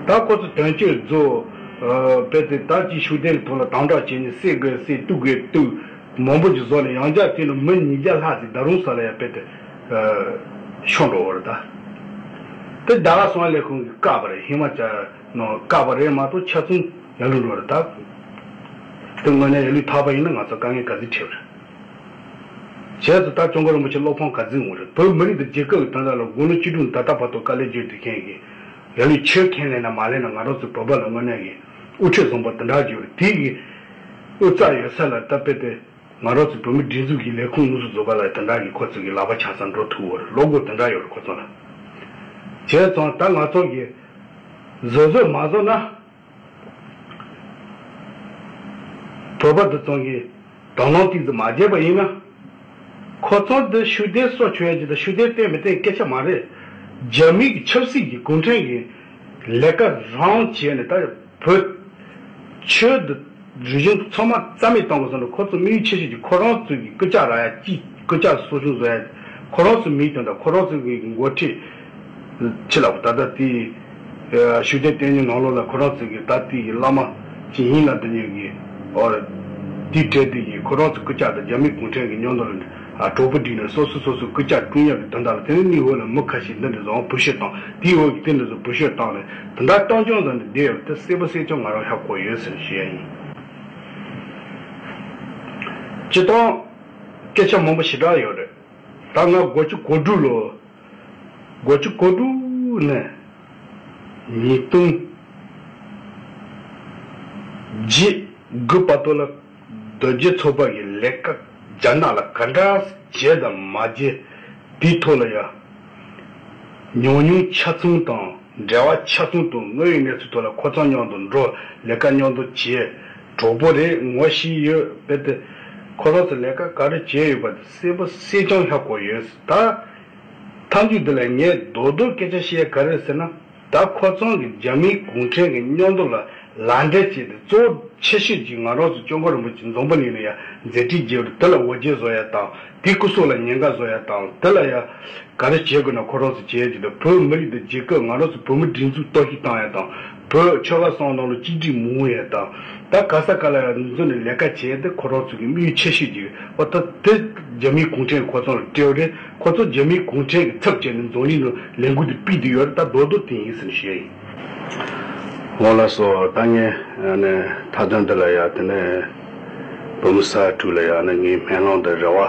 ད་ཁོ་ཚོ་དོན་གཅོད་རྫོགས། བེད་དེ་ད་ཅི་ཤུགས་ལྡན་གྱི་ཐོག་ལ་དམ་དྲག་བྱས་ནས་བསད་དགོས་བསད། གཏུབ་དགོས་གཏུབ། མང་པོ་ཅིག་བཟོ་ནས་ཡང་བསྐྱར་དེ་ལ་མི་ཉིས་བརྒྱ་ལྷག་ཅིག་རྡ་རམ་ས་ལ་ཡར་བེད་དེ་ཤོར་འགྲོ་བ་རེད་ད། དེ་རྒྱ་གར་གསང་བའི་ལས་ཁུངས་ཀྱིས་བཀག་པ་རེད། ཧི་མ་ཅལ་ནང་བཀག་པ་རེད་མ་གཏོགས་ཆ་ཚང་ཡར་ལུད་འགྲོ་རེད་ད། དེ་དངོས་གནས་ཡར་ལུད་ཐར་པ་ཡིན་ན་ང་ཚོ་དཀའ་ངལ་ག་ཚོད་འཕྲད་པ་རེད། བྱས་ཙང་ད་སྐྱབས་མགོན་རིན་པོ་ཆེ་བློ་ཕམ་ག་ཚོད་འོང་རེད། བོད་མི་རིགས་དང་རྒྱལ་ཁབ་ཀྱི་དོན་དག་ལ་དགུང་ལོ་བཅུ་དྲུག་ནས་ད་ལྟ་བར་དུ་དཀའ་ལས་བརྒྱབ་བསྡད་མཁན་གྱི་ཡར་ལུད་ཆོས་ཁས་ལེན་ན་མ་ལེན་ན་ང་རང་ཚོ་བོད་པ་ལ་དངོས་གནས་ཀྱི་དབུ་ཁྲིད་བཟང་པོ་དེ་འདྲ་བརྗོད་རེད། དེ་གི་དབུ་རྩ་ཡོད་ས་ལ་ད་དཔེ་དེ། ང་རང་ཚོ་བོད་མི་སྒྲིག་འཛུགས་ཀྱི་ལས་ཁུངས་དངོས་སུ་རྫོགས་པ་ལ་དེ་འདྲ་གི་ཁོ་ཚོ་གི་ལག་པ་ཆགས་ས་འགྲོ་ཐུབ་བོར་བློ་སྒོ་དེ་འདྲ་ཡོད་རེད་ཁོ་ཚོ་ལ། བྱས་ཙང་ད་ང་ཚོ་གི་བཟོད་བཟོད་མ་བཟོད་ན། བོད་པ་འདི་ཚོ་གི་དང་བླངས་ཏིག་ཙམ་མ་བརྒྱབ་པ་ཡིན་ན། ཁོ་ཚོ་འདི་ཤུགས་ལྡན་སྲོག་ཆོད་ཡ་ཅིག་དང་ཤུགས་ལྡན་བསྟན་མི་བསྟན་སྐད་ཆ་མ་རེད། རྒྱ་མི་གི་ཆབ་སྲིད་ཀྱི་གུང་ཁྲན་གྱི་ལས་ཀ་རང་བྱས་ནས་ད་བོད་ཆོས་འདི། རིག་གཞུང་ཚང་མ་རྩ་མེད་གཏོང་དགོས་བསམ་ན་ཁོ་ཚོ་དམིགས་ཡུལ་ཆེ་ཤོས་ཀྱི་ཁོ་རང་ཚོའི་གི་སྐུ་ཕྱྭ་རག་ཡ་གཅིག་སྐུ་ཕྱྭ་གསོ་སྐྱོང་བཟོ་ཡ། ཁོ་རང་ཚོའི་མིང་དོན་དང་ཁོ་རང་ཚོའི་གི་འགོ་ཁྲིད་ཆེ་ལ་ད་ལྟ་དེ་ཤུགས་ལྡན་བསྟན་གཉིས་ནང་ལོགས་ལ་ཁོ་རང་ཚོའི་གི་ད་ལྟའི་གི་བླ་མ་ཅིག་ཡིན་ལ་འདི་གཉིས་གི་ཨོ་དེ་གྲས་དེ་གི་ཁོ་རང་ཚོ་སྐུ་ཕྱྭ་དང་རྒྱ་མི་གུང་ཁྲན་གི་མཉམ་དུ་ལ་གྲོགས་པོ་བསྒྲིགས་ནས་སོ་སོ་སོ་སོ་སྐུ་ཕྱྭ་བསྐྲུན་ཡ་གི་དོན་དག་ལ་དེ་ནི་གཉིས་འོག་ལ་མི་ཁ་ཤས་འདི་འདྲ་བཟང་བུ་ཤོད་དང་དེའི་འོག་གི་དེ་འདྲ་བཟང་བུ་ཤོད་བཏང་ནས་དེ་འདྲ་སྟོང་རྐྱང་ཟ་ནས་བསྡད་ཡོད་པ་དེ་གསལ་པོ་གསལ་རྐྱང་ང་རང་ཧ་གོ་ཡོད་ཟེར་ནས་ཞུ་ཡ་ཡིན། སྤྱིར་བཏང་སྐད་ཆ་མང་པོ་ཞེ་དྲག་ཡོད་རེད། ད་ང་དགུ་བཅུ་གོ་དྲུག་ལོ། དགུ་བཅུ་གོ་དྲུག་ནས་ཉིས་སྟོང་བརྒྱད་དགུ་བར་དུ་ལ་རྡོ་རྗེ་ཚོགས་པ་གི་ལས་ཀ་རྒྱ་ནག་ལ་ག་འདྲ་བྱས་དང་མ་བྱས་དེའི་ཐོག་ལ་ཡ། ཉམས་མྱོང་ཆ་ཚང་དང་འབྲེལ་བ་ཆ་ཚང་དང་དངོས་ཡོད་གནས་ཚུལ་ཐོག་ལ་ཁོ་ཚང་མཉམ་དུ་འགྲོ་ལས་ཀ་མཉམ་དུ་བྱས་གྲོགས་པོ་རེད་ངོ་ཤེས་ཡོད་དཔེ་དེ་ཁོ་རང་ཚོ་ལས་ཀ་ག་རེ་བྱས་ཡོད་པ་དེ་གསལ་པོ་གསལ་རྐྱང་ཧ་གོ་ཡོད་ད། མཐའ་མཇུག་འདི་ལ་ངས་རྡོག་རྡོག་སྐད་ཆ་བཤད་ཡ་ག་རེ་ཟེར་ན། ད་ཁོ་ཚང་གི་རྒྱ་མིའི་གུང་ཁྲན་གྱི་མཉམ་དུ་ལ་ལག་འབྲེལ་བྱས་ཏེ་གཙོ་བོ་ཆེ་ཤོས་ཀྱི་ང་རང་ཚོ་སྐྱབས་མགོན་རིན་པོ་ཆེ་འཛམ་བུ་གླིང་ལ་ཡ་མཛད་འཕྲིན་རྒྱས་པ་དེ་ལ་འོ་བརྒྱལ་བཟོ་ཡ་དང་དེའི་སྐུ་སྲོག་ལ་ཉེན་ཁ་བཟོ་ཡ་དང་དེ་ལ་ཡ་ག་རེ་བྱེད་དགོས་ན་ཁོ་རང་ཚོ་བྱེད་ཡ་ཅིག་དང་བོད་མི་རིགས་དང་རྒྱལ་ཁབ་ང་རང་ཚོ་བོད་མི་སྒྲིག་འཛུགས་གཏོར་བཤིག་བཏང་ཡ་དང་བོད་ཆོལ་ཁ་གསུམ་ནང་ལ་གཅིག་སྒྲིལ་མི་ཡོང་ཡ་དང་ད་ག་ས་ག་ལ་ཡ་འཛུལ་ནས་ལས་ཀ་བྱེད་ཡ་དེ་ཁོ་རང་ཚོ་གི་དམིགས་ཡུལ་ཆེ་ཤོས་ཅིག་རེད། འོ་ད་དེ་རྒྱ་མིའི་གུང་ཁྲན་ཁོ་ཚོ་ལ་སྤྲད་པ་རེད། ཁོ་ཚོ་རྒྱ་མིའི་གུང་ཁྲན་གྱི་ཚབ་བྱས་ནས་འཛམ་གླིང་ནང་ལས་འགུལ་འདི་སྤེལ་བསྡད་ཡོད་རེད། ད་རྡོག་རྡོག་དེ་ཡིན་ཟེར་ནས་ཞུ་ཡ་ཡིན། འོ་ལགས་སོ། ད་ངས་ཨ་ནི་མཐའ་དོན་འདི་ལ་ཡ་དེ་ནས་བུ་མོ་ས་ཡ་དྲུག་ལ་ཡ་ཨ་ནི་ངའི་སྨོན་ལམ་དང་རེ་བ།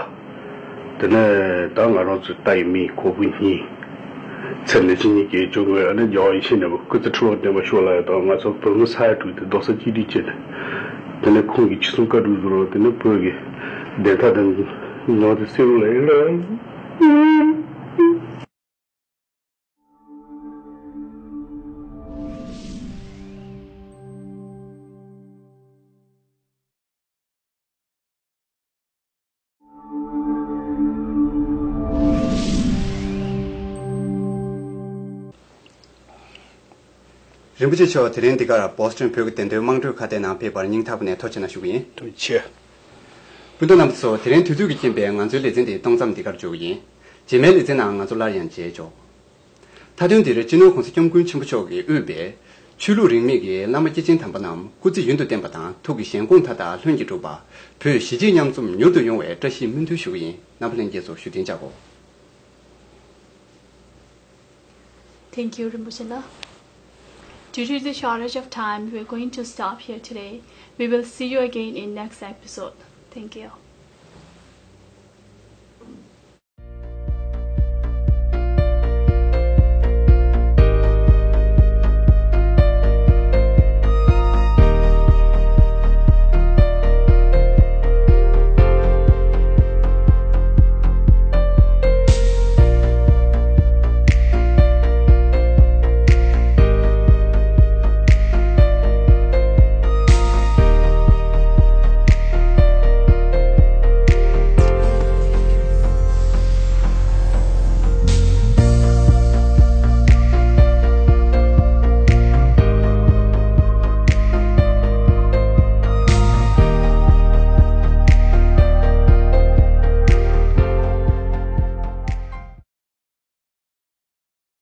དེ་ནས་ད་ང་རང་ཚོའི་ལྟ་ཡི་མི་ཁོ་བོ་གཉིས། ཚེ་ནི་ཅི་གཉིས་ཀྱི་གཅུང་མོས་ཨ་ནི་རྒྱལ་བ་ཡིད་བཞིན་ནོར་བུ་སྐུ་ཚེ་ཁྲི་ལོར་བརྟན་པར་ཤོག་ལབ་ཡ་དང་ང་ཚོ་བུ་མོ་ས་ཡ་དྲུག་དེ་རྡོག་རྩ་གཅིག་སྒྲིལ་བྱས་ནས། དེ་ནས་ཁོང་གིས་ཅི་གསུང་བཀའ་སྒྲུབ་བཟོ་རོགས། དེ་ནས་བོད་ཀྱི་བདེན་མཐའ་དང་ཉམས་དེ་སེལ་རོགས་ལ་ཡིན་ར། རིན་པོ་ཆེ་མཆོག་དེ་རིང་འདི་གར་བོ་སི་ཊོན་བོད་ཀྱི་བདེན་དོན་དམངས་ཁྲོད་ཁ་བརྡའི་ནང་ཕེབས་པར་སྙིང་ཐག་པ་ནས་ཐུགས་རྗེ་ཆེ་གནང་ཞུ་གི་ཡིན། ཐུགས་རྗེ་ཆེ། སྤུན་ཟླ་རྣམ་པ་ཚོ། དེ་རིང་དུས་ཚོད་ཀྱི་རྐྱེན་པས་ང་ཚོའི་ལེ་ཚན་འདི་གཏོང་མཚམས་འདི་གར་འཇོག་གི་ཡིན། རྗེས་མའི་ལེ་ཚན་ནང་ང་ཚོ་སླར་ཡང་མཇལ་ཆོག། མཐའ་དོན་འདིར་སྤྱི་ནོར་༸གོང་ས་༸སྐྱབས་མགོན་ཆེན་པོ་མཆོག་གིས་དབུས་པའི་ཆོས་ལུགས་རིས་མེད་ཀྱི་བླ་མ་སྐྱེས་ཆེན་དམ་པ་རྣམས་སྐུ་ཚེ་ཡུན་དུ་བརྟན་པ་དང་ཐུགས་ཀྱི་བཞེད་དགོངས་མཐའ་དག་ལྷུན་གྱིས་གྲུབ་པ། བོད་གཞིས་བྱེས་མཉམ་འཛོམས་མྱུར་དུ་ཡོང་བའི་བཀྲ་ཤིས་སྨོན་འདུན་ཞུ་གི་ཡིན། རྣམ་པ་ལྷན་རྒྱས་ཚོ་བཞུགས་གདན་འཇགས་དགོས། Thank you, Rinpoche. Due to the shortage of time, we're going to stop here today. We will see you again in next episode. Thank you.